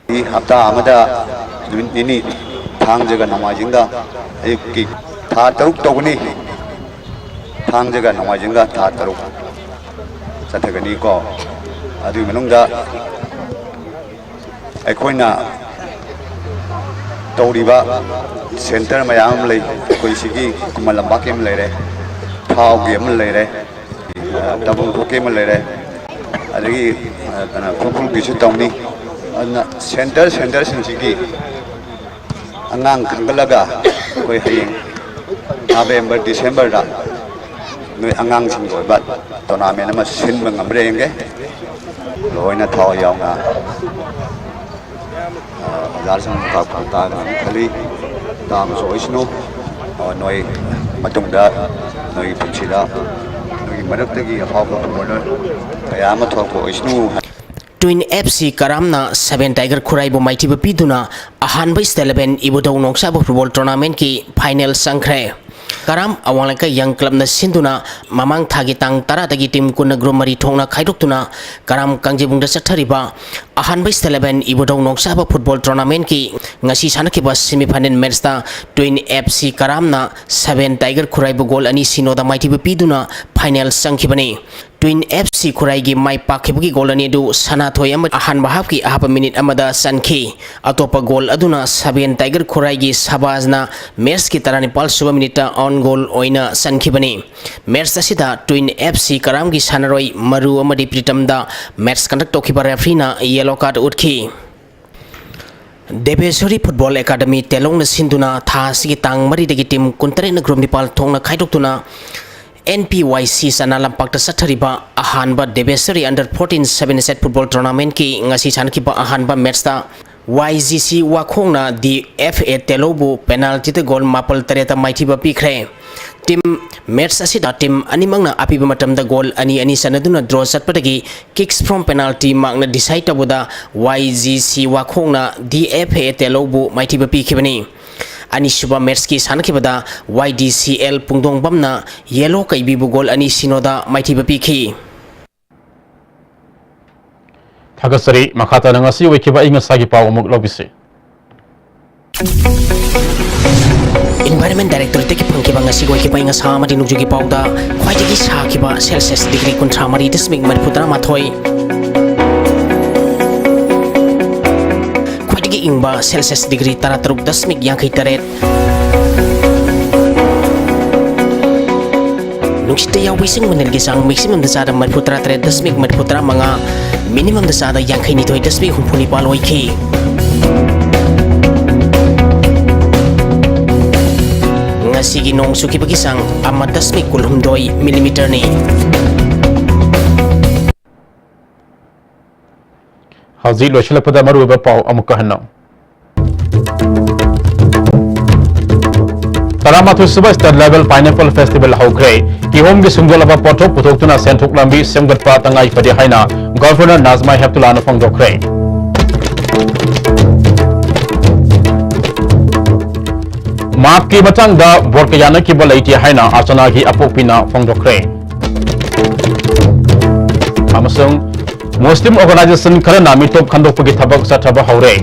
ꯍꯞꯇꯥ ꯑꯃꯗ ꯅꯨꯃꯤꯠ ꯅꯤꯅꯤ, ꯊꯥꯡꯖꯒ ꯅꯣꯡꯃꯥꯏꯖꯤꯡꯒ ꯑꯌꯨꯛꯀꯤ ꯊꯥ ꯇꯔꯨꯛ ꯇꯧꯒꯅꯤ꯫ ꯊꯥꯡꯖꯒ ꯅꯣꯡꯃꯥꯏꯖꯤꯡꯒ ꯊꯥ ꯇꯔꯨꯛ ꯆꯠꯊꯒꯅꯤꯀꯣ꯫ ꯑꯗꯨꯒꯤ ꯃꯅꯨꯡꯗ ꯑꯩꯈꯣꯏꯅ ꯇꯧꯔꯤꯕ ꯁꯦꯟꯇꯔ ꯃꯌꯥꯝ ꯑꯃ ꯂꯩ꯫ ꯑꯩꯈꯣꯏ ꯁꯤꯒꯤ ꯈꯨꯃꯟ ꯂꯝꯄꯥꯛꯀꯤ ꯑꯃ ꯂꯩꯔꯦ, ꯊꯥꯎꯒꯤ ꯑꯃ ꯂꯩꯔꯦ, ꯇꯥꯕꯨꯡꯈꯣꯛꯀꯤ ꯑꯃ ꯂꯩꯔꯦ, ꯑꯗꯒꯤ ꯀꯩꯅꯣ ꯈꯨꯔꯈꯨꯜꯒꯤꯁꯨ ꯇꯧꯅꯤ꯫ ꯑꯗꯨꯅ ꯁꯦꯟꯇꯔ ꯁꯦꯟꯇꯔꯁꯤꯡꯁꯤꯒꯤ ꯑꯉꯥꯡ ꯈꯟꯒꯠꯂꯒ ꯑꯩꯈꯣꯏ ꯍꯌꯦꯡ ꯅꯕꯦꯝꯕꯔ ꯗꯤꯁꯦꯝꯕꯔꯗ ꯅꯣꯏ ꯑꯉꯥꯡꯁꯤꯡꯒꯤ ꯑꯣꯏꯕ ꯇꯣꯔꯅꯥꯃꯦꯟ ꯑꯃ ꯁꯤꯟꯕ ꯉꯝꯕ꯭ꯔꯥ ꯌꯦꯡꯒꯦ꯫ ꯂꯣꯏꯅ ꯊꯋꯥꯏ ꯌꯥꯎꯅ ꯑꯣꯖꯥꯁꯤꯡ ꯇꯥꯛꯄ ꯇꯥꯒꯅꯤ ꯈꯜꯂꯤ꯫ ꯇꯥꯕꯁꯨ ꯑꯣꯏꯁꯅꯨ꯫ ꯅꯣꯏ ꯃꯇꯨꯡꯗ ꯅꯣꯏꯒꯤ ꯄꯨꯟꯁꯤꯗ ꯅꯣꯏꯒꯤ ꯃꯔꯛꯇꯒꯤ ꯑꯐꯥꯎꯕ ꯐꯨꯠꯕꯣꯂꯔ ꯀꯌꯥ ꯑꯃ ꯊꯣꯛꯂꯛꯄ ꯑꯣꯏꯁꯅꯨ꯫ ꯇ꯭ꯋꯤꯟ ꯑꯦꯐ ꯁꯤ ꯀꯔꯥꯝꯅ ꯁꯚꯦꯟ ꯇꯥꯏꯒꯔ ꯈꯨꯔꯥꯏꯕꯨ ꯃꯥꯏꯊꯤꯕ ꯄꯤꯗꯨꯅ ꯑꯍꯥꯟꯕ ꯁ꯭ꯇꯦꯠ ꯏꯂꯦꯚꯦꯟ ꯏꯕꯨꯙꯧ ꯅꯣꯡꯁꯥꯕ ꯐꯨꯠꯕꯣꯜ ꯇꯣꯔꯅꯥꯃꯦꯟꯠꯀꯤ ꯐꯥꯏꯅꯦꯜ ꯆꯪꯈ꯭ꯔꯦ꯫ ꯀꯔꯥꯝ ꯑꯋꯥꯡ ꯂꯩꯀꯥꯏ ꯌꯪ ꯀ꯭ꯂꯕꯅ ꯁꯤꯟꯗꯨꯅ ꯃꯃꯥꯡ ꯊꯥꯒꯤ ꯇꯥꯡ ꯇꯔꯥꯗꯒꯤ ꯇꯤꯝ ꯀꯨꯟꯅ ꯒ꯭ꯔꯨꯞ ꯃꯔꯤ ꯊꯣꯛꯅ ꯈꯥꯏꯗꯣꯛꯇꯨꯅ ꯀꯔꯥꯝ ꯀꯥꯡꯖꯩꯕꯨꯡꯗ ꯆꯠꯊꯔꯤꯕ ꯑꯍꯥꯟꯕ ꯁ꯭ꯇꯦꯠ ꯏꯂꯦꯚꯦꯟ ꯏꯕꯨꯙꯧ ꯅꯣꯡꯁꯥꯕ ꯐꯨꯠꯕꯣꯜ ꯇꯣꯔꯅꯥꯃꯦꯟꯠꯀꯤ ꯉꯁꯤ ꯁꯥꯟꯅꯈꯤꯕ ꯁꯦꯃꯤ ꯐꯥꯏꯅꯦꯜ ꯃꯦꯠꯆꯇ ꯇ꯭ꯋꯤꯟ ꯑꯦꯐ ꯁꯤ ꯀꯔꯥꯝꯅ ꯁꯚꯦꯟ ꯇꯥꯏꯒꯔ ꯈꯨꯔꯥꯏꯕꯨ ꯒꯣꯜ ꯑꯅꯤ ꯁꯤꯅꯣꯗ ꯃꯥꯏꯊꯤꯕ ꯄꯤꯗꯨꯅ ꯐꯥꯏꯅꯦꯜ ꯆꯪꯈꯤꯕꯅꯤ꯫ ꯇ꯭ꯋꯤꯟ ꯑꯦꯐ ꯁꯤ ꯈꯨꯔꯥꯏꯒꯤ ꯃꯥꯏ ꯄꯥꯛꯈꯤꯕꯒꯤ ꯒꯣꯜ ꯑꯅꯤ ꯑꯗꯨ ꯁꯅꯥꯊꯣꯏ ꯑꯃ ꯑꯍꯥꯟꯕ ꯍꯥꯞꯀꯤ ꯑꯍꯥꯞꯄ ꯃꯤꯅꯤꯠ ꯑꯃꯗ ꯆꯟꯈꯤ꯫ ꯑꯇꯣꯞꯄ ꯒꯣꯜ ꯑꯗꯨꯅ ꯁꯚꯦꯟ ꯇꯥꯏꯒꯔ ꯈꯨꯔꯥꯏꯒꯤ ꯁꯕꯥꯖꯅ ꯃꯦꯠꯆꯀꯤ ꯇꯔꯥꯅꯤꯄꯥꯜ ꯁꯨꯕ ꯃꯤꯅꯤꯠꯇ ꯑꯣꯟ ꯒꯣꯜ ꯑꯣꯏꯅ ꯆꯟꯈꯤꯕꯅꯤ꯫ ꯃꯦꯠꯆ ꯑꯁꯤꯗ ꯇ꯭ꯋꯤꯟ ꯑꯦꯐ ꯁꯤ ꯀꯔꯥꯝꯒꯤ ꯁꯥꯟꯅꯔꯣꯏ ꯃꯔꯨ ꯑꯃꯗꯤ ꯄ꯭ꯔꯤꯇꯝꯗ ꯃꯦꯠꯆ ꯀꯟꯗꯛ ꯇꯧꯈꯤꯕ ꯔꯦꯐ꯭ꯔꯤꯅ ꯌꯦꯂꯣ ꯀꯥꯔꯗ ꯎꯠꯈꯤ꯫ ꯗꯦꯕꯦꯁꯣꯔꯤ ꯐꯨꯠꯕꯣꯜ ꯑꯦꯀꯥꯗꯃꯤ ꯇꯦꯂꯧꯅ ꯁꯤꯟꯗꯨꯅ ꯊꯥ ꯑꯁꯤꯒꯤ ꯇꯥꯡ ꯃꯔꯤꯗꯒꯤ ꯇꯤꯝ ꯀꯨꯟꯇꯔꯦꯠꯅ ꯒ꯭ꯔꯨꯞ ꯅꯤꯄꯥꯜ ꯊꯣꯛꯅ ꯈꯥꯏꯗꯣꯛꯇꯨꯅ ꯑꯦꯟ ꯄꯤ ꯋꯥꯏ ꯁꯤ ꯆꯅꯥ ꯂꯝꯄꯥꯛꯇ ꯆꯠꯊꯔꯤꯕ ꯑꯍꯥꯟꯕ Debesori under fourteen seven set football ꯇꯣꯔꯅꯥꯃꯦꯟꯠꯀꯤ ꯉꯁꯤ ꯁꯥꯟꯅꯈꯤꯕ ꯑꯍꯥꯟꯕ ꯃꯦꯠꯆꯇ ꯋꯥꯏ G C ꯋꯥꯈꯣꯡꯅ D F A ꯇꯦꯂꯧꯕꯨ ꯄꯦꯅꯥꯜꯇꯤꯗ goal ꯃꯥꯄꯜ ꯇꯔꯦꯠꯇ ꯃꯥꯏꯊꯤꯕ ꯄꯤꯈ꯭ꯔꯦ꯫ ꯇꯤꯝ ꯃꯦꯠꯆ ꯑꯁꯤꯗ ꯇꯤꯝ ꯑꯅꯤꯃꯛꯅ ꯑꯄꯤꯕ ꯃꯇꯝꯗ ꯒꯣꯜ ꯑꯅꯤ ꯑꯅꯤ ꯆꯟꯅꯗꯨꯅ ꯗ꯭ꯔꯣ ꯆꯠꯄꯗꯒꯤ ꯀꯤꯛꯁ ꯐ꯭ꯔꯣꯝ ꯄꯦꯅꯥꯜꯇꯤ ꯃꯥꯔꯛꯅ ꯗꯤꯁꯥꯏꯗ ꯇꯧꯕꯗ ꯋꯥꯏ G C ꯋꯥꯈꯣꯡꯅ D F A ꯇꯦꯂꯧꯕꯨ ꯃꯥꯏꯊꯤꯕ ꯄꯤꯈꯤꯕꯅꯤ꯫ ꯑꯅꯤꯁꯨꯕ ꯃꯦꯠꯆꯀꯤ ꯁꯥꯟꯅꯈꯤꯕꯗ ꯋꯥꯏ ꯗꯤ ꯁꯤ ꯑꯦꯜ ꯄꯨꯡꯗꯣꯡꯕꯝꯅ ꯌꯦꯂꯣ ꯀꯩꯕꯤꯕꯨ ꯒꯣꯜ ꯑꯅꯤ ꯁꯤꯅꯣꯗ ꯃꯥꯏꯊꯤꯕ ꯄꯤꯈꯤ꯫ ꯊꯥꯒꯠꯆꯔꯤ꯫ ꯃꯈꯥ ꯇꯥꯅ ꯉꯁꯤ ꯑꯣꯏꯈꯤꯕ ꯑꯏꯪ ꯑꯁꯥꯒꯤ ꯄꯥꯎ ꯑꯃꯨꯛ ꯂꯧꯕꯤꯁꯤ꯫ ꯏꯟꯚꯥꯏꯔꯟꯃꯦꯟ ꯗꯥꯏꯔꯦꯛꯇꯣꯔꯦꯠꯇꯒꯤ ꯐꯪꯈꯤꯕ ꯉꯁꯤ ꯑꯣꯏꯈꯤꯕ ꯑꯏꯪ ꯑꯁꯥ ꯑꯃꯗꯤ ꯅꯣꯡꯖꯨꯒꯤ ꯄꯥꯎꯗ ꯈ꯭ꯋꯥꯏꯗꯒꯤ ꯁꯥꯈꯤꯕ ꯁꯦꯜꯁꯤꯌꯁ ꯗꯤꯒ꯭ꯔꯤ ꯀꯨꯟꯊ꯭ꯔꯥ ꯃꯔꯤ ꯗꯁꯃꯤꯛ ꯃꯔꯤꯐꯨ ꯇꯔꯥ ꯃꯥꯊꯣꯏ, ꯏꯪꯕ ꯁꯦꯜꯁꯤꯌꯁ ꯗꯤꯒ꯭ꯔꯤ ꯇꯔꯥꯇꯔꯨꯛ ꯗꯁꯃꯤꯛ ꯌꯥꯡꯈꯩ ꯇꯔꯦꯠ꯫ ꯅꯨꯡꯁꯤꯠꯇ ꯌꯥꯎꯕ ꯏꯁꯤꯡ ꯃꯅꯤꯜꯒꯤ ꯆꯥꯡ ꯃꯦꯛꯁꯤꯃꯝꯗ ꯆꯥꯗ ꯃꯔꯤꯐꯨ ꯇꯔꯥ ꯇꯔꯦꯠ ꯗꯁꯃꯤꯛ ꯃꯔꯤꯐꯨ ꯇꯔꯥ ꯃꯉꯥ, ꯃꯤꯅꯤꯃꯝꯗ ꯆꯥꯗ ꯌꯥꯡꯈꯩ ꯅꯤꯊꯣꯏ ꯗꯁꯃꯤꯛ ꯍꯨꯝꯐꯨ ꯅꯤꯄꯥꯜ ꯑꯣꯏꯈꯤ꯫ ꯉꯁꯤꯒꯤ ꯅꯣꯡ ꯆꯨꯈꯤꯕꯒꯤ ꯆꯥꯡ ꯑꯃ ꯗꯁꯃꯤꯛ ꯀꯨꯟꯍꯨꯝꯗꯣꯏ ꯃꯤꯂꯤꯃꯤꯇꯔꯅꯤ꯫ ꯍꯧꯖꯤꯛ ꯂꯣꯏꯁꯤꯜꯂꯛꯄꯗ ꯃꯔꯨꯑꯣꯏꯕ ꯄꯥꯎ ꯑꯃꯨꯛꯀ ꯍꯟꯅ꯫ ꯇꯔꯥꯃꯥꯊꯣꯏ ꯁꯨꯕ State Level Pineapple Festival ꯍꯧꯈ꯭ꯔꯦ꯫ ꯀꯤꯍꯣꯝꯒꯤ ꯁꯨꯡꯗꯣꯛꯂꯕ ꯄꯣꯠꯊꯣꯛ ꯄꯨꯊꯣꯛꯇꯨꯅ ꯁꯦꯟꯊꯣꯛ ꯂꯝꯕꯤ ꯁꯦꯝꯒꯠꯄ ꯇꯉꯥꯏ ꯐꯗꯦ ꯍꯥꯏꯅ Governor ꯅꯥꯖꯃꯥ ꯍꯦꯞꯇꯨꯂꯥꯅ ꯐꯣꯡꯗꯣꯛꯈ꯭ꯔꯦ꯫ ꯃꯥꯞꯀꯤ ꯃꯇꯥꯡꯗ ꯕꯣꯔꯗꯀ ꯌꯥꯅꯈꯤꯕ ꯂꯩꯇꯦ ꯍꯥꯏꯅ ꯑꯔꯆꯅꯥꯒꯤ ꯑꯄꯣꯛꯄꯤꯅ ꯐꯣꯡꯗꯣꯛꯈ꯭ꯔꯦ꯫ ꯑꯃꯁꯨꯡ ꯃꯨꯁꯂꯤꯝ organization ꯈꯔꯅ ꯃꯤꯇꯣꯞ ꯈꯟꯗꯣꯛꯄꯒꯤ ꯊꯕꯛ ꯆꯠꯊꯕ ꯍꯧꯔꯦ꯫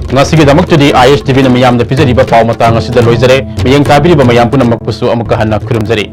ꯉꯁꯤꯒꯤꯗꯃꯛꯇꯗꯤ ISTVꯅ ꯃꯤꯌꯥꯝꯗ ꯄꯤꯖꯔꯤꯕ ꯄꯥꯎ ꯃꯇꯥꯡ ꯑꯁꯤꯗ ꯂꯣꯏꯖꯔꯦ꯫ ꯃꯤꯠꯌꯦꯡ ꯇꯥꯕꯤꯔꯤꯕ ꯃꯌꯥꯝ ꯄꯨꯝꯅꯃꯛꯄꯨꯁꯨ ꯑꯃꯨꯛꯀ ꯍꯟꯅ ꯈꯨꯔꯨꯝꯖꯔꯤ꯫